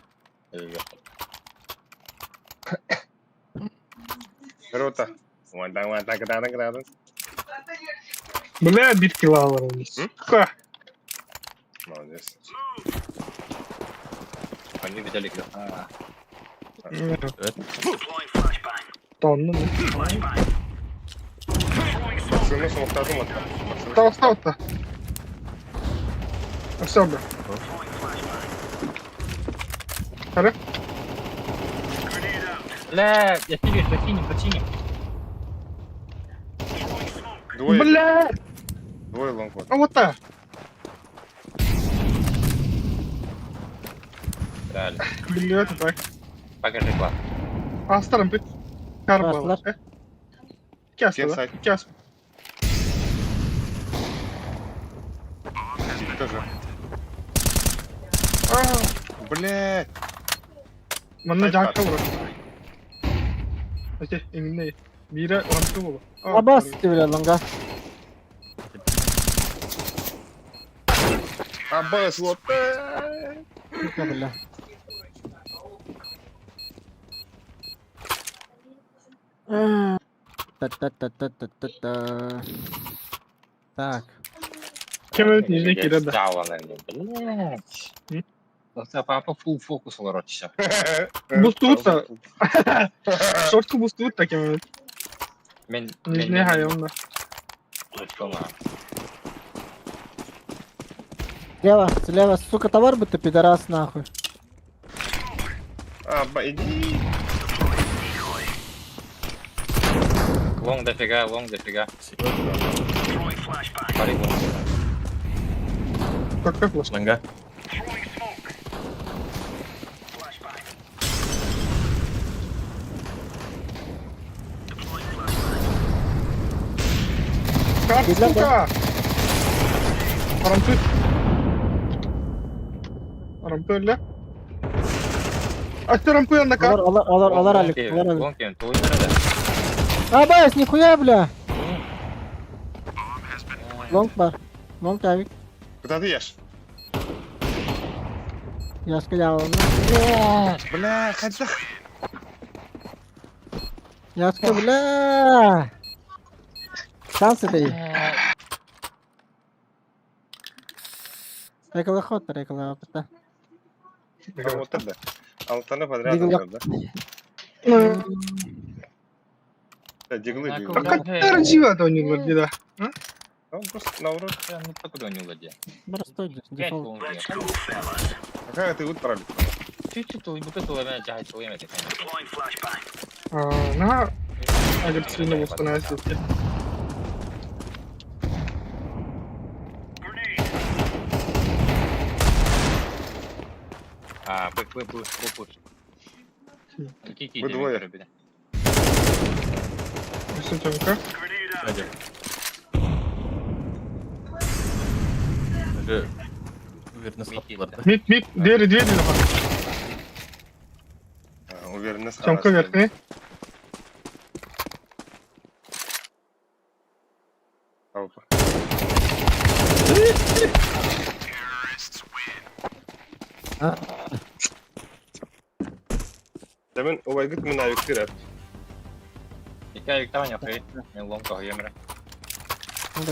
Рота. Уантан уантан кытаатан кытаатан. Бля, бир килл алар. Сука. Молодец. Они взяли килл. Evet. Тонну. Максимум смоктадым отта. Стал, стал-то. Все, бля. Харе? Бля, я тебе починим, починим. Двое. Бля! Двое лонг вот. А вот так. Правильно. Бля, это так. Покажи класс. Астарым бит. Карбала. Астар. Кяс, Кем да? сайт? Кяс. Тоже. А, Блять. Манна Сайт жакка бар. була. Окей, именно. Бире рампы була. Абас тебе лонга. Абас вот. Сука, бля. Та-та-та-та-та-та-та. Так. Кем это нижний кире да. Дала на мне, блядь. М? Вот папа фул фокус короче. Бустуутса. Шортку бустуут таким. Мен Нижний хайонда. Слева, слева, сука, товар бы ты, пидорас, нахуй. Аба, иди. Лонг дофига, лонг дофига. Пари лонг. Как флеш? Лонга. Как, сука! Рампы. Рампы ля. А ты рампы на как? Алар, алар, алар, алар, Алик, алар, Алик. Лонг кем, туй надо. Абас, нихуя, бля. Лонг бар. Лонг авик. Куда ты ешь? Я сказал. Бля, хотя. Я сказал, бля. Шансы дай. Рекала ход, рекала опыта. Вот это. Алтаны подряд. Дигл. Да. Да, диглы, диглы. А как ты у них да? Он просто наоборот. Ну покуда не улади. Простой Пять дефолт. лонг. Какая ты вот правильно? Чуть-чуть вот это ломя тягать ломя А, на агрессивно восстанавливается. А, б, б, б, б, б. Какие Вы двое. Все, Тёмка. Один. Даже уверенно саптылар да. Мид, мид, двери, двери. Уверенно Тёмка верхний. Опа. Demin o vaygıt mı nayıktır hep. İki ayık tamam yapıyor. Men лонг кохьемре.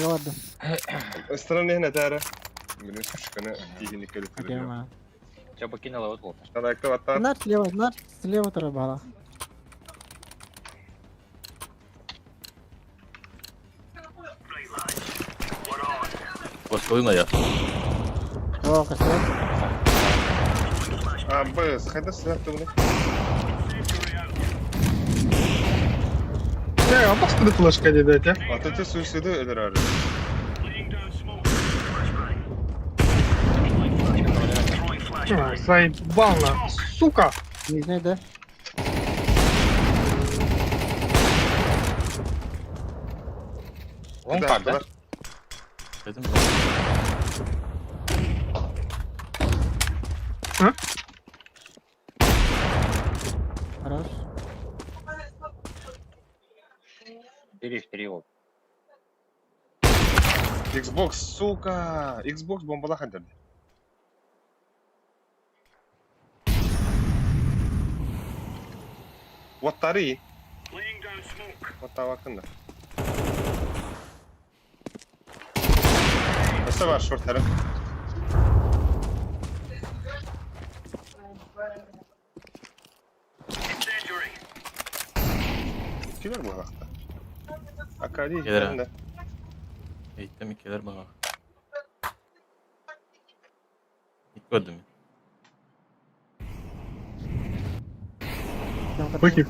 Ладно. Страны هنا تارة. من تيجي نكلم. Че бы кинула вот вот. Надо ваттар. Нар слева, нар слева тарабала. Başka я. О, костер. А, б, хайда сюда ты Не, а просто флешка не дать, а? А то ты суициды öldürür. А, Заебал на, сука! Не знаю, да? Лонг пак, да? Dedim. 4 в 3 ол. Xbox, сука! Xbox бомбалаах эрдэрдэ. Уоттары Уоттаабаккын да. Өссө баар шорттары. Килер быһалахта. Акади Кэлэр иһиттэн да. Эйттем иккилэр баҕа. Икки көрдүм. Быки.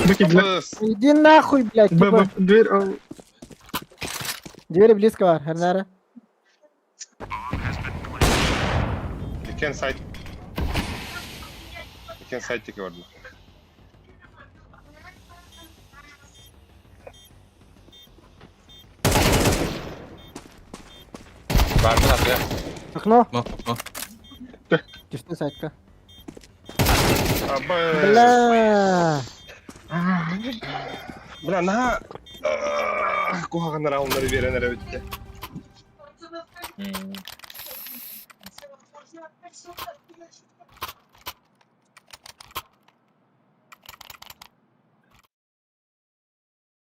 Быки, бля. Абыс! Иди нахуй, блядь, Б, типа. Б, дверь. А, Двери близко бар, Хернара. Иккен сайт. Иккен сайт диэки бардым. Барбын атыа. Окно. Окно, окно. Түстэ сайтка. Абыс! Бля. Бля, наһаа куһаҕаннар ауннары биэрэн эрэ бүттэ.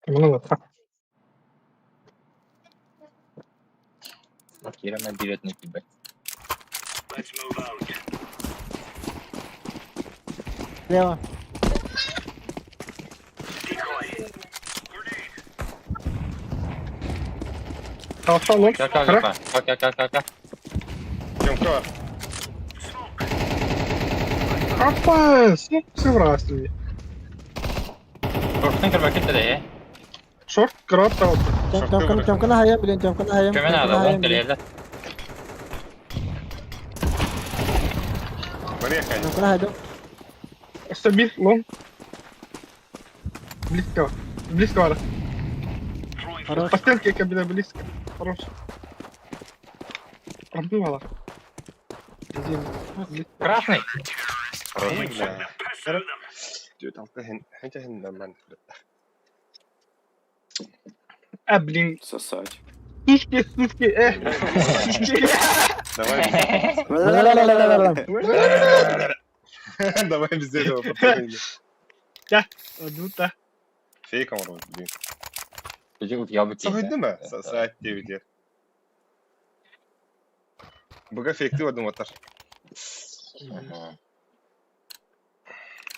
Мына вот. Киирэмэн билетini киирбэт. Слева. Алса лонг. Кэл кэл кэл кэл кэл кэл кэл. Съемка бар. Апа, все врасли. Шорттан көрбөккүт да ээ. Шорт, крот, вот. Тёмканы, тёмканы хайа, блин, тёмканы хайа. Көмө наада, оҥ кэлиэллэр. Мария Хань. Тёмканы хайда. Стабиль, лонг. Близко. Близко, Вара. Хорош. По стенке кабина близко. Хорош. Пробивала. Красный! Хорош, бля. Түт алты хен, хенче хен нормально. А, блин. Сосать. Сушки, сушки, Сушки. Давай. Ла-ла-ла-ла-ла-ла. Давай без этого потом. Дута. Фейк оҥорбут, блин. Бiji утуйабыт Соһуйдум ээ, саат диэбитигэр. Буга фейктыы бардым уотар.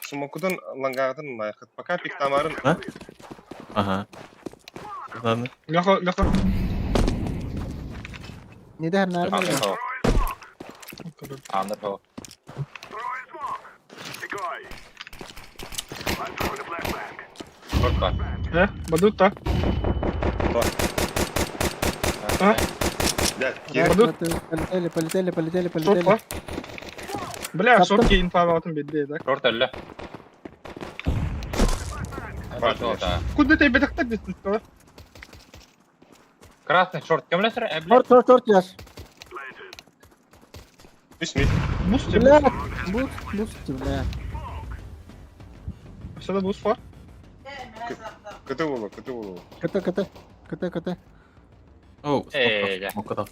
Сумокутун лангаагытын найхыт. Пока пиктамарын Ага. Ладно. Леха, Леха. Не да, Хернара. Андер хо. Андер хо. Шорт бар. Бадута. А? Дядь, киир. Раз, два, три. Полетели, полетели, полетели, Шорт, полетели. бар. Бля, Саптым. шортки инфа алтын бедде, да? Шорт өллө. Бар, Куда ты бедахтар дейсің, что? Красный шорт көмөлөсөр, э, бля. Шорт, шорт, шорт, яш. Үс мид. Буст тебе. Бля, буст, буст, бля. Сюда буст бар. Кыты болу, кыты болу. КТ, КТ, КТ, КТ. Оу, Э, дьэ. смокка да.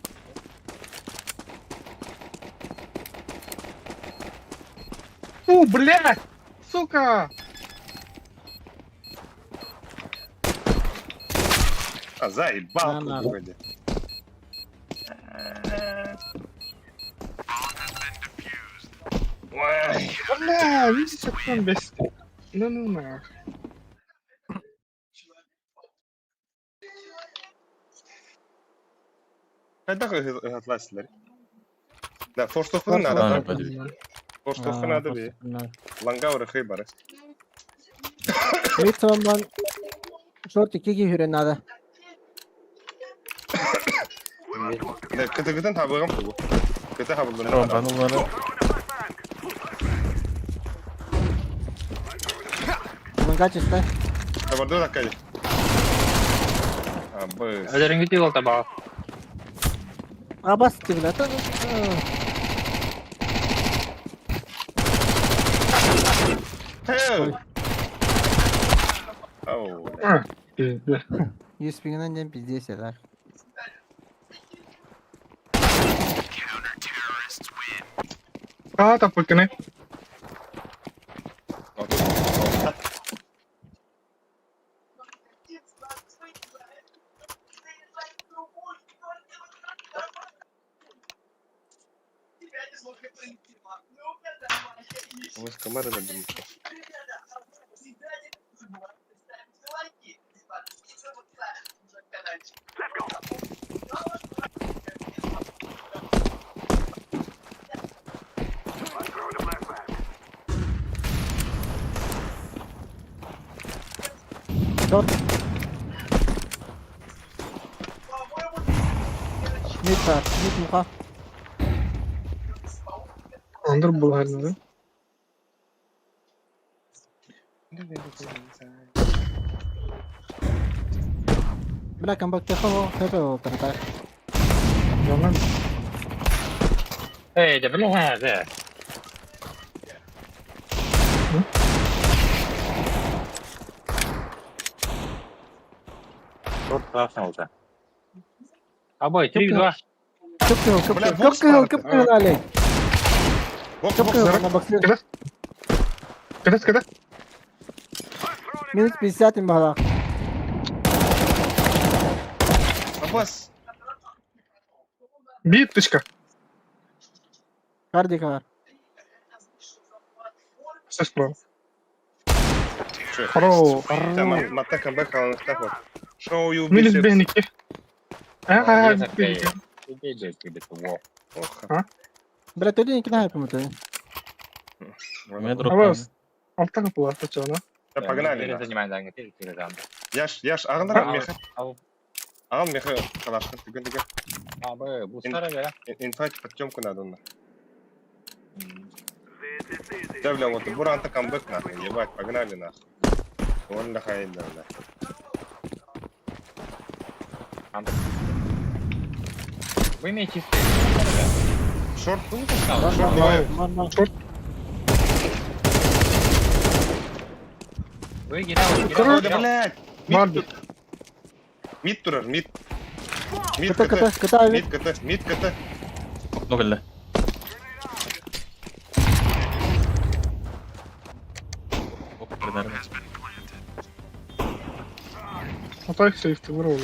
Фу, бля! Сука! А, заебал. На, на. какой-то. Ой, Бля, видите, как он бесит. Ну ну нах. Хайдах ыһатлааччылар? Да, форштовканы Форс- надо. Ладно, пойду. Форштовка надо би. Ланга урахы бары. Мид соннан шорт икки киһи надо. Да, кытыгытын табыгым тугу. Кыты хабылдын. Роман улары. Ланга чисто. Табарды такай. Абы. Өлөрүҥҥү ол табаҕа. Абас бля. Та- Хей! Ау. А, Пизде. Юспигынан диэн пиздец этэр. Аа таппыккыны. Ось камера на думку. Шорт. Мид бар, мид муха. Андыр буларны. Бля, камбактеха хп болтар. Жанна. Эй, да бля, да. Тут классно уже. Абой, 3-2. Кып-кызыл, Бля, кып-кызыл, бокс кып-кызыл, барды. кып-кызыл, Олег. Бокс, бокс, Кып-кызыл, на боксе. Кыда кыда. Минус 50 им бала. Абас. Биточка. Кардика бар. Все справа. Чё? Хоро. Там матта камбэк алынықтақ вот. Шоу you Минус biceps. беники. Ага, беники. Ох. Бля, ты не кидай, по-моему. У меня дроп. Абас. Алта капыла, точно. Да, погнали. Яш, яш, ағындар меха. Ағын меха калашкын түген түген. Абы, бустара бера. Инфайт подтемку надо на. Да, бля, вот буранта камбэк нахуй, ебать, погнали нахуй. Он нахай, да, бля. Вы имеете чистые. Шорт, Шорт, шорт, давай. Шорт. Вы генерал, генерал, Да, блядь. Барби. Мид турар, мид. Мид КТ, КТ, КТ, КТ, мид КТ, мид КТ. Ну, бля. Оп, наверное. А так сейф ты вырвал.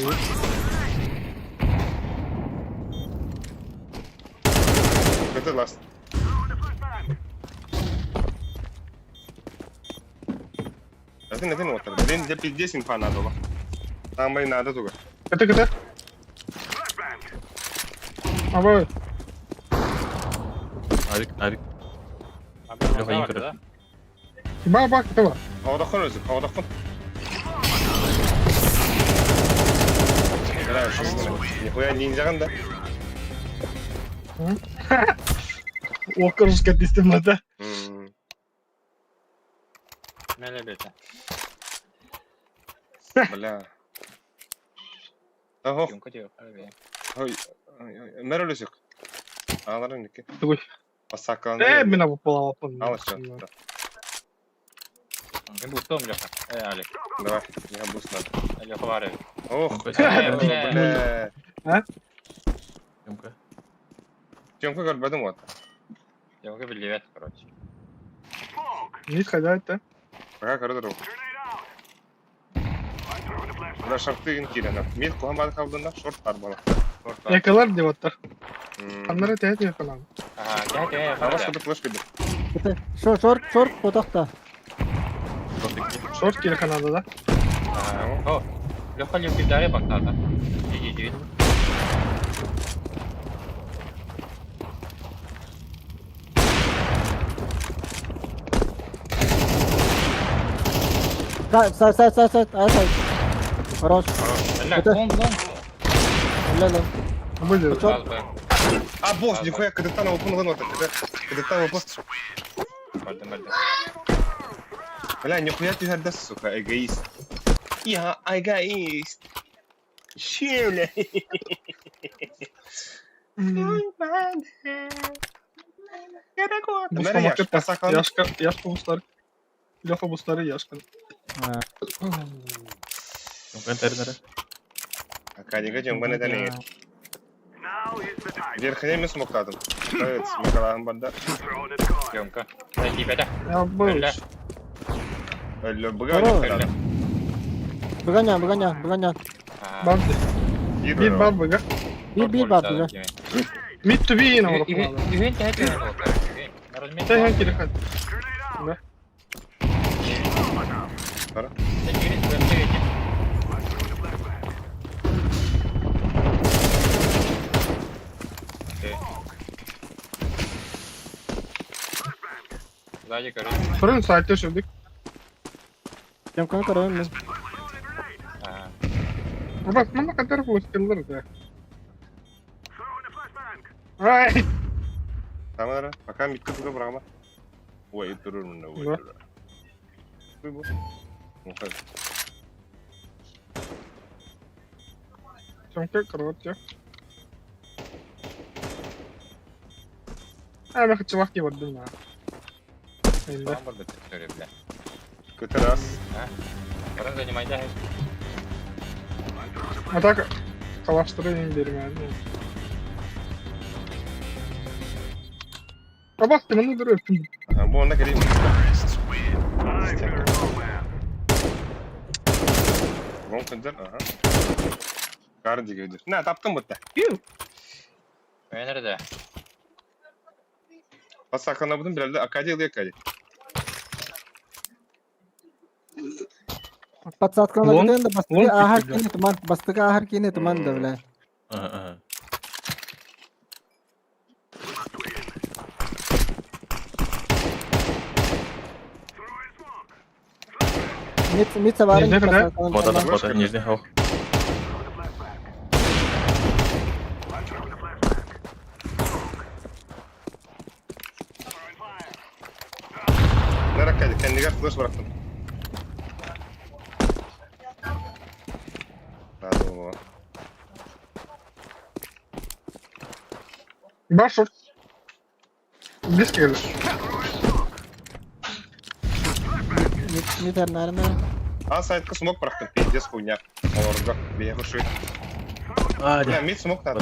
КТ ласт. Один, один вот. Блин, где пиздец инфа надо было. Там и надо только. КТ, КТ. Абай. Авик, авик. Леха, инкер. Ба, ба, КТ бар. Havada özü, havada kon. Бля, что Нихуя ниндзяган да? Окружка дистемада. Бля. Ого. Ой, Мэролюсик. Ағаларын неке. Тугуй. Басакан. Э, мина попала. Ал всё. Мен бустом, Леха. Алик. Давай, я буст надо. Леха варю. Ох, Бля. бля. А? Тёмка. Тёмка көрбөдүң вот. Тёмка билбет, короче. Не сходят, да? Пока көрдүр. Бля, шарты кирена. Мид кухан калдында шорт бар бала. Якалар деп аттар. Аннары тәйт якалар. Ага, тәйт, Абас куды флеш киди. КТ. Шорт, шорт, шорт, потақта. Шорт киреханада да? О, Леха люкидаре бактада. Иди, иди. Сай, сай, сай, сай, сай, сай. Хорош. Бля, лон, лон. Бля, лон. Были. Шорт. А, босс, нихуя, когда там опун гын вот, когда там опун. Бля, нихуя ты горда, сука, эгоист. Я эгоист. Че, бля? Яшка, Яшка бустар. Леха бустары, Яшка. Тэрнere. Акадига жөңгөн этен эгер. Верхне мен смоктадым. Evet, смокалаһым барда. Съемка. Найди, бәдә. Я был. Өллө. Өллө быга Здорово. жөңгөн. Быганя, быганя, быганя. Бар. Bir бар быга. Bir bir бар быга. Mid to be yine orada. Үһен тәһәт үһен олар. Sen hangi dikkat? Бара. Сзади, короче. Fırın saatte şurada. Жөмканы көрөм мен. Ага. Bak bana kadar bu skill'lar da. Ay. Тамара, пока митка туга брама. Ой, турur мында, ой. Да. турur. Буй бу. Мухай. Чонка короче. Ay ben kaçmak gibi oldum ya. Şimdi. Там бар бит, бля. Көтөр ас. Барын занимайда. Atak savaştırayım derim yani. Kabak bunu dur öptüm. Аха, бу онда келейм. Вон көтөр, аха. Кар дигедир. На, таптым бутта. Nerede? Басакана будым билелде Акадия или Акадия. Подсадканы Лонг- кетен да бастыгы лонг ахар кетти, кини туман, бастыгы ахар кини туман да бля. Ага, ага. Мит мит сабарын Нижний да? подсадканы. Вот это, вот это, нижний хол. Нер Акадия, кендигер флеш бырактым. Надо. Бар şort. Biz gelir. Мит мит эрнарына. А сайтка смок бырактым, пиздец хуйня. Олорго, бия хушуй. А, Бля, мид смок надо.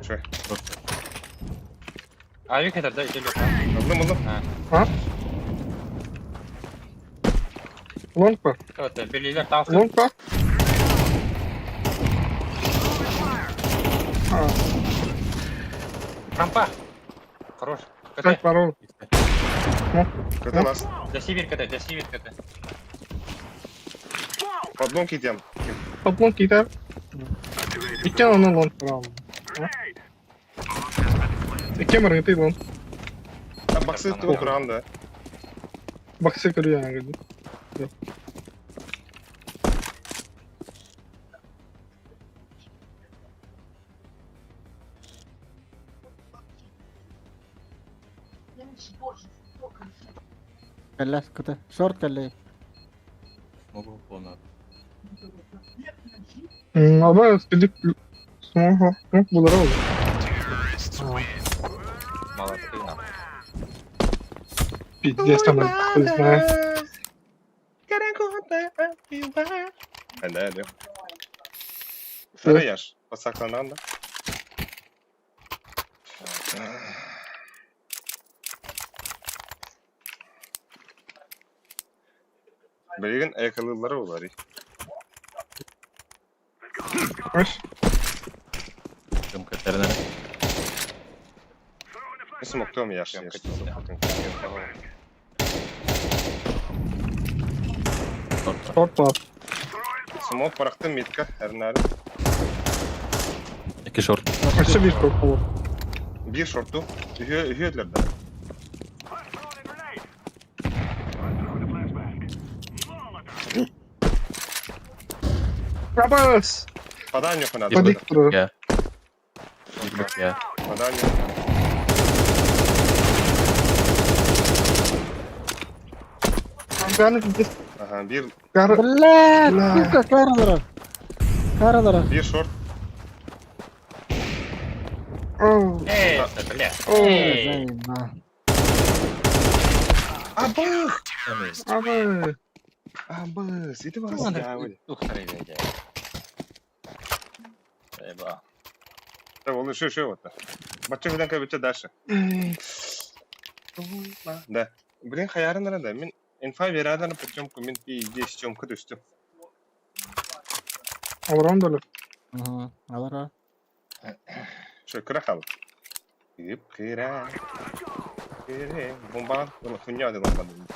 Чё? Авик это, да, или Алдым, алдым. Long var. Это, берлилер таусы. Long var. Ha, Рампа. Хорош. КТ. tak var oğlum. Көтөр лас. Для Сибирь КТ, для Сибирь КТ. Подлон кетем. Top long gider. İki onu long var aldım. Ha? İki marangıtı long. Баксы туга турган да. Baksı kırıyor yani. Каллас кыты. Шорт каллей. Могу полно. Ama gidip smoke smoke bulara oldu. Молодцы, нахуй. Пиздец там, хуй знает. Хәлдә әле. Сары яш. Басакланган да. Билигин экылылары олар. Hoş. Жөмкө тэрнere. Смоктом яш. Съемка яш. Short var. Смок барактым митка әрнәре. Эки шорт. Aşağı bir short olur. Бир шорту. Үһө үһөдлөр да. Rabas. Паданию ханады. Padik durur. Я. Я. Паданию. Yani пиздец. Ага, бир Kar. Бля, Бля. сука, каралара. Каралара. бир шорт. Oh. Эй, это, бля. Oh. Эй. Заеба. Абах! Abi. Абыс, ити баҕас дьаабы. Эба. Да, ол еще еще вот. Бачча билэн кэбиччэ дальше. Да. Блин, хаярын да. Мин инфа верадан потемку мин пиздец съемка түстүм. Олорон долу. Угу. Алара. Что, кыра хал. Кып кыра. Кыра. Бомбаан, хуйня один ламбан.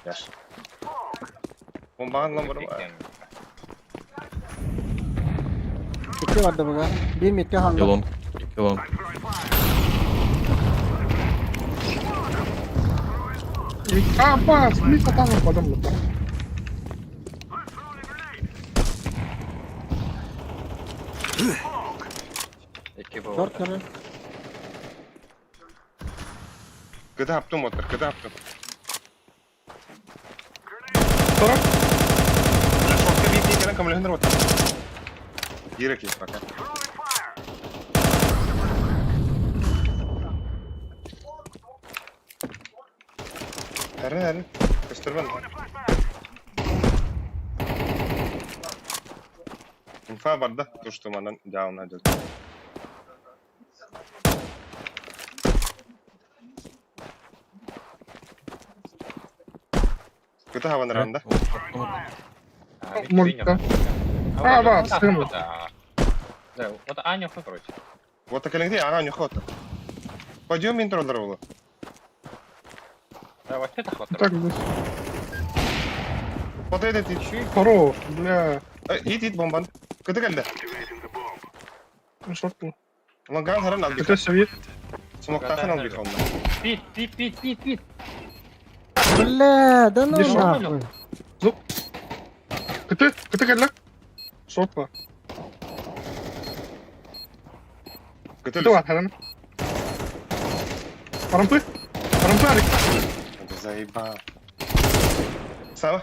Яш. Бомбаан ламбар. Икки барды буга. Бир митке Икки халла. лонг. Икки лонг. Абас, мин сатан бадам лыта. Икки Dört болду. kere. Кыда аптым отыр, кыда аптым. Тора. Бля, шортка бит екен камлехнер отыр. Кира кис пока. Әрін, әрін. Көстірмен. Инфа бар да, то, что манан дауна деді. Кыта хаван ранда. Мульта. А, да, стрим. Да, вот Аня хуй, короче. Вот так где ага, не хватит. Пойдем интро дорогу. Да, вот это хватит. Так здесь. Вот этот еще. Хорош, бля. Ит, ит, бомбан. Кыта келді. Шорт был. Лонган харан албиха. Это совет. Смоктахан албиха онна. Пит, пит, пит, пит, пит. Бля, да ну Держи. нахуй. Кыты, кыты келді. Шорт бар. Кыта Кыты бар, харан. Парампы. Парампы арик. Это заебал. Сава?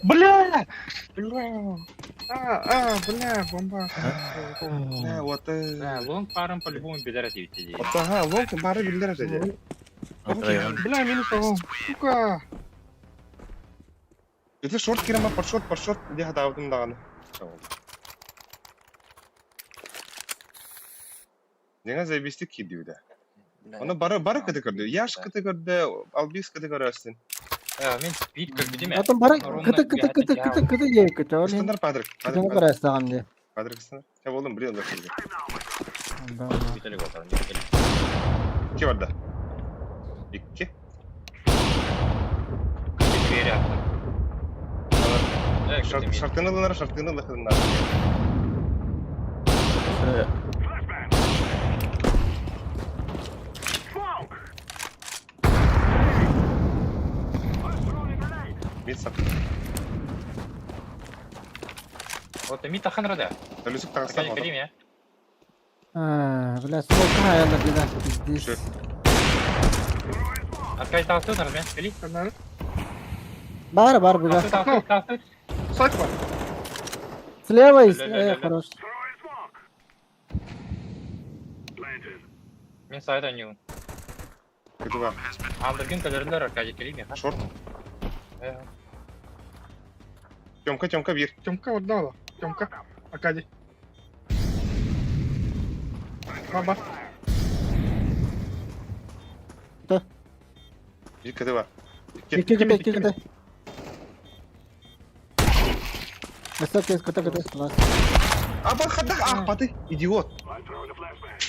Бля! Бля! А, а, бля, бомба. Да, вот. Да, лонг паром по-любому бедарат идти. Вот ага, лонг бары билдер деді. Бля, минус того. Сука. Это шорт кирема под шорт, под шорт, где хатаудым даганы. Деңе заебисти киди да. Оны бары бары кыты көрдү. Яш кыты көрдү, албис кыты көрөсүн. Мен пит көрдү деме. Атын бары кыты кыты кыты кыты кыты жей кыты. Олин. Стандар падрик. Кыты карастаган де. Падрик стандар. Я болдум билен да. Бүтелек отыр, не бүтелек. Ки барда. Икки. Двери атты. Шартыны лынар, шартыны лыхынар. Мид сап. Вот мид тахан рада. Төлүсүк тагыстан. Аркадий, кали меня. А, бля, сколько хаялар деда. Пиздец. Аркадий тагысты, нормально, кали. Бар, бар, буга. Тагысты, тагысты, тагысты. Сайт бар. Слева есть. Ля, ля, ля, Э, ля. хорош. Мен сайт ойнаймын. Кыты бар. Алдыргын көлөрүлөр Аркадий, кали меня. Шорт. Тёмка, Тёмка, бир. Тёмка вот дала. Тёмка. Аркадий. Баба. Бир кыты бар. Икки кыты, икки кыты. Высокий, кыты кыты. Класс. А бахадах, ах, паты, идиот.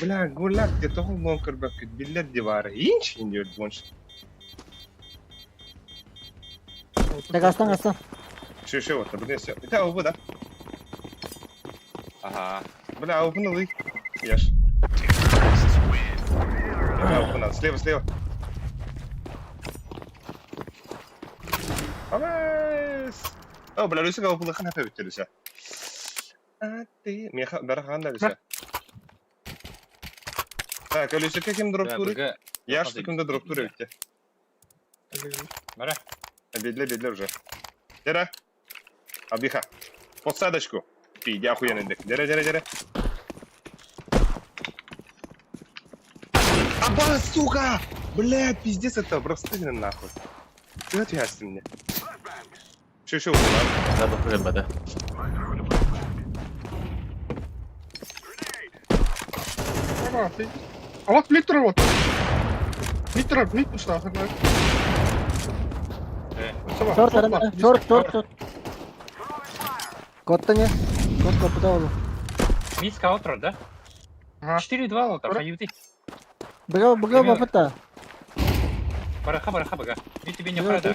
Бля, гуляк, ты того лонкер бакыт, билет дивары. Инч идиот больше. Так, астан, астан. Все, все, вот, блин, все. Это АВП, да? Ага. Бля, АВП на лык. Ешь. Бля, АВП надо. Слева, слева. Абас! О, бля, Люся АВП лыхана хабит, Люся. А ты... Меха, барахан да, Люся. Так, Люся, каким дроп туры? Я ж каким дроп туры, ведь. Бара. Бедле, бедле уже. Дера. Абиха. Подсадочку. Пиди, охуенный дек. Дера, дера, дера. Аба, сука! Бля, пиздец это, просто нахуй. Ты отвязься мне. Şu şu var. Да, бахы бада. Ага, ты. А вот мид вот. Мид турар, мид пушта. Шорт, шорт, шорт, шорт. Коттане. Кот копыта oldu. Мид скаутер, да? Ага. 4-2 ол хайыты. Быга быга бапыта. Бараха, бараха, бага. Мид тебе не храда.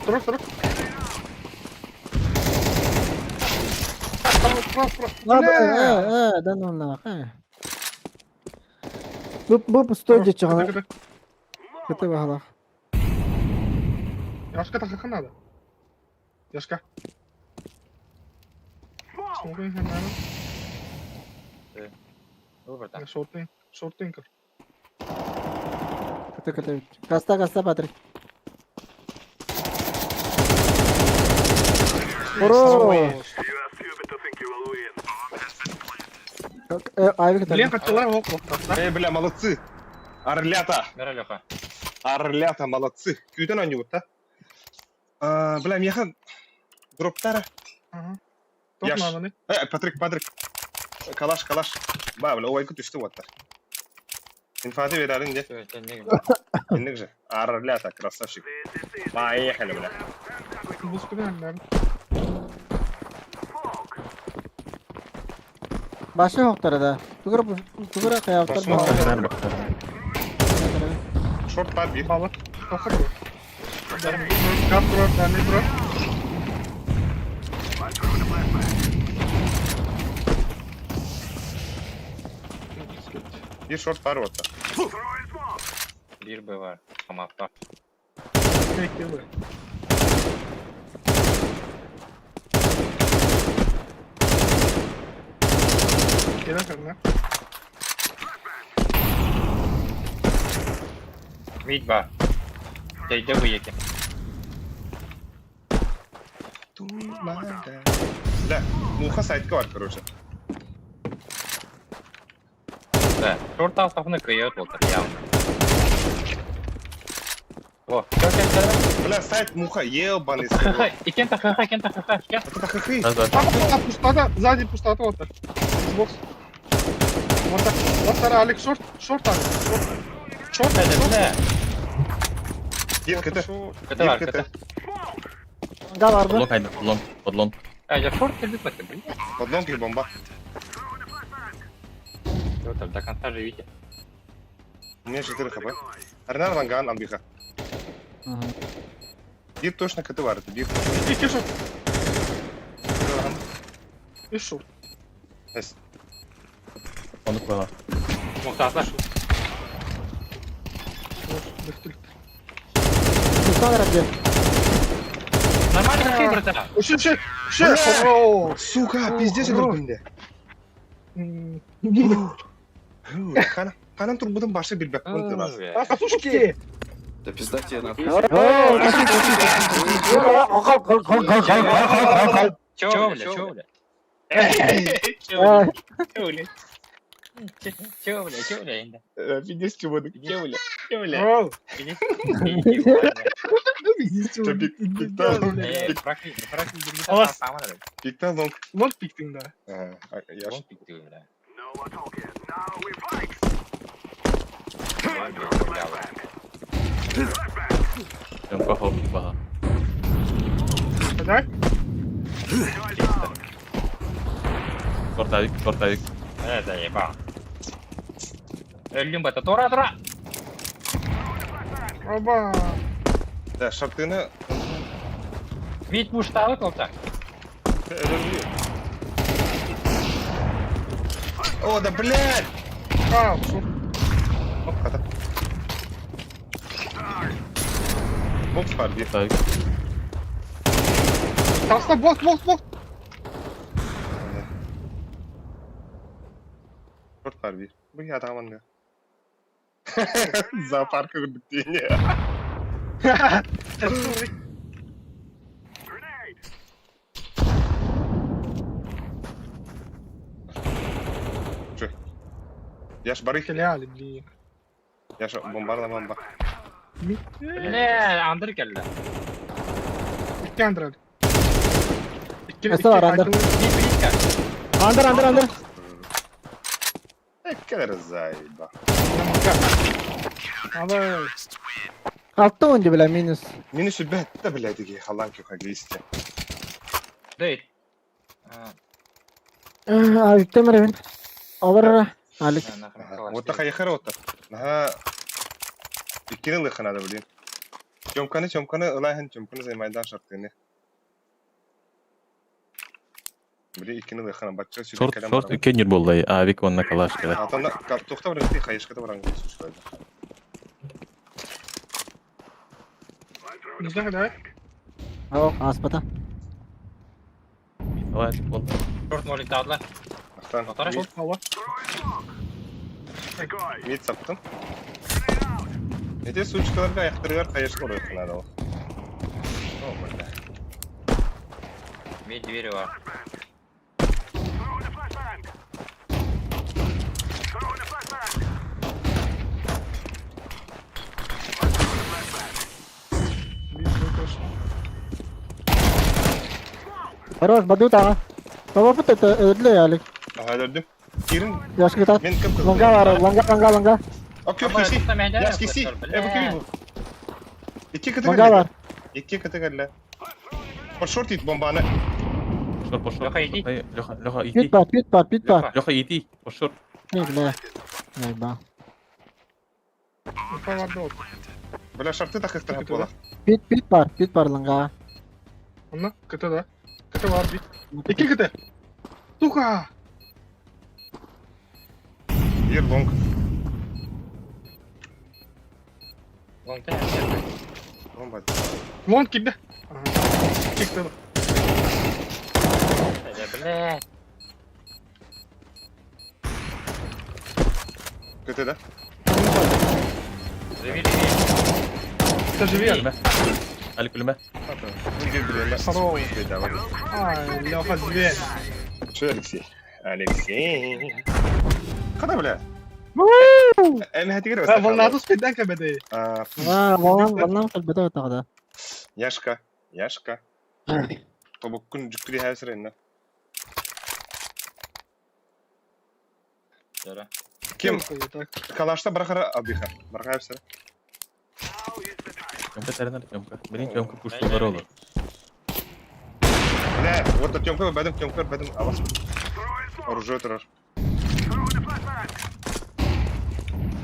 Тур, тур. Э, э, да ну нах. Бу бу пустой же чыгана. Кете бахала. Яшка так надо. Яшка. Смотри, надо. Шортинг, шортинг. Кете кете. Каста каста Патрик. Оро. Айвик Блин, хотела его Эй, бля, молодцы. Орлята. Леха. Орлята, молодцы. Күйден они вот, да? Бля, меха дроптара. Ага. Яш. Патрик, Патрик. Калаш, калаш. Ба, бля, ой, түштү вот. Инфаты берәрин де. Инник же. Орлята, красавчик. Поехали, бля. Башы хоктара да. Тугура тугура каяптар. Шорт бар бир. Бала. Тохар. Кап тура, дани тура. Bir шорт бар вот. Bir B var. Ama bak. Bekle. Gelen kadına. Mid бар. Дейде выеки. Да, муха сайтка бар, короче. Да, шорт астахны кыйып отыр явно. О, чё, чё, чё? Бля, сайт муха, ебаный ХХ, и кем-то ХХ, кем-то ХХ, кем? Это ХХ. Да, да. Там пустота, пустота, сзади пустота вот так. Xbox. Вот так, вот так, Алекс, шорт, шорт, Алекс, шорт. Шорт, Да, да, да. Bir КТ. КТ бар, КТ. Да бар Подлон кайда, подлон, подлон. А, я шорт любит, блин. Подлон или бомба. Всё, там до конца живите. У меня 4 хп. Арнар Ванган, Амбиха. Bir точно КТ бар, это bir. И шорт. И шорт. Эс. Оны қойға. Мухтасар. Нормально хей, братан. Уши, уши, уши. Сука, пиздец, это күнде. Ханам турбудun башы bir бәк болды раз. Сушки. Да пизда тебе нахуй. Чё, бля, чё, бля? Чё, бля? Чё, бля, чё, бля, енді? Пиздец, чего ты? Чё, бля? Чё, бля? Пикта лонг. Лонг пиктің, да. Лонг пиктің, бля. Баға. Да? Шорт авик, шорт авик. Это ебал. Өлүм бата, тура, тура! Оба! Да, шартыны... Мид мушталы колта. О, да блядь! А, шо? Оп, хата. Бокс бар, bir. Авик. Таста, бокс, бокс, бокс! Шорт бар, bir. Bu ya tamam ya. Зоопарк көрдік. Чё? Я ж барых. Стреляли, блин. Я ж бомбарда бомба. Бля, андыр келді. Икки андыр. Өссө бар, андыр. Андыр, андыр, андыр. Эккелер заеба. Абай. Алта он бля, минус. Минус бетте, блядь, дики халан кюха гейсте. Дейт. Аликтем эребин. Олор эрэ. Алик. Ота хайахар ота. Наха иккини лыханада, блин. Тёмканы, Тёмканы ылаһын, Тёмканы займайдан шартыны. Били иккини лыхана бачча сүрүн Шорт, кэлэн шорт баран. үкеннир боллай, авик онна калаш кэлэр. Атана тухта баран ти хайышката баран сүрүн. Не знаю, давай. О, аспата. Давай, болла. Шорт молик даадылар. Ақтан. Отара. Шорт хала. Мид саптым. Эти сучкаларга аяқтыргар хайышка оройханада ол. О, бля. Мид двери бар. Хорош, бадут ага. Баба пут это ödülü Алик. Ага, өлдüm. Кирин, Яшкы тат. мен кім Лонга бар, лонга, лонга, лонга. Окей, киси. Яш киси. Э, бу кими бу? Икки кыты Лонга бар. Икки кыты кэллэ. По шорт ит бомбаны. Шорт, по шорт. Леха, иди. Леха, Леха, Пит иди. бар, пит бар, пит бар. Леха, иди. По шорт. Не, бля. Не, ба. Бля, шарты тахыктар Кыты буола. Пит, пит бар, пит бар лонга. Онна, КТ да. КТ бар, бит. Икки КТ. Сука! Ер лонг. Лонгта. Бомба. Вон кидде. Икки КТ. Бля. КТ да? Живи, живи. Это живи. Алик үлүмэ. Здорово. Ай, Леха, зверь. Че, Алексей? Алексей. Када, бля? Эми хатигер А, вон надо успеть, да, КБД? А, вон, вон калбета тагда. Яшка, Яшка. Тобуккун жүктүри хәсиренне. Ким? Калашта барахара абиха. Бараха хәсир. Тёмка тэринэр, Тёмка. Блин, Тёмка куштулар олор. Бля, вот Тёмка бәдем, Тёмка бәдем авас. Оружие турар.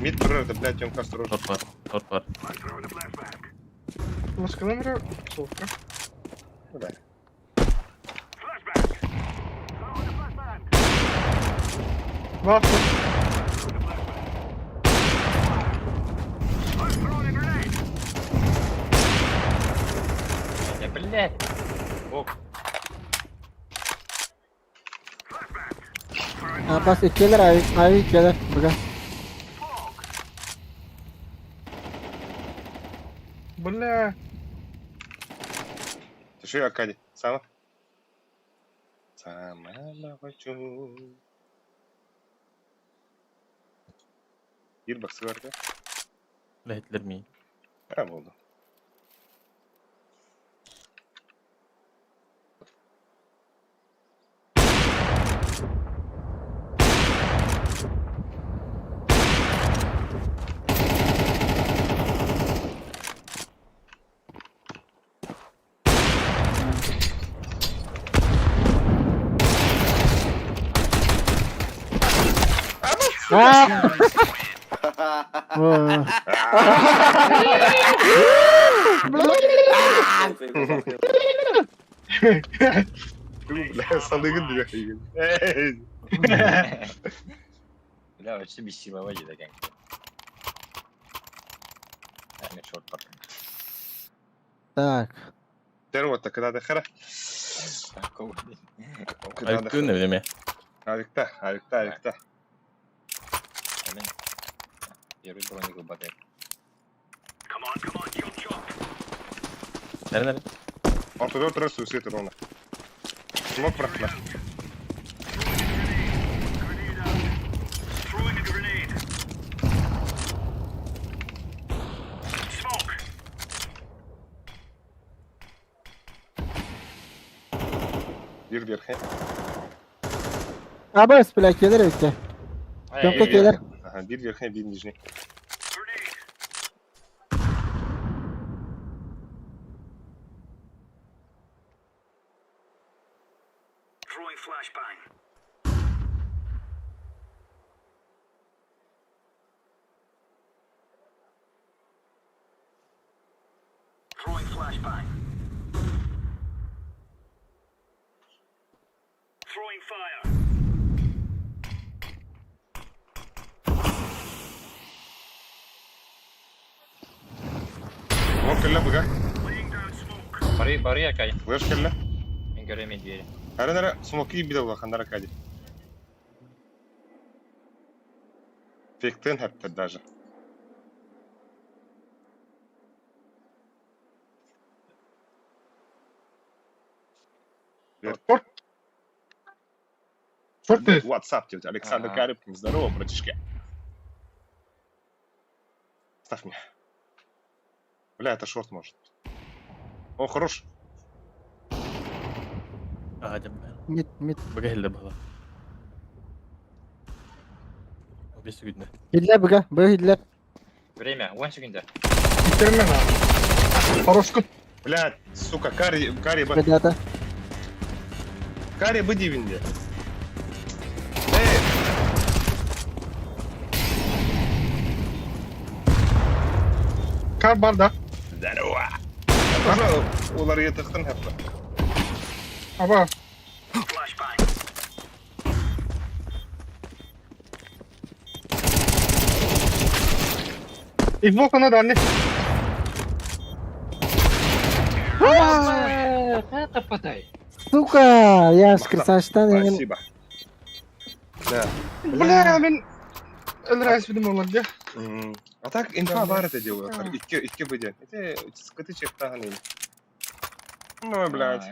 Мид турар, да, бля, Тёмка осторожно. Шорт бар, шорт бар. Ласка номера, совка. Бля. Вафла. Да, блядь. Ок. А, бас иккелер, авик, авик келер. Буга. Бля. Ты что, Аркадий? Сама? Сама хочу. Бир баксы бар да? Ләһетлер ми. Ha болду. А! О, Бля, салыгын диye. Эй! Бля, вообще без силовой деген. Мен шорт бар. Так. Тэр вот кыдады хара. Такого. Кыдады. Аликтүүн эме. Аликта, аликта, аликта. Мен первый броник бадек. Тэринэр. Ортодо турар суицид турар. Смок бырахла. Биир верхний. Абас, бля, келер эбитте. Жопка Биир келер. верхний. Ага, биир верхний, биир нижний. Смок кэллэ быга. Бары, бары якай. Флеш кэллэ. Мен көрөмин двери. Ары нара смоки киирбитэ улахан Аркадий. Фектен хэптэр даже. Шорт. Шорт ты. WhatsApp тебе, Александр Ага. Карыбкин. Здорово, братишки. Ставь меня. Бля, это шорт может. О, хорош. Аа, дьэ. Мид, мид. Быга иһиллэр быһыылаах. 5 секунд. Хиллер быга, быга хиллер. Время, 10 секунда. Bitirme lan. Хорош кут. Бля, сука, кари, кари, б, Ребята. кари бы дивинде. Эй! Kar бар да. Здорово! Тоже уларыйытыктын хэппэ. Аба. Xbox она да не. Это подай. Сука, я с красавчиктан деген. Спасибо. Да. Бля, мен өлрәс билим олар дия. А так инфа бар это делают. Икки, икки быден. Это скоты чектаган. Ну, блядь.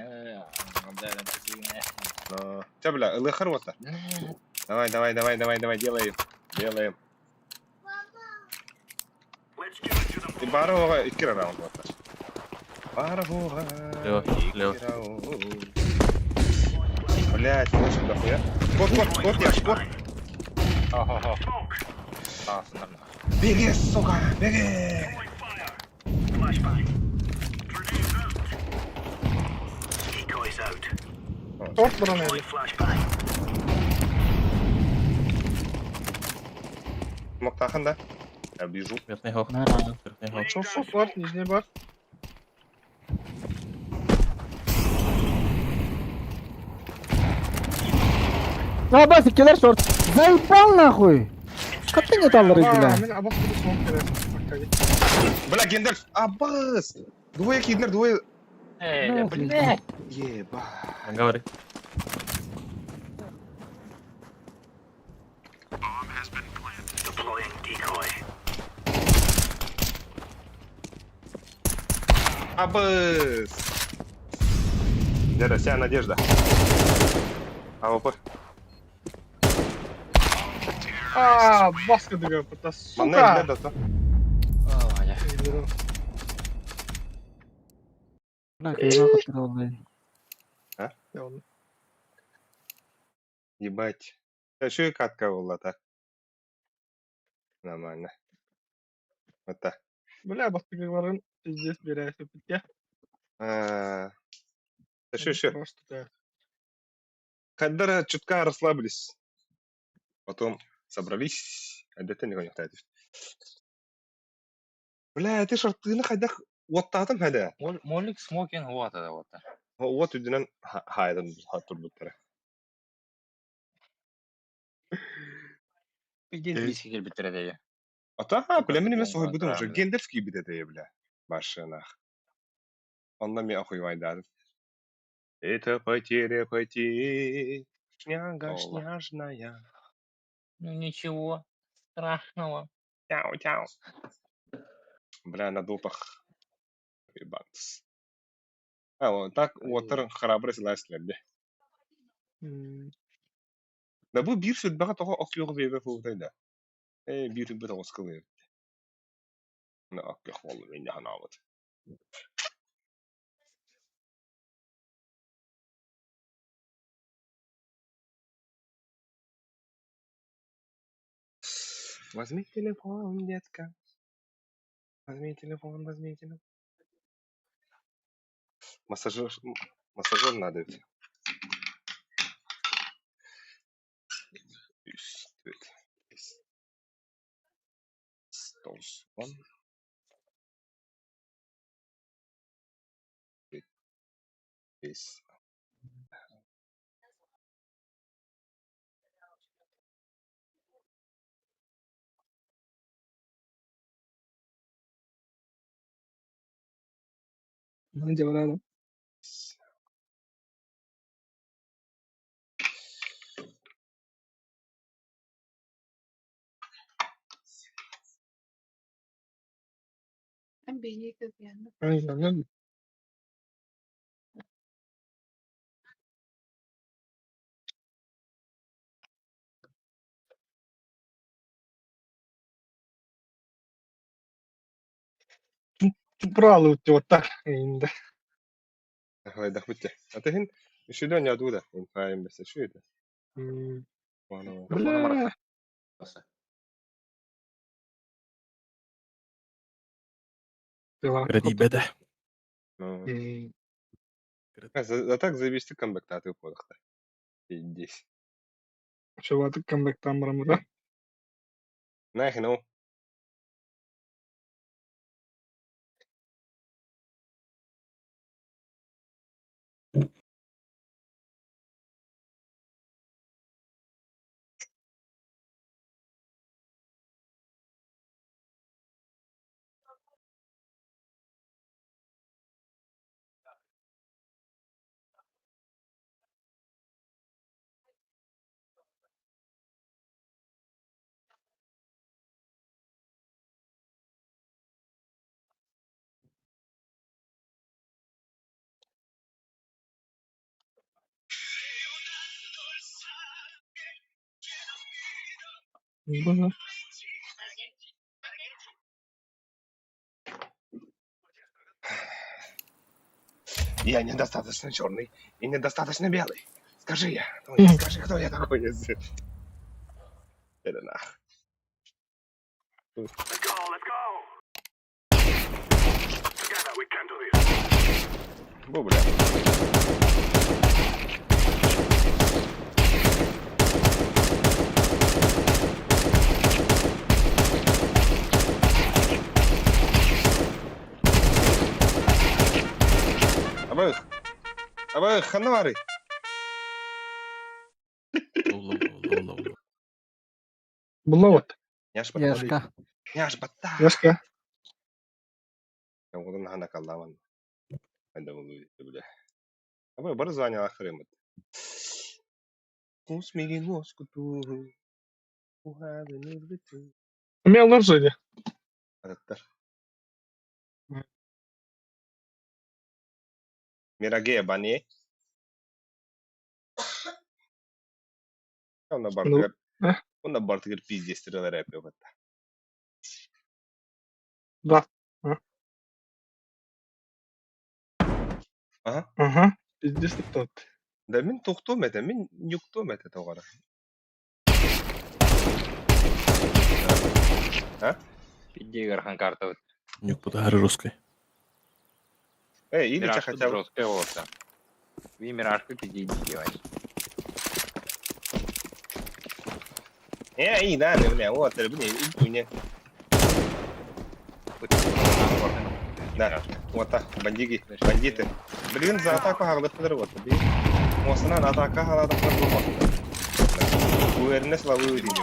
Ну, Чё, бля, ЛХР вот Давай, давай, давай, давай, давай, делаем. Делаем. И барова икки раунд вот. Барова. Лево, лево. икки раунд. Блядь, очень дохуя. Кот, кот, кот, я, кот. Хо-хо-хо. А, нормально. Беги, сука, беги. Шорт баран эди. Смоктахан, да? Я бежу. Верхний хох. Нормально. Верхний хох. Шорт шорт бар, нижний бар. Абас, келер шорт. Заебал нахуй. Каттың эталлар Аба, бля. мен абас буду смок бересиң. Аркадий. Бля, Гендальф, абас! Двое киднер, двое... Эй, Ну, блядь. Еба. Говори. Абыс! Деда, вся надежда. АВП. А, баска дыга пыта, Манна сука. илдер да Ой, я. Бля, кайга каттыр олды. Ебать. Еще и катка была так. Нормально. Вот так. Бля, баска барын пиздец бересиң битте. А, Еще, еще. Просто да. Когда чутка расслабились. Потом собрались. А где-то не хватает. Бля, ты шортыны хайдах уоттаатым хада. Молик смокинг вот это вот. Уот үрдүнэн хаайдан турбуттара. Пиздец близко келбиттер эдеге. Ата, бля, мен эмес Бомба, охой уже да. Гендерский бит это, бля. Машинах. Онна мен охуевайдадым. Это потеря потерь. Шняга Ола. шняжная. Ну ничего страшного. Тяу, тяу. Бля, на допах. Ебаться. А, вот так, уоттар храбрый силаслер, Да бу биир сүрбэҕэ тоҕо ох күөҕү биэрбэт буолбутай да. Ээ, биир сүрбэ тоҕус кылыыр. Ок күөх буолла мин ханаабыт. Возьми телефон, детка. Возьми телефон, возьми телефон. Массажер, массажер надо ведь. Үс, түөрт, биэс, тоҕус, уон. Биэс. Ну, дьэ, Aynen. Чупралы утуоттар инде. Хайдах бүттэ. А ты хин үшүдөн ядуда. Инфайм бэсэ шүйді. Бля. Кредибеде. А так заебись камбэк тааты подахта. Здесь. Чуватык камбэктан барамыда. Нахи, ну. Боже. Я недостаточно черный и недостаточно белый. Скажи я. Ну, скажи, кто я такой. Это нах. Let's go, let's go. Together we can do this. Бу, бля. Абых. Абых, ханнары. Була вот. Яшка. Яшбатта. Яшка. Оҕолорун аһан акаллаабан хайда буолуо бля. Абы бары званиялаах ырыаммыт. Кус мигин уоскутуу, уһаабын ырбытыы. Эмиэ олор söyle. Атыттар. Мираге бани. Онно бардыгар. Онно бардыгар пиздец рэп өтта. Да. Ага. Ага. Пиздец тот. Да мин тохтуом этэ, мин ньуктуом этэ тоҕо А? Пиздец ыарахан карта бит. Нюк русской. Эй, или Миражпыт хотя бы. жесткая болса. Ви миражпы пиздец делай. Э, и да, бля, вот, бля, и мне. Да, вот так, бандиги, бандиты. Блин, за атаку хаглыктылар вот. Мосынан атака халадыктар болмак. Уверенность лавы дейм.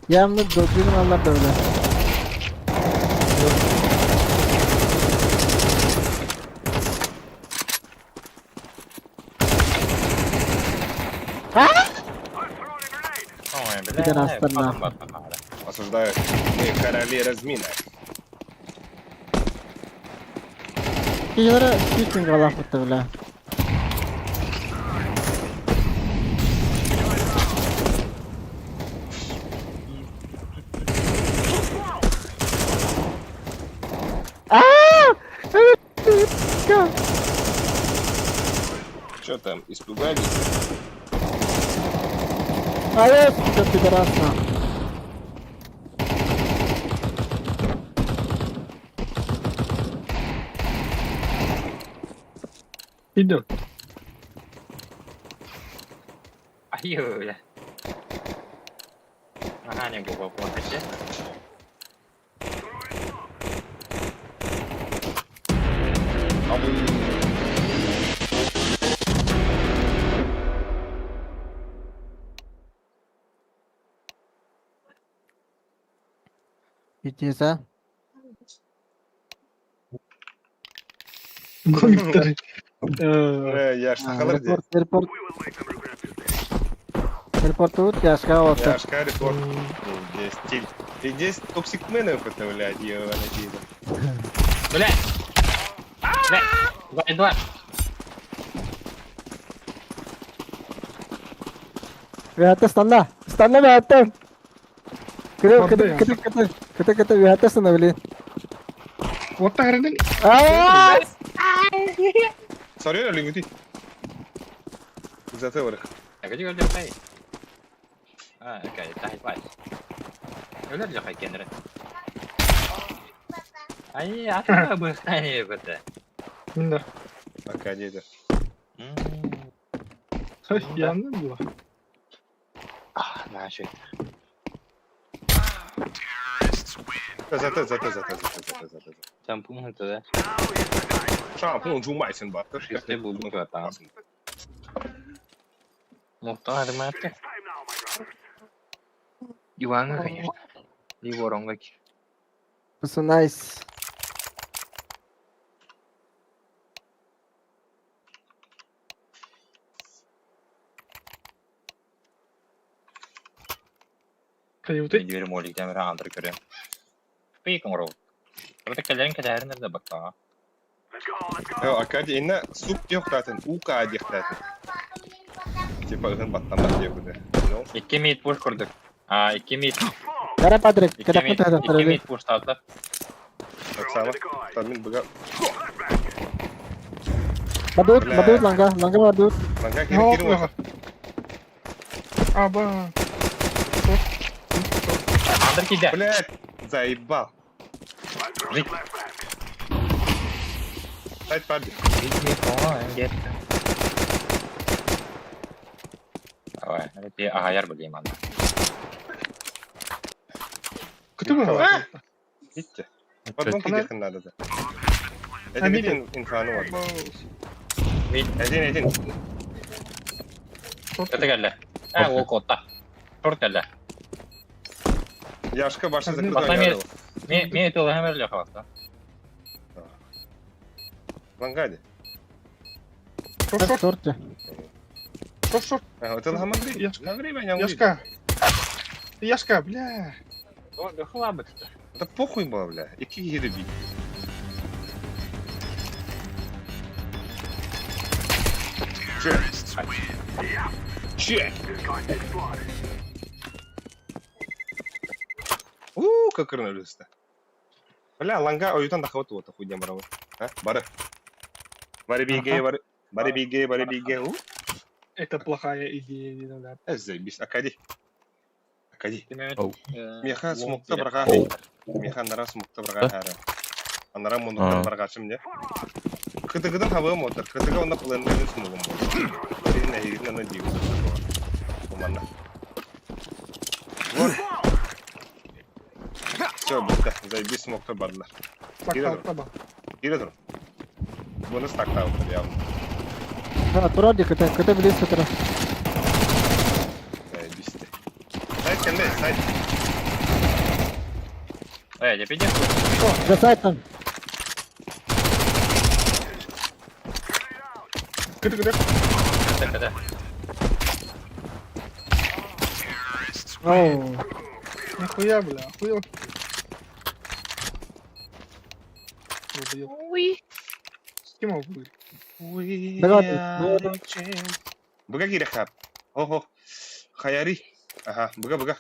Yağmur dojunu allar da öyle. Ой, бля. Пидорастар нахуй. Осуждаю. Мы короли размина. Киһилэрэ спикинг алаахпытта бля. Чё там, испугались? А сука, пидорас нахуй. Идет. Айыы, бля. Ага, не было плакать. Пиздец, а. Гомиктер. Я ж сахалар дии. Репорт, репорт. Репортуют, я сказал, Я ж репорт. Здесь стиль. И здесь токсикмены употребляют, ебаный пизда. Бля! Бля! Два, два. Виата станна. Станна виата. Кыты Морда кыты кыты кыты кыты виата станна блин. Вот так рыдали. Аа! Сорри, лингути. Зате варых. Я где говорил, хай. А, окей, тай, тай. Өлөр жакка кенре. Ай, ата быстане бите. Да. Пока деда. Янды было. А, нафиг. Зате, зате, зате, зате, зате, зате. Там пункт, да? Шампунь жумайсен ба. Шесте булбун там. Мухтар маты. Иванга, конечно. И воронга. So nice. Каюты. Дверь молик темир андыр көрөм. Пейкон роу. Просто кэлэрин кэтээринер да бакка. Акади инна суп диохтатын, ука диохтатын. Типа ыгын баттамат диохуды. Икки мит пуш курдук. А, икки мит. Кара Патрик, Икки кара мит, Патрик, икки мит пуш таатар. Оксана, там мин быга. Бадут, Бля. бадут ланга, ланга бадут. Ланга кири кири вот. Аба. Андыр киде. Блядь, заебал. Жить. Сайт парди. Давай, ти ага, яр билейм анда. Кто был? Видите? Потом кидехин надо да. Это виден инфану вот. Один, один. Это галля. А, ол котта. Шорт галля. Яшка башы Потом закрыта. Ме ме это лахамер лехавата. Лангади. Шорт, Шорты. шорт, шорт. Это ламагри. Лагри меня. Яшка. Яшка, бля. Да хлабыт. Да похуй было, бля. Ики гиреби. Че? Че? У, как рнулись-то. Бля, ланга оютан дахават вот хуйня барабы. А? Бары. Бары биге, бары. Бары биге, бары биге. У. Это плохая идея, не надо. Заебись. Акади. Акади. Оу. Меха смокта барга. Меха нара смокта барга хара. Анара мунуктар баргачым не. Кытыгыдан хабы мотор. Кытыга онда пленный смогом бол. Син әйрин аны дию. Команда. Вот. Все, бітті. Заебись смокта бардылар. Так, таба. Кире тур. Бұны стактау явно. А, тура кыты, кыты близ тура. Заебись. Сайт кенде, сайт. Эй, я пиди. За сайтом. Кыты, кыты. Кыты, кыты. Оу. Нахуя, бля, охуел. Ой. С кем его были? Быга кире хап. Охо. Хаяри. Ага, быга быга.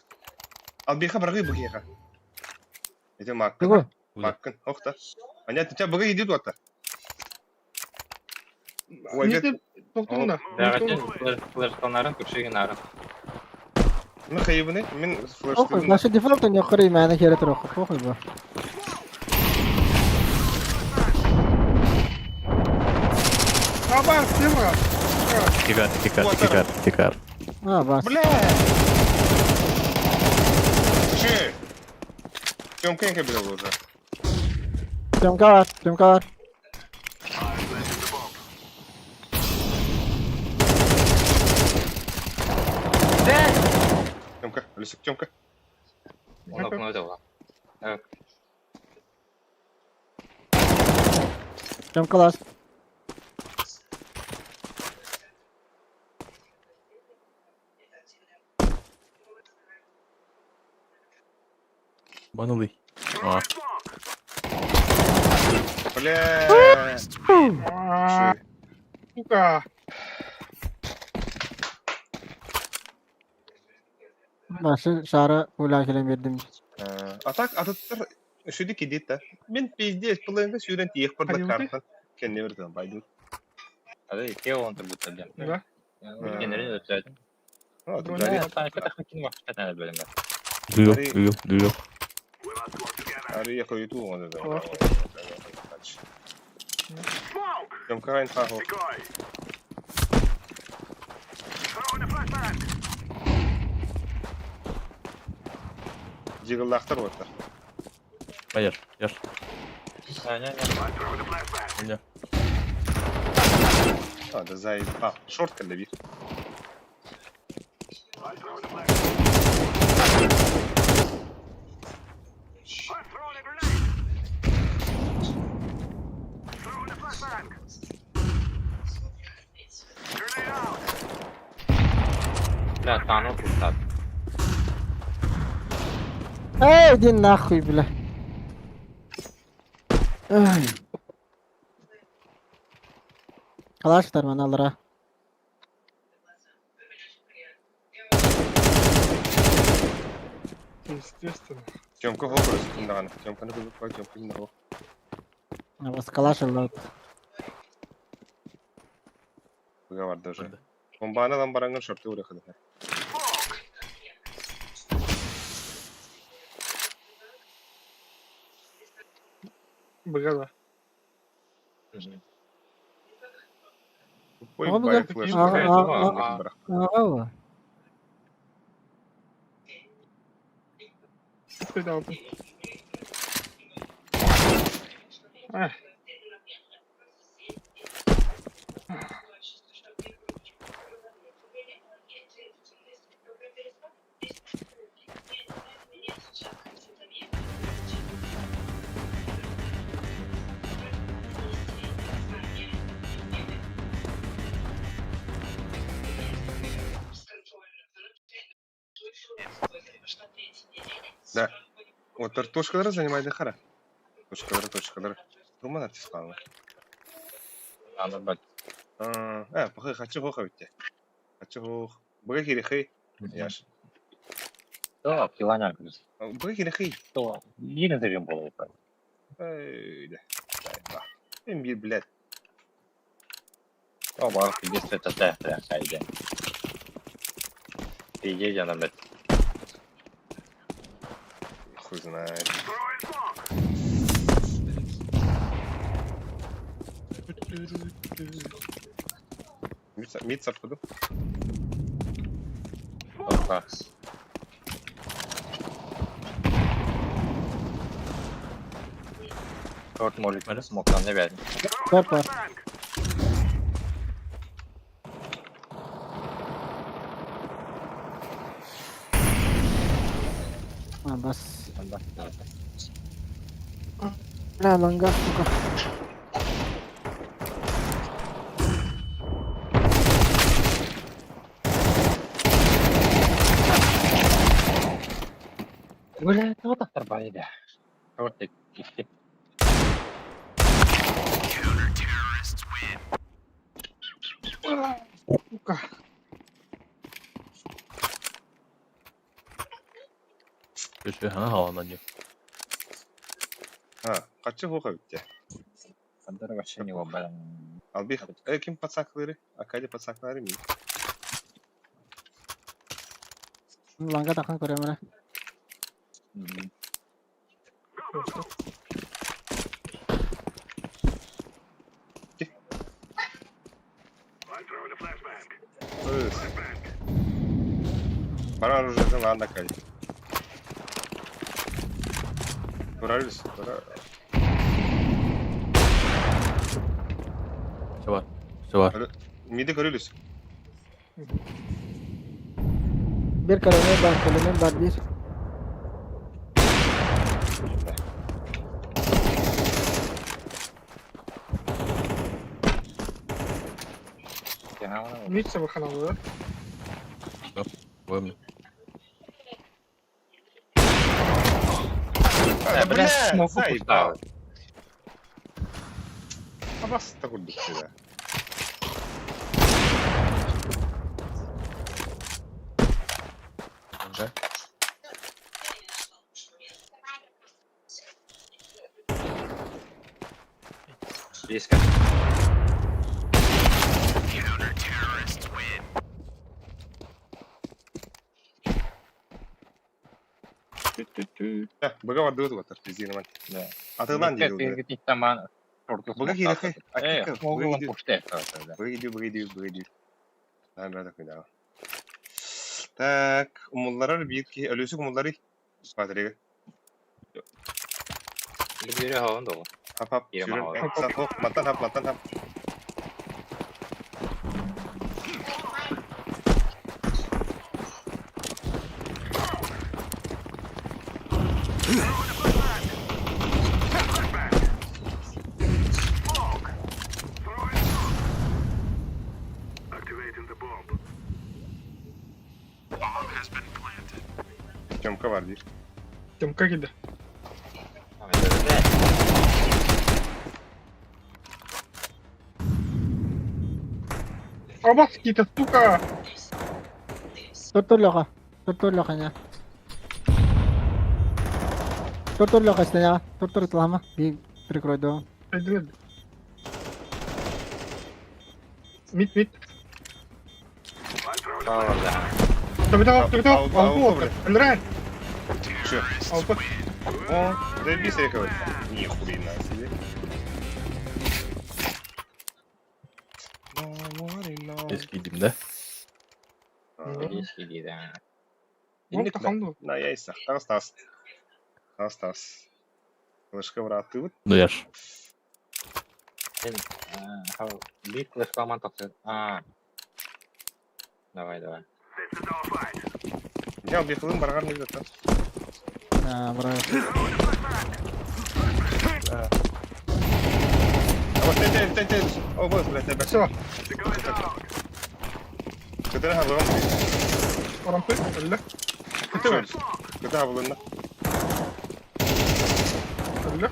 Албиха баргы быга. Это маккын. Маккын. Охта. Понятно, тебя быга идет вот. Ой, Нет, Тоқтыңда. Бәғәтен флешкаларын күршеген ары. Мен хайыбыны, мен Похуй, флештыгын. наша дефолт не хорый, мәне хере тұрық. Похуй бу. Аба, тема. Кикар, кикар, кикар, кикар. А, бас. Бля! Че? Тёмка не кабел уже. Тёмка бар, Тёмка бар. Тёмка, Алисик, Тёмка. Оны күн өте оға. Тёмка лас. Банылый. А, Бля! А, Сука. Башы шары ула келен бердим. А так, атыттар шүді кедет та. Мен пиздец, пылыңғы сүйрен тиек бұрда Қайда картан. Кенне бірден байду. Ады икке он турбутта бен. Да. Үлгенерин өтсөдүм. А, Бля. Дарья, Бөлүмө. дуё, дуё, дуё. Ария қойыту оны да. О. Тёмка қайын қағу. Жиғылдақтар оттар. Поешь, ешь. Не. А, да за... А, шорт кілді бір. Бля, тану туттат. Эй, иди нахуй, бля. Ай. Калаш мен алыра. Естественно. Тёмка хоқ өрісі тыңдағаны. Тёмканы көріп қой, Тёмка тыңда хоқ. Бас калаш алды. Бұға барды уже. Бомбаны лан баранган шорты өрі қыды. Бігала. Ой, Ага, бай бұға. флеш. Ага, ага, Бірақ. Ага. Қайда алдым. Ах, Да. Вот точкалары занимайды қара. Точкалары, точкалары. Турман артисқаны. Аны бат. А, пахы хачы хоқ әбітте. Хачы хоқ. Бұға керехи. Яш. То, пиланя күз. Бұға керехи. То, егін зерен болу. Ай, да. Мен бір блядь. То, барып пиздец это да, да, хайде. Пиздец, ана, блядь. Хуй знает. Мид сапқыды. Опа. Шорт молик смоктан не бердим. Бар бар. А, бас. Бля, ланга, сука. Бля, это вот так да. Шорт икки. Сука. Еще хана халана не. А, хачы хоқ әбітте. Кандыр вообще не обалан. Албих, ким пацаклары? Акади пацаклары ми? Ланга тахан көрөм эрэ. Бара оружиетын лаан Акади. Турарыс, тура. Все бар. Все бар. Миди көрөлүс. Bir kalemi бар, kalemim бар bir. Мид сабаханалар. Ой, Бля, смоку заебал. Абаста курдук сюда. Уже. Близко. Быга бардыбыт угатар, пиздин. Да. Атылан диир. Таман. Быга киирэ. Могу пуште. Быга иди, быга иди, быга иди. Наан бара такой. Так, умулларар биир киһи өлүсүк умуллары. Смотри. Любили гаон дого. Хап хап. Киирэ Сүрүн. маҕа. Сат хоп, мантан хап, мантан хап. Тёмка бар диир. Тёмка киде. Абас кита, сука! Тур лоха. Тур лоха ня. Тур лоха стеня. Тур тлама. Би прикрой дом. Айдын. Мид, мид. Табитал, табитал, алпу, Альрайн. Чё? Алпу. О, заебись, я говорю. Нихуя себе. Эски да? Эски да. На яйца. Тас тас. Тас тас. Лышка браты. Ну я ж. Бит лышка А. Давай, давай. Я бихлым баргар не зата. А, браво. А вот ты ты ты. О, вот, блядь, тебя. Все. Көтөрө хабылым. Орампы, әллә. Көтөрө. Көтөрө хабылын. Әллә.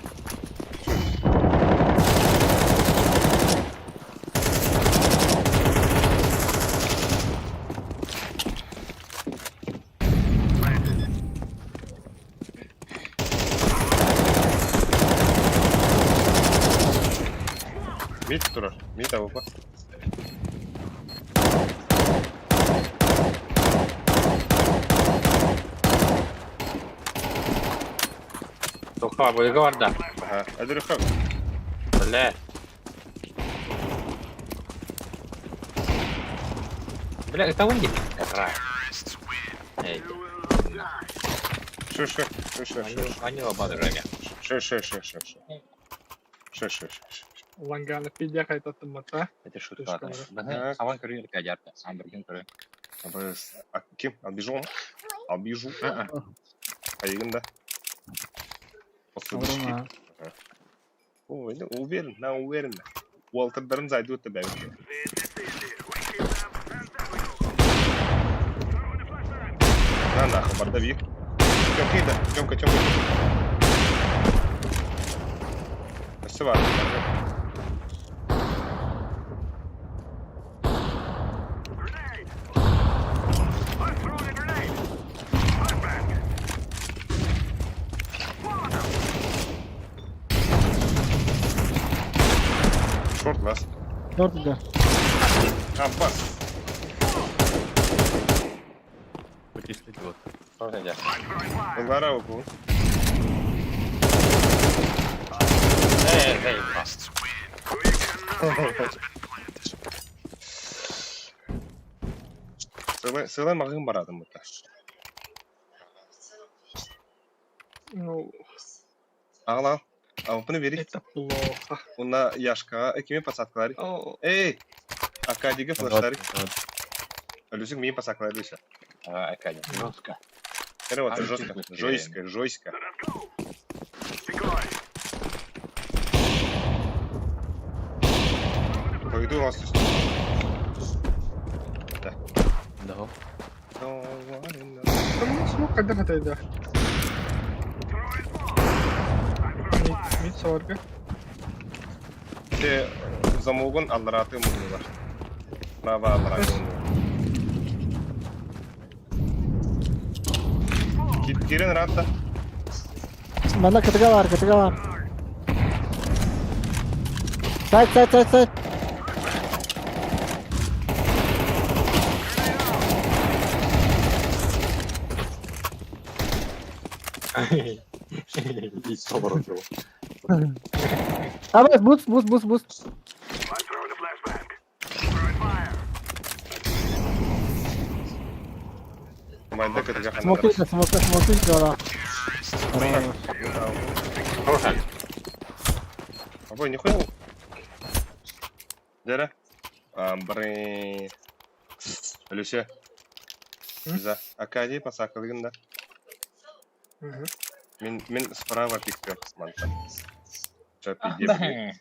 Мид турар. Мид абыпа. Тоха, быга бар да. Ага, әдірі. Бля. Бля, это он где? Эй, Шу, шу, шу, шу, шу. Они оба дороги. Шу, шу, шу, шу, шу. Шу, шу, шу, шу. Ланганы пидя кайтаттым мата. Это шутка. Аван көрүн кажарты. Амберген көрүн. Абыс. А ким? Албижу? Албижу. Айыгын да. Ауырма. О, уверен, на уверен. Уолтердарын зайдут тебя. На нахуй, бардавик. Тёмка, да, Тёмка, Тёмка. Спасибо. Шорт ласт. Short да. Аббас. Вытеслить вот. Ыллара бу. Сылай маҕын барадым быта. Ну, Аҕал аҕал. Алпыны бери. это плохо. Уна Яшкаҕа кими посадкалары? О, Эй! Аркадийга флештары. Люсик мини посадкалары Люся. А, Аркадий, жестко. Это вот жестко. Жестко, жестко. Пойду вас. Да. Да. Там смог когда хотя Мид сорга. Те замогун аллараты мунулар. Права аллараты мунулар. Кирен ратта. Манна кытыга бар, кытыга бар. Сайт, сайт, сайт, сайт. И собрал. Абас, буст, буст, буст, буст. Майда кытыга Смокинка, смока, смокинка, да. Абой, нихуя. Дера. Блин. Люся. За. Акади посакалыгын да. Мин справа пиктер мантан. Ча пиде.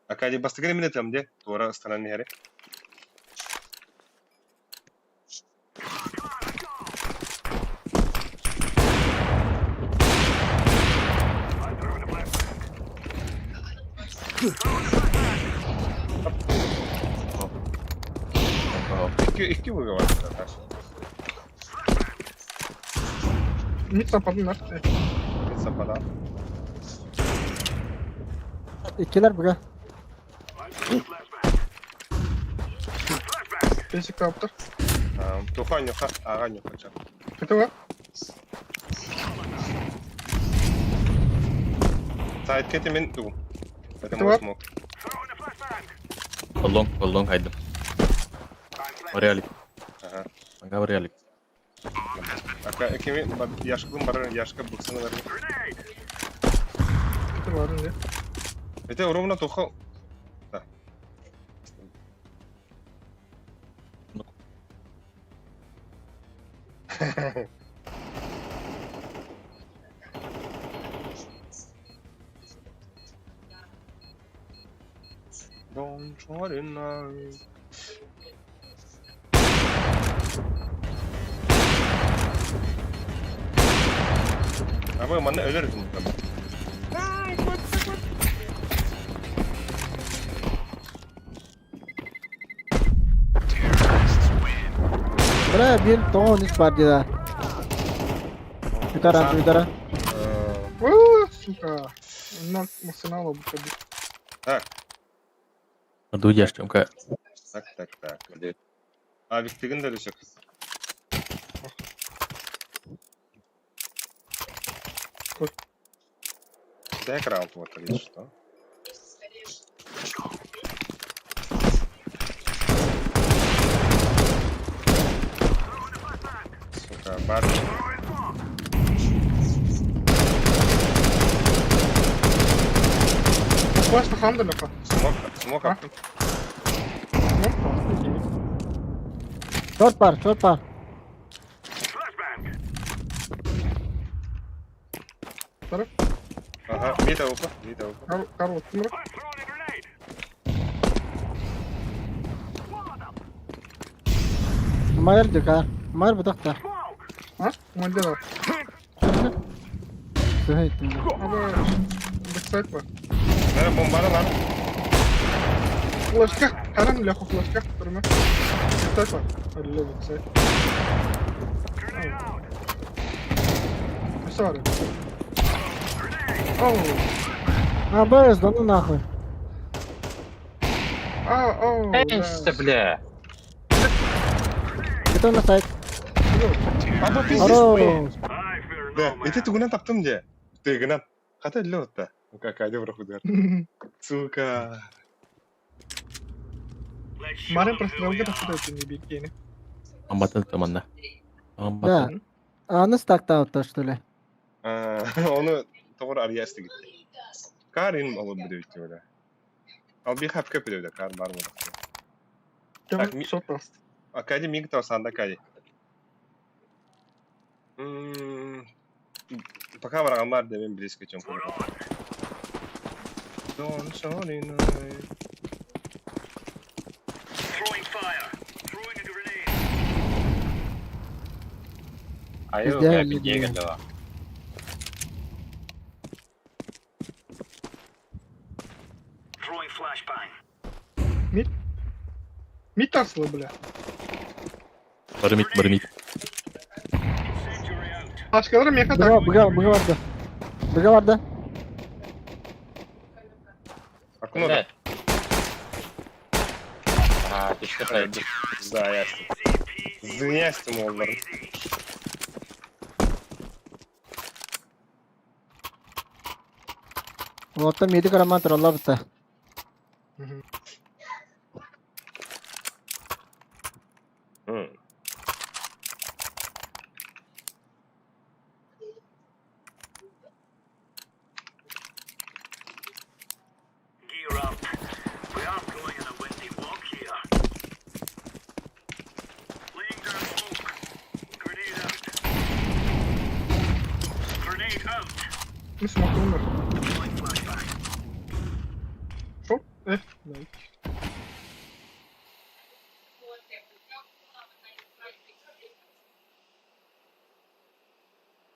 Акади бастыгын мине там де. Тура страна не харе. Икки выговор. Мид сападын нар. Мид сапада. Иккилер буга. Бесик таптыр. Туха нюха, ага нюха ча. Кытыга. Сайт кети мен дугум. Это мой смог. Боллон, боллон хайдым. Реалик. Ага. Ага, реалик. Ака кими яшкын бар, яшка буксаны бар. Кытыга бар инде. Это ровно туха. Да. Don't try to know. Абы манна өлөр этим. Бля, bir тоғын үс бар деді. Үтара, үтара. О, сука. На максимал выходит. Так. Дудяш, чемка. Так, так, так. А Виктигин да Люсек. Дай раунд вот или что? Сука, бар. Флеш на ханда леха. Смок, смок аттым. Шорт бар, шорт бар. Ага, мид аука, мид аука. Карл, кимр. Майр декар. Майр бутақта. А? Майда бар. Сөйттім. Aba бэксайд бар. Нere бомбаны lan? Флешка. Харан леха флешка. Турма. Бэксайд бар. Алло, бэксайд. Sorry. Оу. А, бэс, да ну нахуй. А, о, Энсте, бля. Это на сайт. А бу пиздец. Хорош. Да, ити тугунан таптым дии. Тыгынан. Хата өллө отта. Какая бырахудар. Сука. Марын прострелга тахсыта не бикини. Амбатын таманна. Да. Амбатын. А ну стактаут что ли? А, Оны тоҕор арыйа эстигит. Карин олор бүдөбүттү бля. Ал би хапка бүдөбүдэ кар бар буолар. Так, Сот Акади миг тавсанда кади. Пока варагамар демен близко чем Don't sorry night. Айыл, Пиздец, бля, не пиздега дала. Мид таслы, бля. Бары мид, бары мид. Başkaları meka Быга, так. быга, быга барды. Быга барды. Акуна Бля. А, ты что хайди? Заястым. Зынястым олларын. Вот там медик роман тролла бытта. Не смог умер. Шо? Да.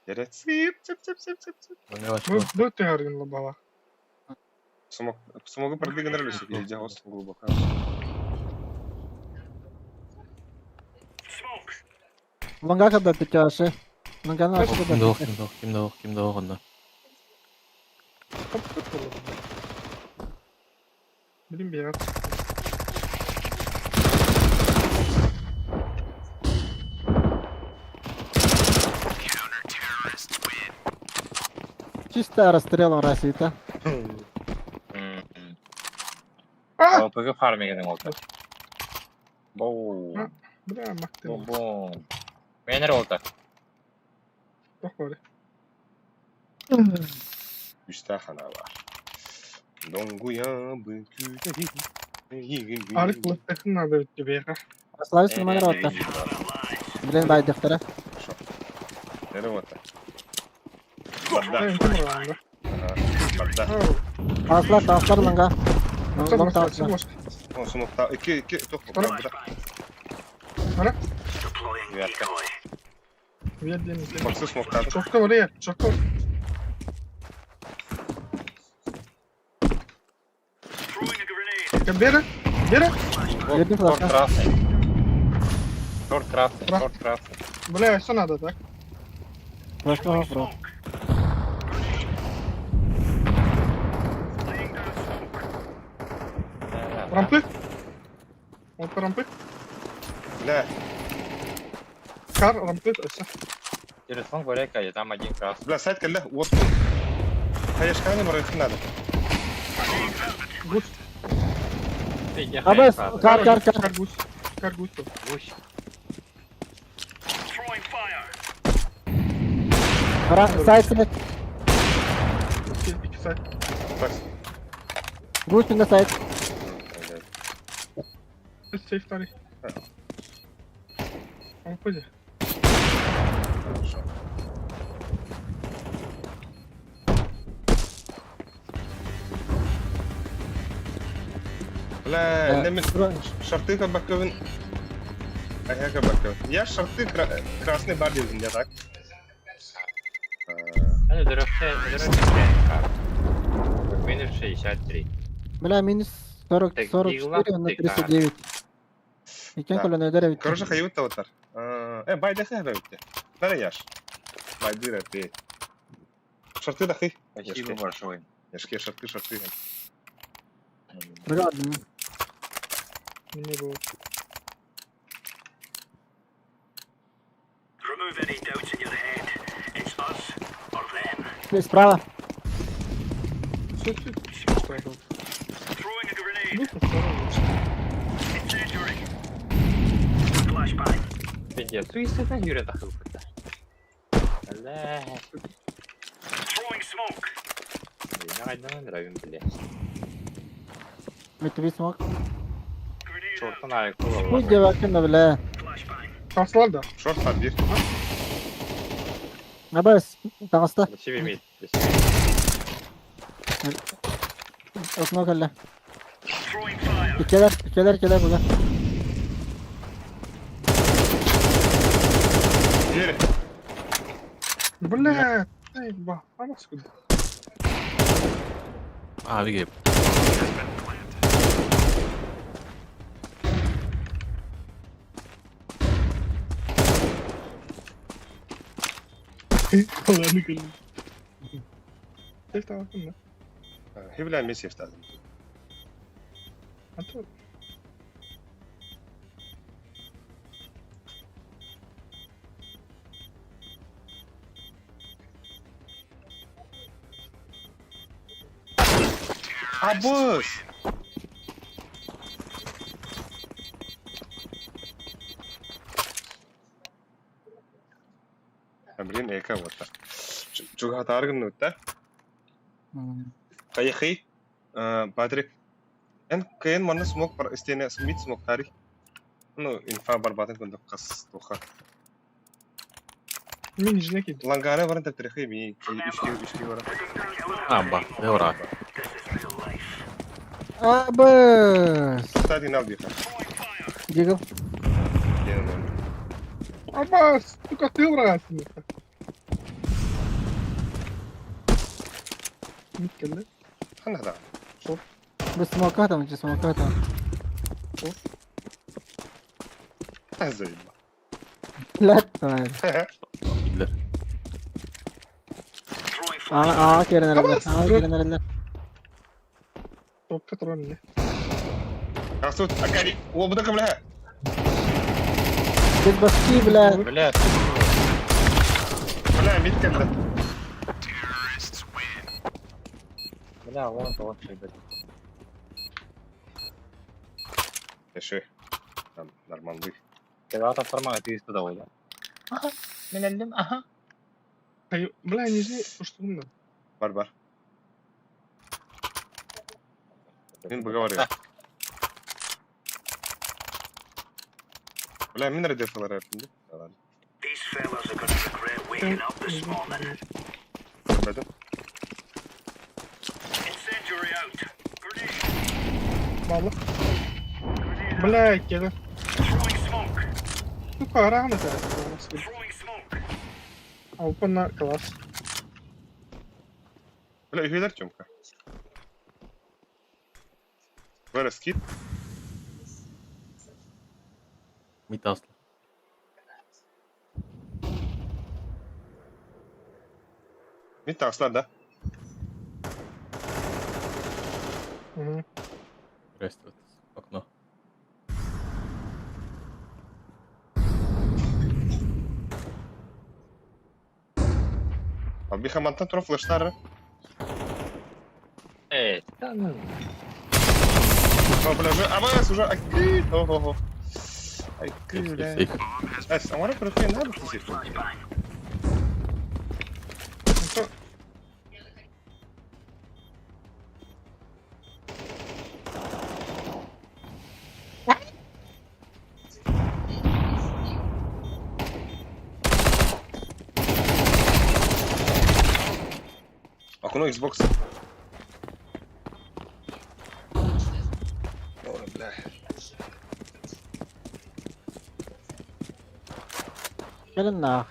Yere цып цып цып цып цып цып. Бу бу тыгарын лобала. Смог смогу продвигать Иди глубоко. Лонга когда ты тяжи. Лонга на Ким что да ох, ким да ох, ким да ох, ким да ох онно. Хоп, хоп, хоп. Блин, бегать. Чисто расстрелом России-то. А! ОПГ фармиген олта. Боу. Бля, мактым. Бум бум. Менер олта. Похоже. Үстә хана бар. Донгуя бы Арык лыттахын надо тебе. Славис нормально работа. Блин, бай, дохтора. Нere вот. Барда. Барда. Аслар, аслар лонга. Лонг таусна. О, смокта. Ики, ики, тох. Барда. Ара? Вятка. Ведем. Баксы смокта. Чокка oraya, чокка. Бера, Бера. Верни Торт флешка. красный. Торт красный, торт красный. Бля, все надо, так? Флешка вопрос. Рампы? Вот рампы. Бля, Кар, рампы, все. Телефон говоря, там один красный. бля, сайт кэллэ, вот. Хаешканы барыхын надо. Гусь. Абас, кар, кар, кар. Кар гусь. Кар гусь. Гусь. Ра, сайт, сайт. Ики сайт. Так. Гусь на сайт. Сейф тарих. Он пузи. Хорошо. Бля, немен шарты кабаковын. Ага, кабаковын. Я шарты красный бар дедим, я так? Минус 63. Бля, минус 40, Так, 44 на 39. Икен Да. колено ударит. Короче, хайут тавтар. Байда хэбэвте. Бара яш. Байдыра ты. Шарты дахы. Спасибо большое. Яшки шарты, шарты. Бля, Мне было. Remove any doubts in your head. It's us or them. Справа. Все, все, что я был. Throwing a grenade. Выход второй лучше. Incendiary. Flashbang. Пиздец. Суицидна Юрия тахылбыта. Бля. Throwing smoke. Айдан нравим, блядь. Mid bir smoke. Grenade out. Шортан айкол Bu алар. cevapın da bile. Flashbang. Таслар да. Шорт бар бир. Абас, таҕыста. Себе мид. Окно кэллэ. Throwing fire. Иккилэр, иккилэр кэлэр була. Бир. Бля, эй, ба, а нас куда? Abi gibi. Ладно, кэллэ. Дельта бакын да. Хибиле мен сефтадым. А то Абыс! А, блин, эка вот так. Чугатаргын да? Кайхи, Патрик. Эн кыйын манна смок бар истене мид смок тарих. Ну, инфа бар батын күндік қас тоха. Мен нижне кидым. Лангары барын тәптірхи ми үшке үшке бара. Аба, ne var abi? This is real life. Абас. Кстати, нал биха. Дигл. Абас, сука, ты врагасың. Мид кэллэ. Хана да. Bu smoke atam, smoke atam. Азайба. Lat. Bildiler. Throwing Aa, aa keren herhalde. Абас! Aa keren herhalde. Топка туран не. Асут, акари. О, бұда кім лә? Biz baski bile. Бля, Бля, мид кәлді. бля, вон вон ребят. Эши. Там, нормалды. Когда тармак ты туда ойла. Аха, мен әлдім, аха. Ай, бля, нижне уштум да. Бар, бар. Мен бұға бар. Бля, мен радиофалар әпімді. Ладно. These fellas are gonna regret waking up this morning. Бәдім. Incendiary out. Grenade. Балык. Grenade out. Бля, кэллэ. Throwing smoke. Сука, рано да. Throwing smoke. Опа, класс. Бля, үйгелер Тёмка. Бәрі скид. Mid aslı. Мид тағысылар да. Угу. Rest okno. Биха мантан тура флештары. Эй, да ну. О, бля, уже, абас, уже, акы, ого-го. Айкы, Safe, бля. safe. Эс, амара прыхы надо хисир. Flashbang. Окно Xbox. Ой, бля. Gelin la.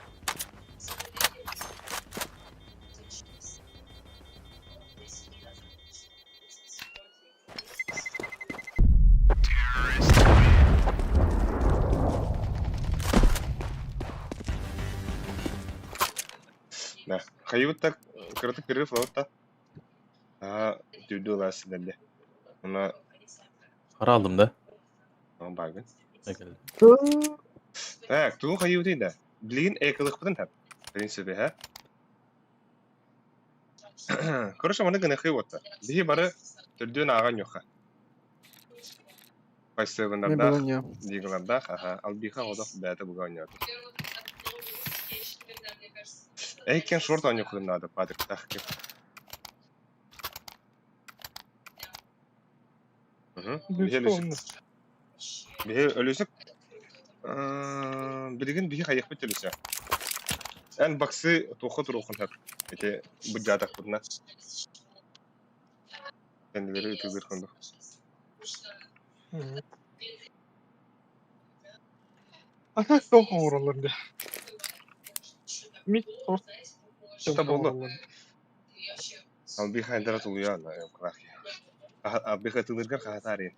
Да. Хайбыт так, кыраты перерыв лавытта. А, түйді ласы дәлде. Мына Para aldım da. Оон бааргын. Так, тугу хайыыбытый да? Билигин экылыхпытын тап. В принципе, ха? Короче, маны гыныхыы уотта. Биһи бары төрдүөн ааҕан ньуха. Пайсыабыннардаах, дигалардаах, аха, албиха одох бэйэтэ буга оонньоото. Эй, кен шорт оонньуоххутун наада, Патриктаах ким. Биһи өлүсүк. Биһи өлүсүк. Билигин биһи хайыахпыт өлүсэ. Эн баксы туохха туруоххун сөп. Ити быдьаатахпытына. Кэннилэри ытыылыыр курдук. А так туох оҥороллор дии? Мид торт Это буолла. Албиха эндера тулуйа Албиха тылыргар хаһатаарыйын.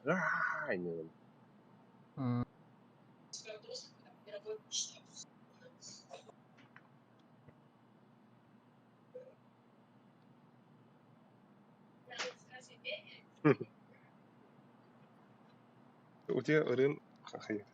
У тебя ырын хайы.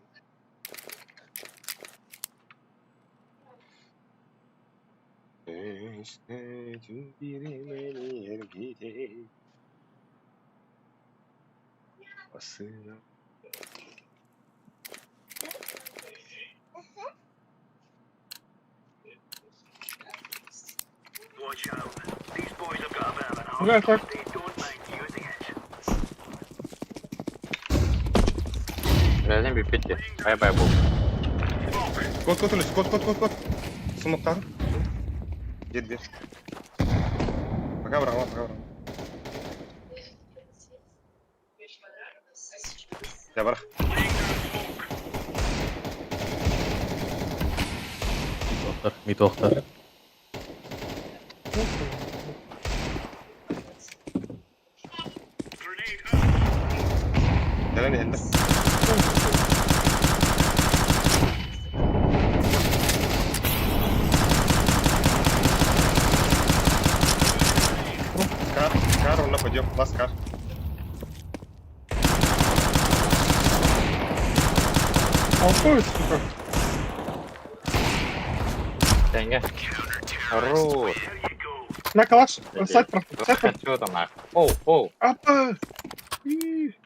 Бля, так. Бля, бүппүт Бай-бай бул. Кот, кот, кот, кот, кот, кот. Сумуктар. Дед, дед. Пока, брала, пока, брала. Я барах. Митохтар, митохтар. Кэлэн иһэллэр. Кар, кар, он нападем. Лас кар. Алфавит, сука. Тенге. Хорош. На калаш. Сайт про. Сайт про. Что там нах? Оу, оу. Апа.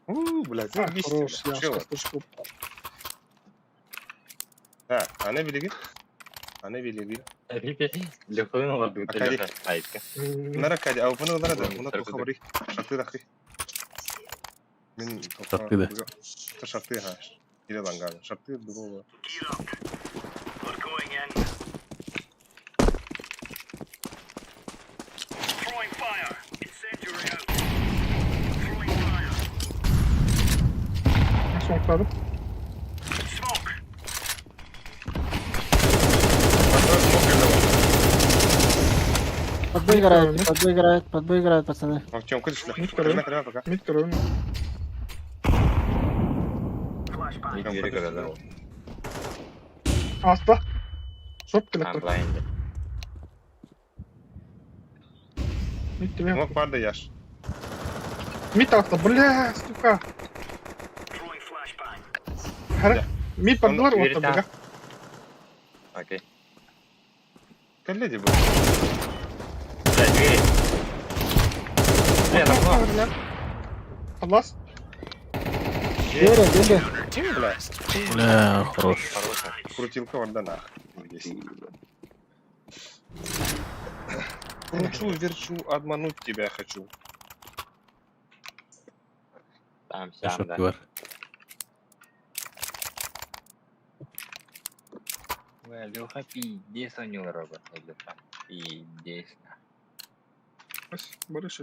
У, блядь, А, заебись. хорош, я Чего? что Так, аны билиги. Аны билиги. Лөхөн олар Акади. бүйтелер. Айка. Нара кади, а упаны лара да, уна тоха бари. Шарты рахи. Мин тоха. Шарты да. Это шарты, ха. Или ланган. Шарты другого. Смоктадым. Под Б играет, под Б играет, под Б играет, пацаны. Артем, куда шли? Мид второй. Креме, пока. Мид второй. Аста. Шоп келет. Онлайн. Мид тебе. Мог парды яш. Мид аста, бля, сука. Хара. Мид бардылар Он вот бля. Окей. Коллеги был. Бля, двери. Бля, давно. Адлас. Двери, двери. Бля, Бля, хорош. Хорошая. крутилка варда нах. Здесь. Кручу, верчу, обмануть тебя хочу. Там, сям, да. Шорт Бля, Леха пиздец у него робот. Леха. Пиздец. Барыш.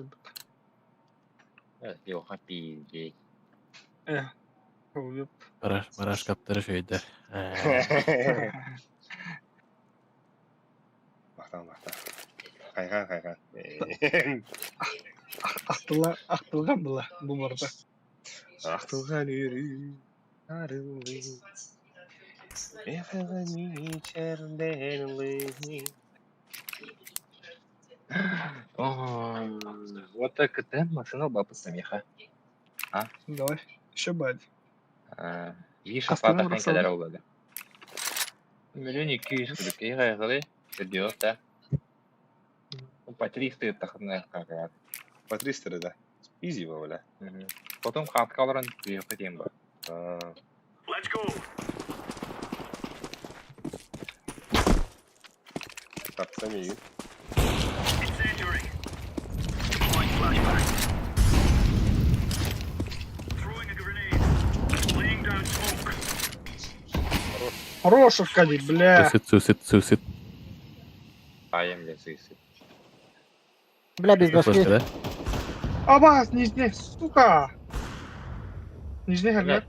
Леха пиздец. Э. Бараш, бараш каптыры шөйдер. Мақтан, мақтан. Хайған, хайған. Ақтыла, ақтылған бұла, бұл барда. Ақтылған үрі, арылы. Вот так и ты, машина бабы самиха. Давай, еще бать. Биир Астына шафатахын бырахсабын. кэлэр ол да. 1 200 000 курдук киһи хайҕалый, үрдүөх да. По 300 ыттахына какаат. По 300 да. Изи бля. Потом хатка олорон түйүөххэ диэн бар. А, Let's go. Тапсам иин. Incendiary. Deploying flashbang. Throwing a grenade. Laying down smoke. Хорош, Аркадий, бля. Суицид, суицид, суицид. Айым бля суицид. Бля, без башки. Флешка, да? Абас, нижний, сука. Нижний хәлләр.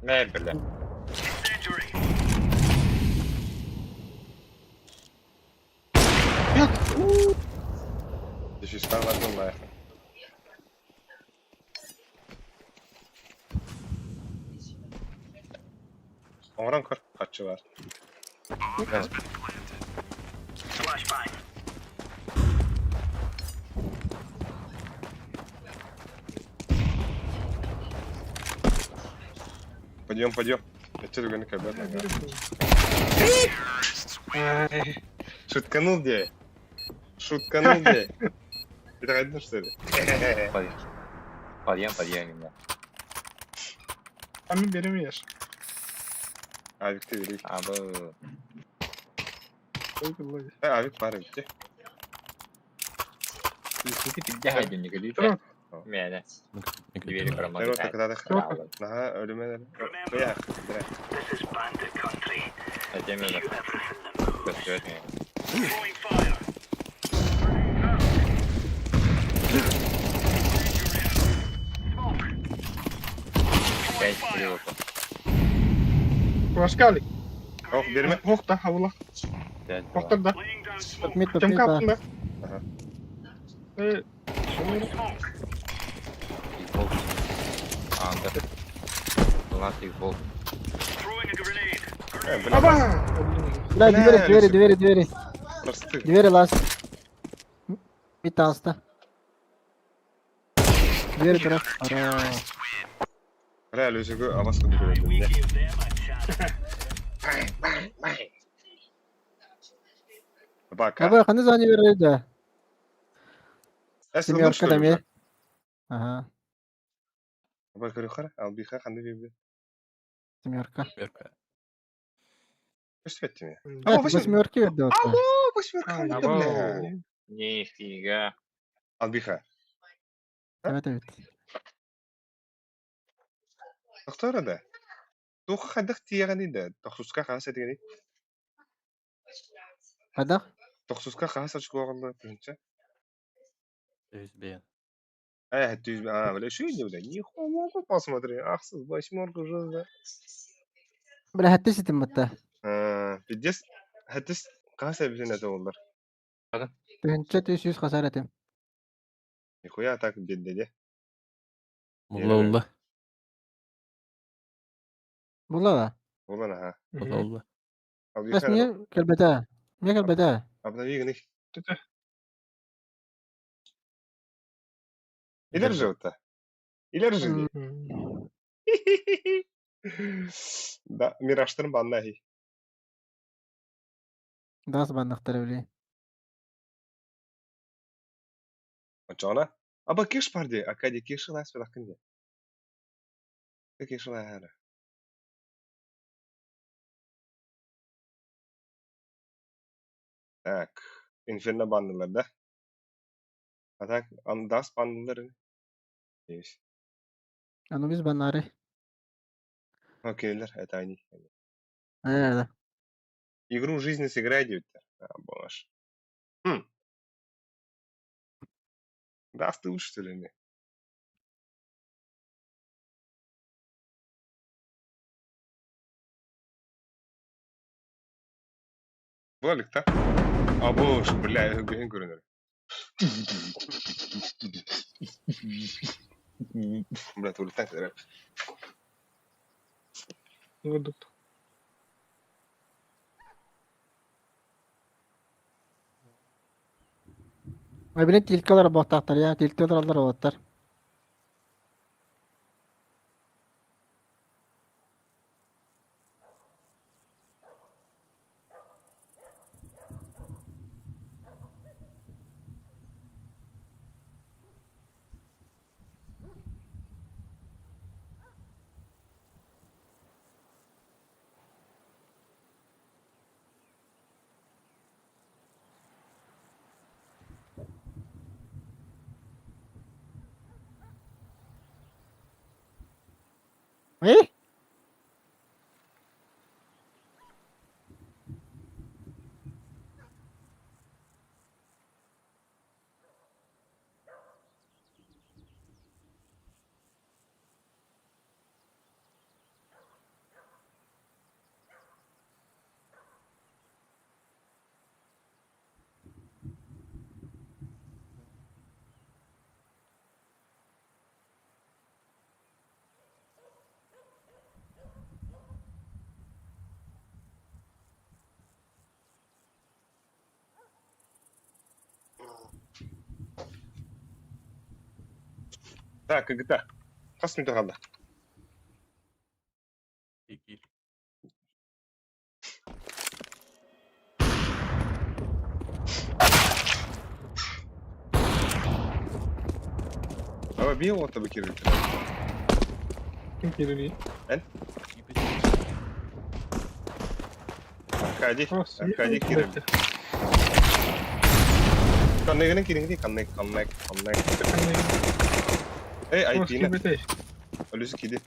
Мэ бля. Incendiary. Нет. Здесь стал одну нахуй. Оҥорон көр, хаччы бар. Flashbang. Подъем, подъем. Это другой кабет. Ай. Шутканул где? Шутканул где? Это один что ли? Подъем. Подъем, подъем именно. Там берем ешь. Авик ты велик. А был. Только лови. Авик пара где? Ты пизда один не говори. Трон. Мэне. Двери Первый промокают. тогда Наха, өлүмэн. Бля, бля. This is bandit country. Хотя меня Do everything that moves. костёт меня. Throwing fire. Grenade out. Incendiary out. Smoke. Throwing Пять fire. стрелок. Башкалик. Ох, берме. Ох да, хавла. Пять, два. Охтар да. Laying down smoke. Мид, Тем мид, да. каптын да. Ага. Throwing smoke. Их волк. Андер. У нас их волк. Throwing a grenade. Бля, Аба! Бля, двери, двери, двери, двери. просты. Двери лаз. Мид таста. Двери тұра. Хорош. Бля, Люсику авас куды We көрдüm. gave them a chance. Бака. Абы, қандай звание береді? Эс Семерка да ме. Ага, Аба көрөхөр, албиха ханды бибе. семерка. Верка. Көстөттү ме? Бля, Аба, восемь. восьмерки берді вот. Або, восьмерка ханды бля. Нифига. Албиха. Evet, evet. Доктор да. Тух хадах тиягани да. Тохсуска хаса дигени. Қайда? Тохсуска хаса чугагында тынча. Бен. А, ты, а, бля, что не, бля, нихуя посмотри. Ах, восьмерка уже, да. Бля, хәтте ситим бітті. А, пиздец. Хатыс хаса бизин это олар. Түнче түс жүз қасар етем. Нихуя так бедде. Мулла улла. Бұла да. Улан аха. Улла улла. Бас Албиха. не келбеті? Не келбеті? Обнови гных. Илер же-то. Илер же. Да, мираштырын баннахи. Дас баннақтары біле. Чона? Аба кеш парди, акади кеши лас филакынде. Кеши лара. Так, инферно баннылар да? А так, андас баннылар. Есть. Анубис баннары. Окейлер, это они. Да. Игру жизни сыграй, девять. А, боже. Хм. Да, ты лучше, что ли, не? Болик, да? А, боже, бля, я көрінер. Бля, ты улетаешь, Выдут. Эбини тилька олорор буолтаахтар я, тильте олороллор уолаттар. Э? Так, когда? Хас мүнүүтэ хаалла? Икки. Ама биир уота бу киирбит. Ким киирэрий? Эн? Аркадий. А, Аркадий киирбит. Ханныгынан киириҥ ханнык, ханнык, ханнык. Эй, Айтина. Өлүсү киди.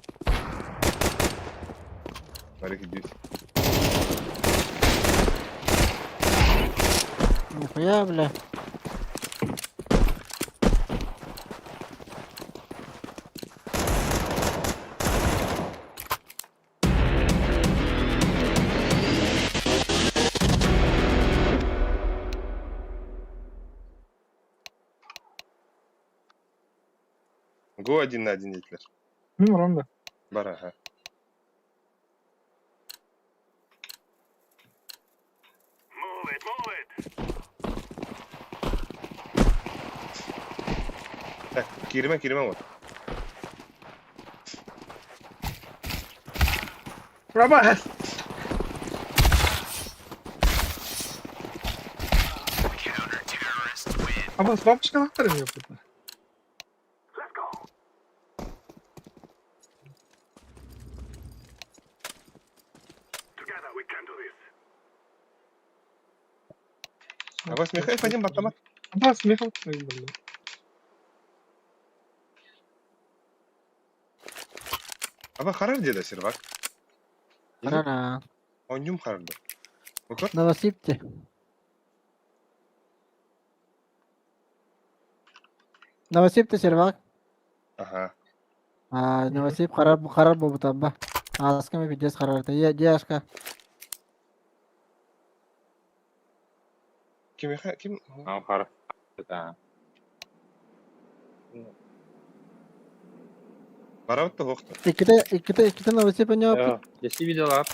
Бары киди. Нихуя, бля. Го один на один дейтилер. Мин барам да. Бар, аха. Move it, move it. Так, кииримэ, кииримэ вот. Рабас! Абас бабочка лақтырым ёпта. Let's go. Together we can do this. Абас Михаил один баттамат. Абас Михаил, блин. Аба харар деда сервак. Харара. Онньум харарды. Букор? Новосибте. Новосибте сервак. Аха. А, Новосиб харар харар буолбута Ааска ми пиздец харарта. Е, дьяшка. Ким ким? А, хар. Да. Барабыт да хоқты. Икките, икките, икките Новосиб өньоппут. Дesi видеолар.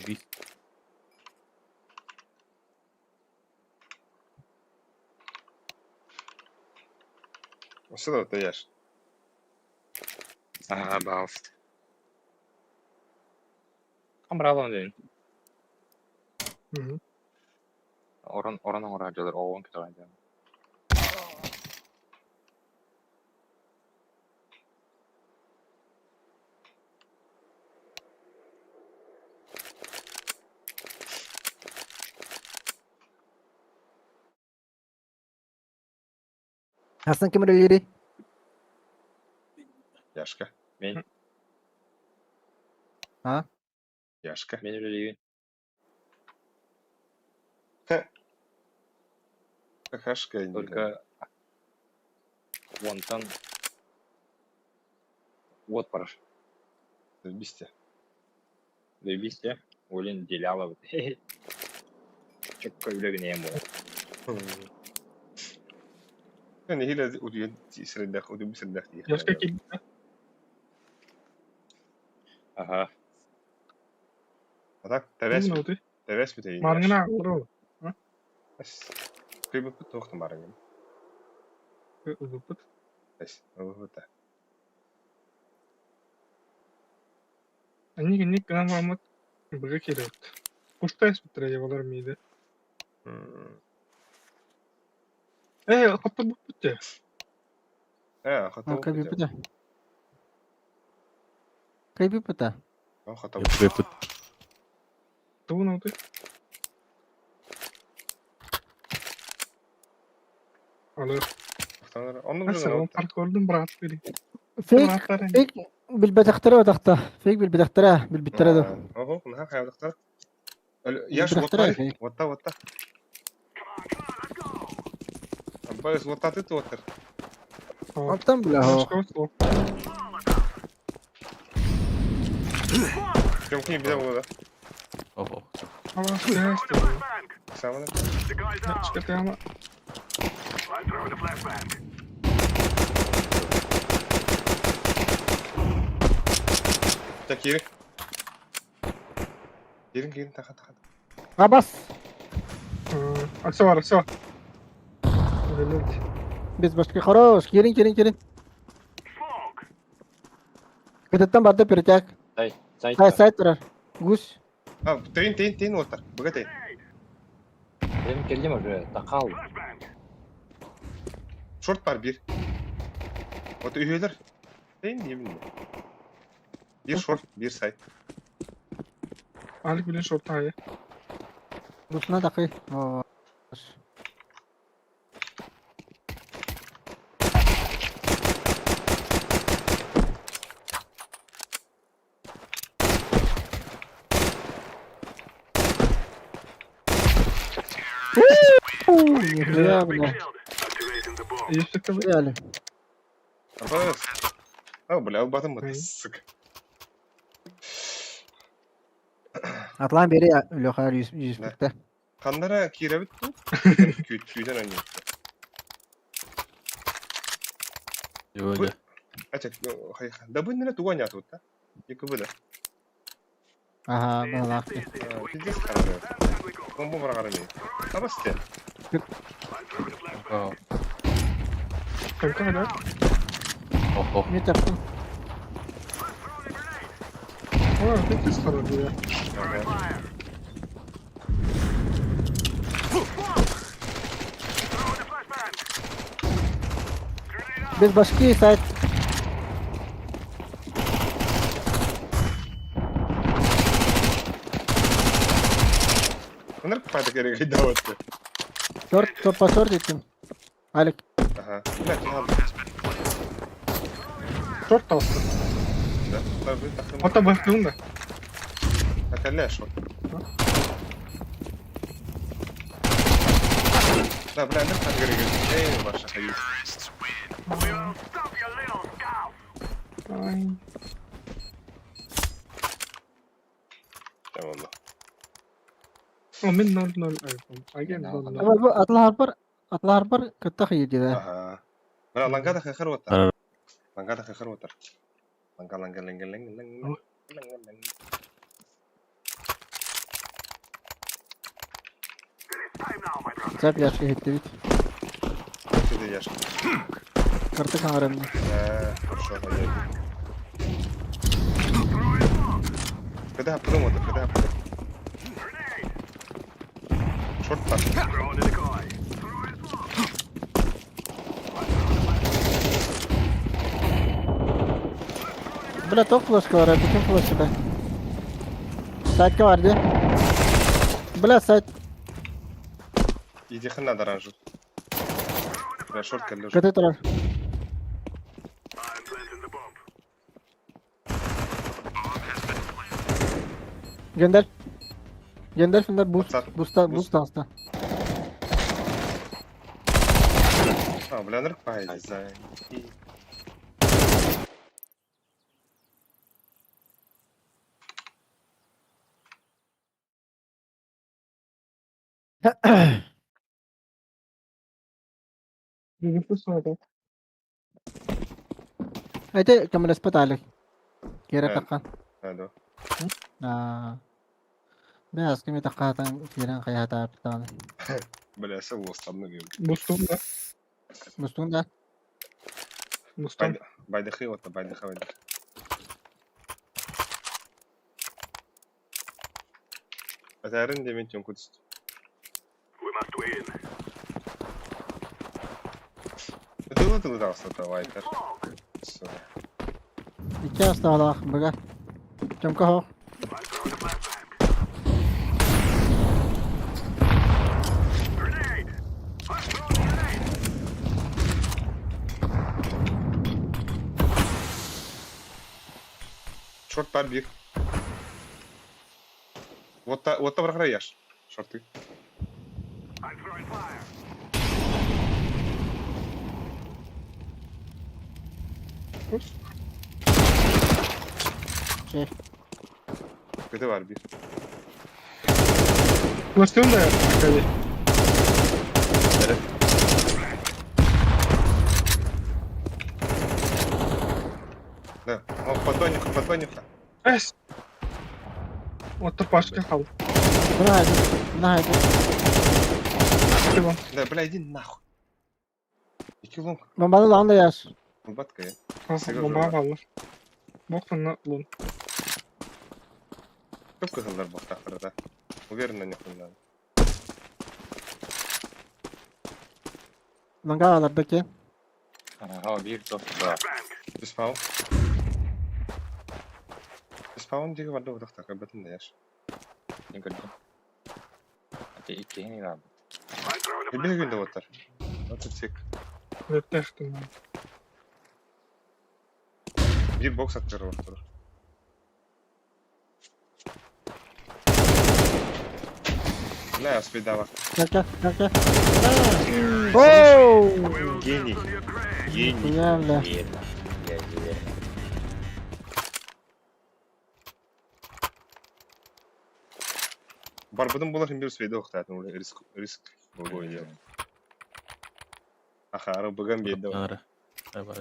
Бис. Осы да таяш. Ага, балст. Камралан дейін. Мгм. Орон орон оңора жылыр оон күтөгөн жан. Асан ким үлелири? Яшка. Мен. А? Яшка. Мен үлелейин. Какашка. Только Уонтан уот барар. Бисте. Бисте. Олин делялабыт. Чөккө үлэ гинэйэн буолар. Нэһиилэ утуйан сирэйдээх, утуйбут сирдээх дии. Яшка килбит. Аха. А так, тэбэс Ну ты. тэбэс бүтэйин. Маргына уру. Кыйбыппыт туохтан барыҥын. Улуппут. Эс, ылбыта. Они ник гынан бараммыт быга киирбит. Куштай спиттер балар мииде. Э, хатта буппут те. Э, хата. Кайбиппыта. Кайбиппыта. Хата. Кайбиппыт. Тугун ты. Алло. Онну Ассалам паркордум брат бери. Фейк, фейк билбэтэхтэрэ батахта. Фейк билбэтэхтэрэ, билбиттэрэ да. Ого, наха хаябыктар. Яш Билбэтэхтэрэ вот фейк. вот вот. Аббас вот ты туоттар. Оттон бля хо. Кем биле болда. Ого. Саманы. Чыкатама. Так кири. Кирин кирин таха таха. Абас. Акса бар, акса. Без башка хорош. Кирин, кирин, кирин. Кытыттан барды перетяг. Сай, сай. Сай, сай турар. Гусь. А, тейн тейн тейн оттар. Быга тейн. Мен келдим уже, тақал. Шорт бар бир. Вот үйелер. Тейн деймін. Бир шорт, бир сайт. Алик билен шорт тайы. Гусына такый. О. Нихуя, бля. Реально. Аббас. А, бля, албатым бат, сука. Атлан бери, Леха, жүз Хандара киребит ту. Күт күтен ойнойт. Өйдө. Ача, да бу нене туган ятып да. Екі бу да. Ага, балак. Пиздец карады. Бомба бар карамай. Абас те. Только да? Ого. Не таптым. О, пиздец карады. Без башки сайт. Өнөр пайда керек айда өттү. Шорт, топ по шорт еттим. Алик. Ага. Бля, киһан. Шорт талысты. Да, да, бу тахым. Ата бахтым да. Акалля шорт. Да, бля, өнөр пайда керек. Эй, баша хайы. Ай. Tamam. О, мен 0-0 айфон. Аген 0-0. Абал бу атлар бар, атлар бар кытта хыйды да. Ага. Бля, лангада хахар оттар. Лангада хахар оттар. Ланга ланга ланга ланга ланга ланга ланга. Сап яшка хитти бит. Ты яшка. Карты камерам. Э, хорошо, пойдет. Когда подумал, когда Шорт так. Бля, топ флешка бар, бүтүн флешка да. Сайтка бар ди. Бля, сайт. Иди хана даражу. Бля, шорт келлер. Кыты турар. Gönder. Gönder şunlar boost. Boost'a boost alsa. А, бля, нырк дизайн. Эти көмөлөспөт Алик. Киэрэ таххан. Alo. Аа. Бэс кими таххаатан киирэн хайаатаабыт даҕаны. Бля, сыл уостанны бим. Бустум да. Мустуҥ да? Бустум. Байдахы ота, байдахы, байдахы. Атарын демен тем кутст. Тылы тылы тағысы вайтер. Икки астаалаах быга. Чомка хоох. Шорт бар бир. Вот та, вот та проиграешь. Шорты. Şey. Kötü var bir. Бустум да. Акади. Да. О, подонюха, подонюха. Эс. Оттор пашка хал. Мына хайды. Мына хайды. Килон. Да, бля, иди нахуй. Iki long. Бомбаны лаҕан да яс. Батка я. Бомба қалды. Боқтан лун. Көп кызылдар бақтақтырда. Уверен, на них не надо. Ланга аларда ки. Ага, биир топ бар. Респаун. Респаун диге барды удақтар, бәтін да яш. Мин көрдүм. Ати иккиһин ыраабыт. Bir günde otar. Отыр сек. Өттәштім. Bir бокс аттары бар тұр. Бля, спидава. Кел кел кел кел. Оу! Гений. Гений. Хуя, бля. Биир. Бля, бля. Барбыдым болар хим бир свейде оқтатын, риск, риск болго дел. Аха, быган бейді. Ары. Бар.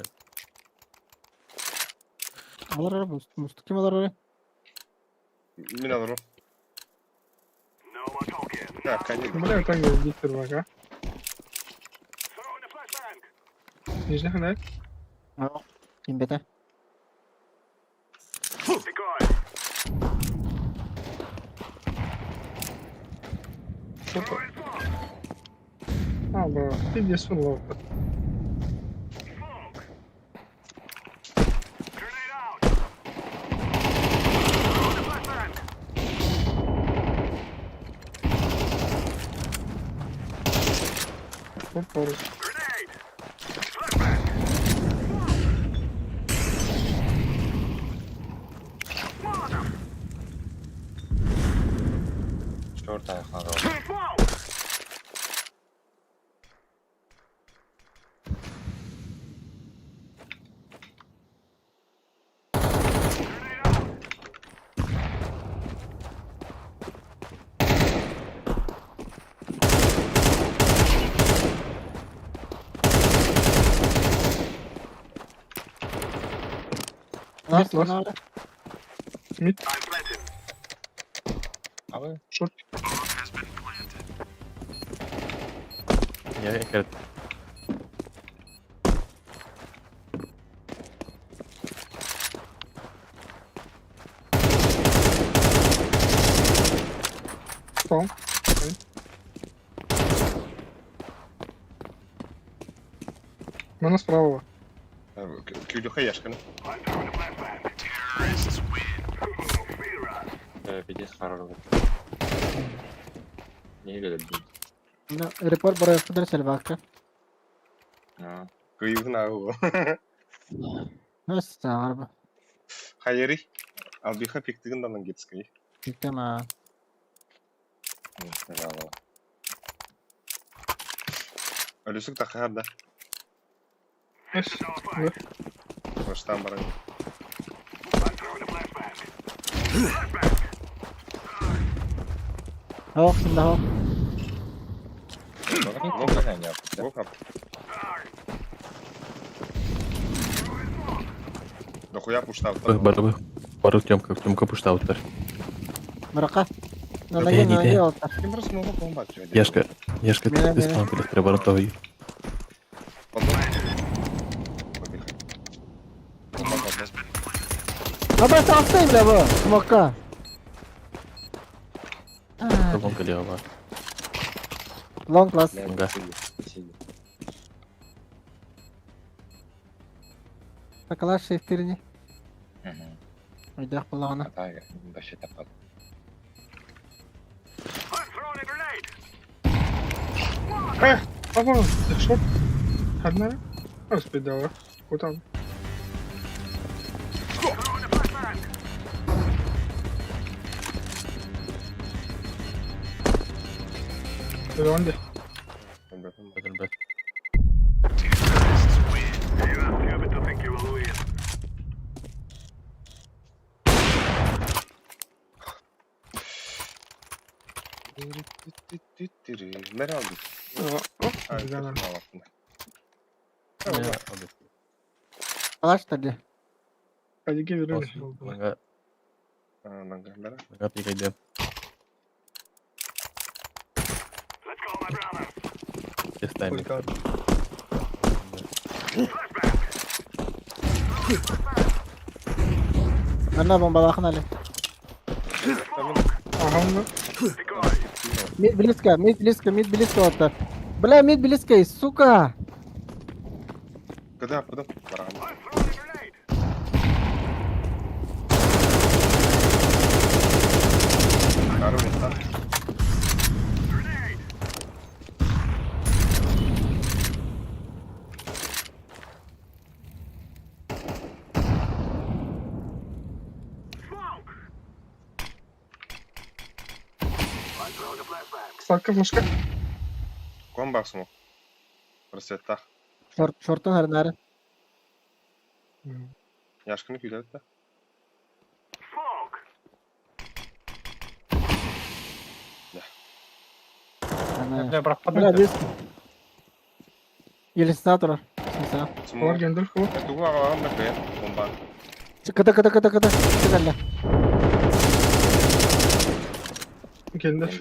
Алар мусту ким алар? Мен алырым. Да, конечно. Бля, так диктор бага. Нижний ханай. Ким бете? Что-то. А, бра, ты где сунул? Опа. Шорт аяқлары. Нас Мид, надо. Мид, Абы. шорт. Я кер. Спал. Мана справа. Кюлюха яшканы. Пиздец хорош. Не видел. Репорт бар япкыдыр селбакка. А, Кыйыбын агы. Нас арба. Хайери. Албиха пиктигин данан кетскей. Тема. не жалоба. Ölüsük takar da. Эс. Флештан баран. Ох, сында ох. Лока. Дохуя пуштал. Бары бары Тёмка, Тёмка пуштауттар. Мырака. Да Нанаге не нанаге да. олтар. Ким просто могу бомба Яшка, Яшка, Мена, ты мена. спам билеттері барын тауы. Аба састай бля бу. Смока. Лонг лево. Лонг класс. Ага. Такалаш шефтерини. Ойдах буллагана. Вообще тапат. Ага, шорт. Одна. Распидала. Куда? Ронди. Nereye aldın? Ha, Güzel. Калаш тади. Hadi gel verelim. Лонга, лонга пикайдем. Без тайминг. Ана бомбалахын али. Ага. Мид близко, мид близко, мид близко вот Бля, мид близко, сука. Когда потом? Сладко флешка. Ком баксымы? Просветтах. Шорт, шортун харнары. Яшканы күйләді да. Бля, брат, Бля, подумай. близко. Елисатор. Олар гендер ху. Тугу ағалағын да көйен, бомба. Кыта, кыта, кыта, кыта. Кыта, Гендер.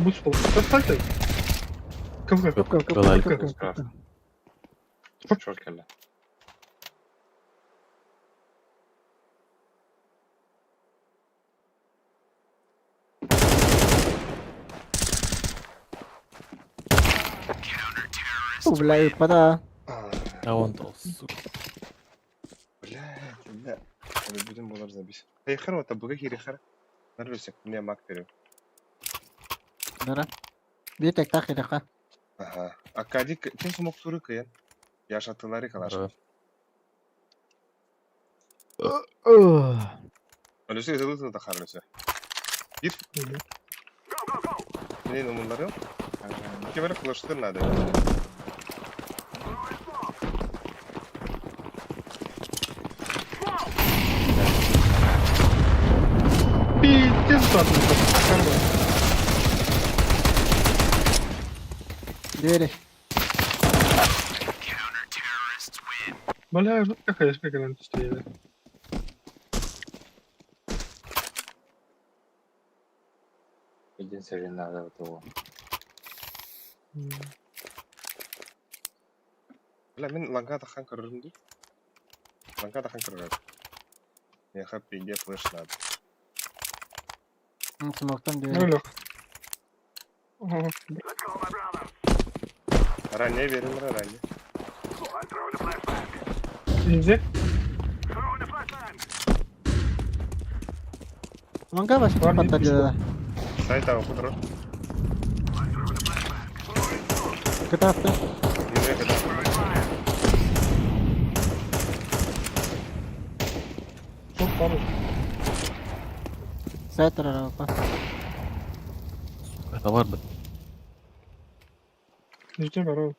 Бус бол. Достать. Кывгы. Кылай. Шорт келді. Бля, пода. А он дал, сука. Бля, бля. Будем болар забись. Хайхар вот буга хирихар. Нарвесек, мне мак берем. Дара. Битек так хириха. Ага. А кади ким смог туры кыян? Яшатылары калаш. Ölüsü ezildi da harlüsü. Bir. Ne numaraları? İki böyle flash'tır nerede? Пиздец, ладно. Двери. Бля, жутко, конечно, когда стояли. Единственное, надо вот его. Бля, мен ланга тахан көрөрүм дии. Ланга тахан көрөрүм. Меха пиге флеш надо. Смоктан двери. Ну, лег. Ранее верим, ранее. Иди. Лонга вообще подтадила. Сайт ау кудро. Кыта авто. Не кыта. Шорт пару. Сайт арапа. Это вар бы. Ничего, здорово.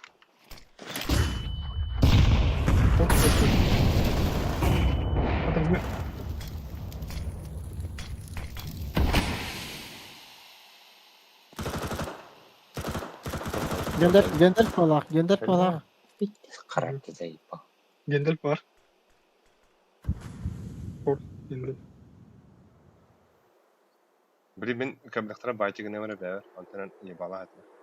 Вот, вот, вот. Это Gönder, gönder полах, gönder полах. Характер заебал. Гендальф бар. Форд Гендальф. Били мин кэбдэхтэрэ баайтыгына эрэ бэйэр, онтон ебала этэ.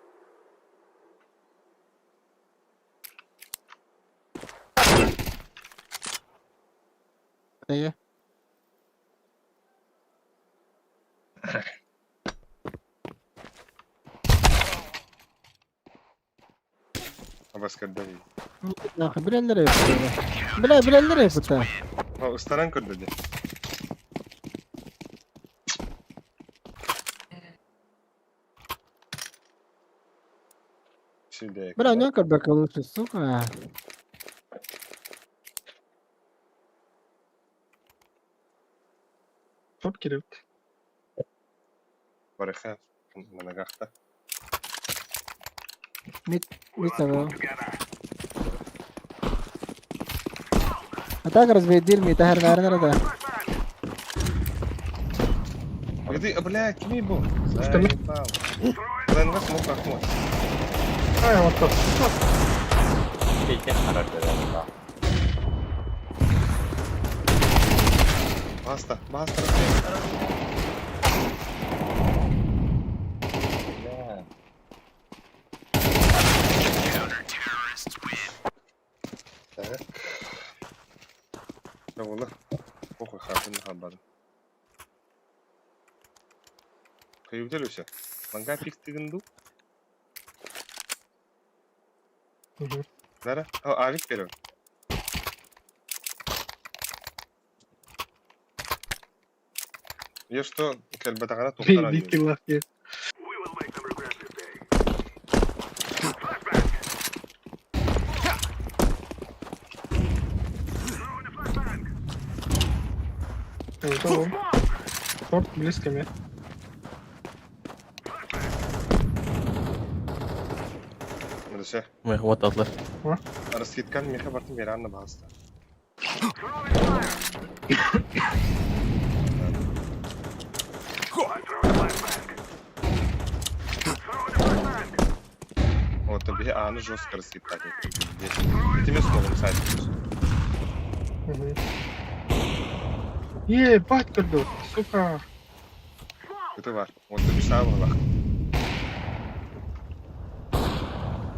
Дайы. Абас көрдө. Нахуй, билэллэр эбит. Бля, билэллэр эбит. О, ыстаран көрдө дии. Сюда. Бля, не көрбөккө лучше, сука. Топ кирилл. Барыха на ногах-то. Мид, мид сабы. А так разбедил ми тахар нарнара да. Погоди, а бля, кими был? Что? Заебал. ЛНВ смог как мой. А, вот так. Пиздец, характер заебал. Баста, баста, разбей. Бля. Так. Да вон, похуй, хабын, хабар. Каюбдел все. Манга пик тыгынду. Угу. Нара? О, авик первый. Я что, кэлбэтаҕына туохтар Биг лаки. We will make them regret this day. Flashbang! Throwing a flashbang! Это он. Торт близко мне. Өссө Мы вот атлар. раскидкан миэхэ бартын биэрээн да баҕаста. Throwing fire! I'm throwing a flashbang! Throwing a flashbang! Вот биһи ааны жестко раскидтаки. Итими суоҕум сайт. Угу. Ебать, көрдө, сука. Ыты бар. Вот үс аабылах.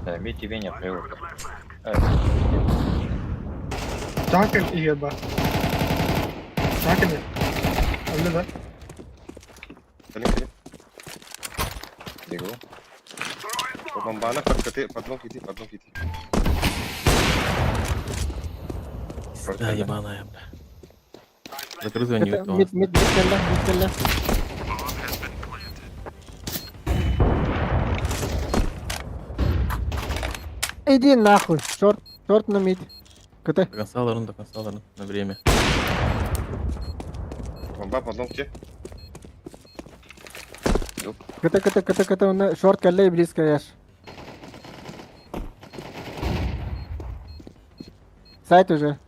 Да, ми тебе не привык. Жакен иеба. Жакен. Алле да. Кэлин кэлин. Бегу. Бомбана подкаты, подлог иди, подлог иди. Да, ебаная, бля. Закрытую не Это мид, мид, мид кэллэ, мид кэллэ. Иди нахуй, шорт, шорт на мид. КТ. До конца ларун, до конца ларун. На время. Бомба подлог те. КТ, КТ, КТ, КТ, он шорт кэллэ и близко яш. Сайт уже.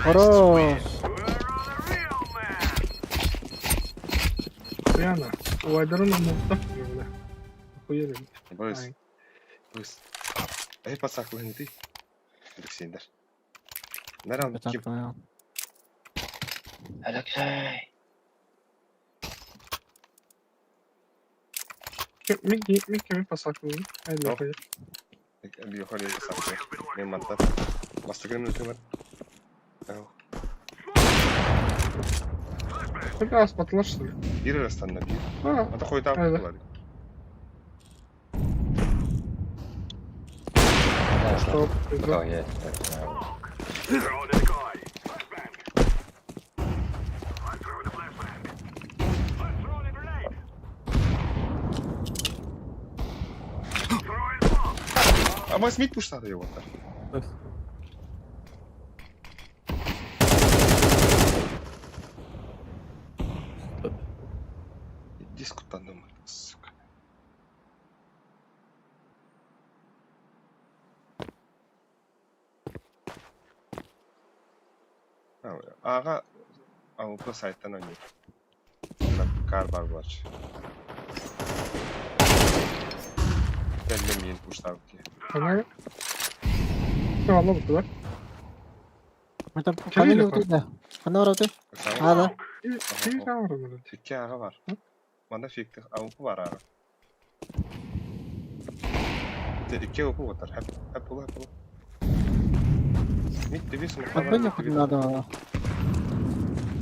Хорош. We're on a real man! Яна. Уайдерон муктап бля. Охуели. Быс. Ай. Быс. Эй, пацак, ты. Александр. Нара, ким Алексей. Микки, Микки, ми пасаклы. Ай, О. бля. Биохоле сакты. Мен мантат. Бастыгын үлкемер. Ау. Как раз потла, что ли? Бир арастан бир. А, Ата хойта Айда. булар. стоп. Да, я это знаю. Throwing a decoy! Flashbang! I'm throwing a flashbang! I'm throwing a grenade! Throwing bomb! Абас мид пуштады его. Диск сука. Аҕа АУП сайтан оонньуур. Кар бар буолааччы. Кэллэ миин пуштаабыт киһи. Она... Алла бутулар. Это ханна да? Ханна барабыты? Аада. Икки аҕа бар. Манна фиктих АУП бар аҕа. Икки АУП батар. Хэп хэп була хэп була. Мит тебе смокка бар. Отбойник надо.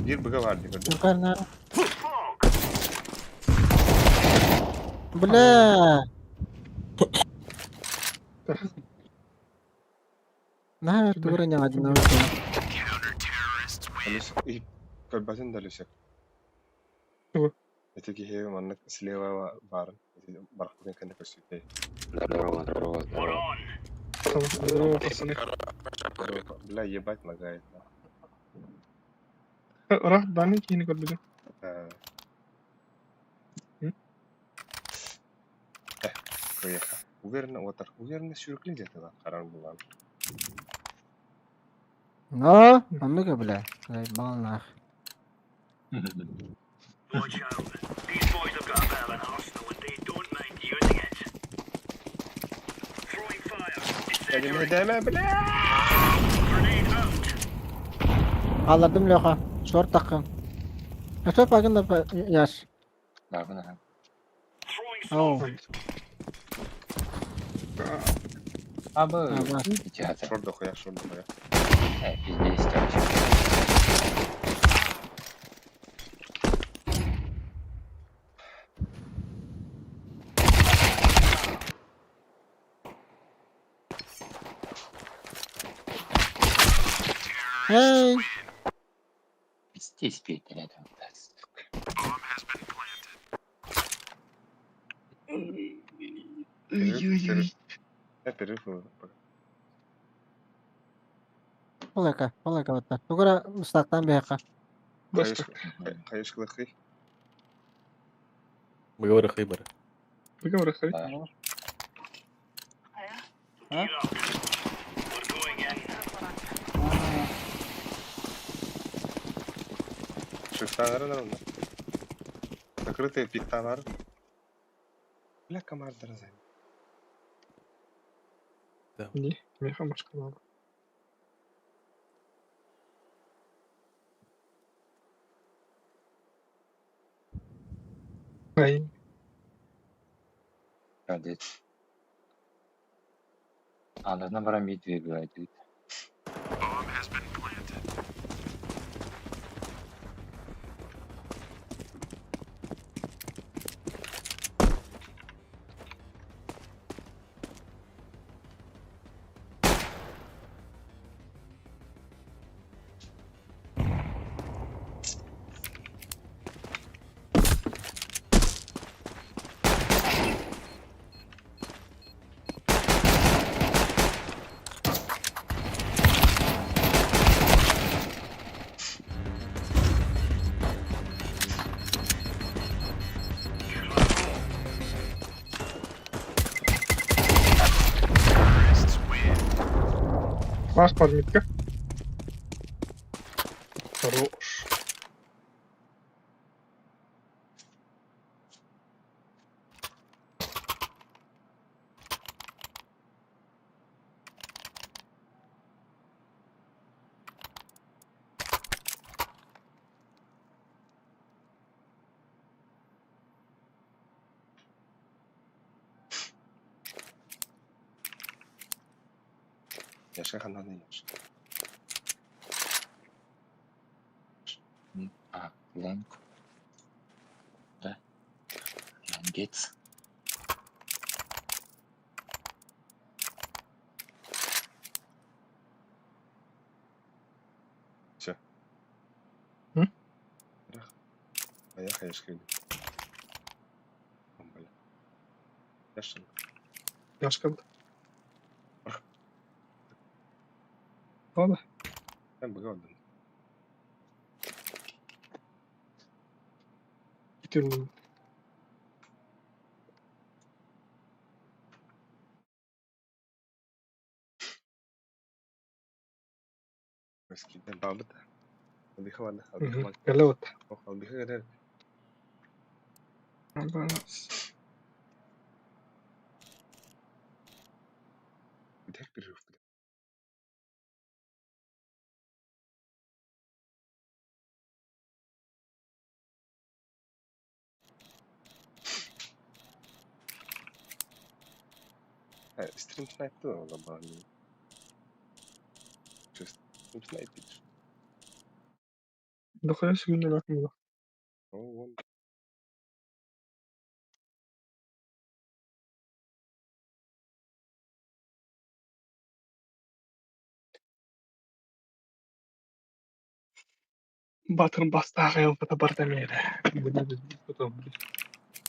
Биир быга бар дии көрдүм. Шикарно. Бля. На, тура не один. Көрбөтүн да Люсек. Ити киһи маннык слева баарын барахпытын кэннэ көрсүбүтэй. Здорово, здорово, здорово. Здорово, пацаны. Бля, ебать лагает. Рах даны киһини көрбүтүм. Кыйаха. Уверенно отар. Уверенно сүүрүклүн дьэ харан булан. Но, оннук бля. Заебал нах. Watch out. These boys have got a bit of an arsenal and they don't mind using it. Throwing fire. Incendiary. Дэмэ, бля! Grenade out. Аллардым Леха. Шорт такын. А что пагын да яш? Да, да. Throwing Оу. smoke. Абы. Аба. Печатать. Шорт дохуя, шорт дохуя. Пиздец, короче. Эй! Пиздец, петь, рядом. Да, сука. Перерыв, перерыв. Полека, полека вот так. Тугара устактан бэха. Хайышкылыкый. Быгавары хыбары. Быгавары хыбары. Да. А? Gear up. We're going in. Шифтанары нормально. Закрытые пиктанары. Бля, комар дразами. Не, меха машкалала. Ай, Молодец. А, должна барамить двигать. Ваш подметка. Хорош. Яшка хананы яш. А, лонг. Да. Лонгец. Все. М? А я хаешка иду. Бля. Яшка. Яшка. Ладно. Ben быга отдам. Китерлин. Бабыта. Албиха барда, албиха барда. Кэлэ вот. Ох, албиха кэлэр. Бүтэһик перерыв бile. Стрим снайпты ола баҕа. Стрим снайпит. Дохуя сүгүн элбэх буолуо. О, вон. Баатырым бастаах айылҕата барыта миэрэ.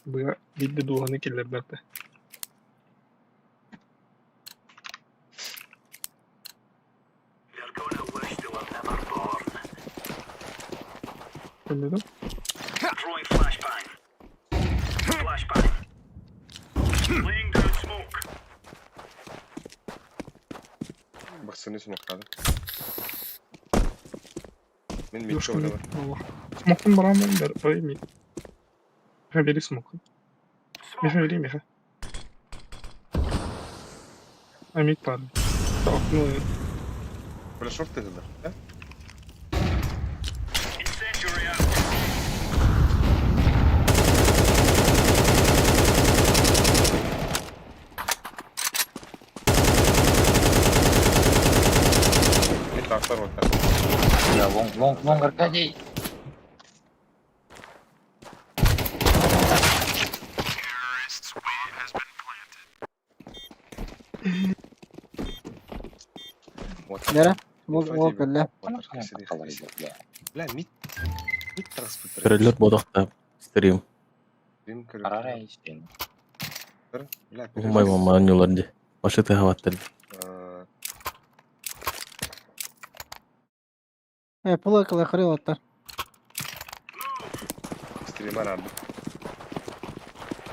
Быа биирдэ дууһаны киллэрбэт да. They're gonna wish they were never born. Anladın? Throwing flashbang. Flashbang. Laying down smoke. Бахсыны смоктады. Мин митче ойлобор. Смоктун барамын бер ми. Меха бери смок. Меха бери меха. А мид пар. Окно. Бля, шорт ты да? Incendiary out. Мид тахтар вот так. Бля, long, long, long, Аркадий. Вот. Нера? Ол ол кэллэ. Бля. Бля, мид. Мид транспорт. Көрөллөр бодохта стрим. Стрим Арара истин. Бля, Умай мамаан ньулар ди. Башы тыһабаттар. Э, пула кыла хыры оттар. Стример арды.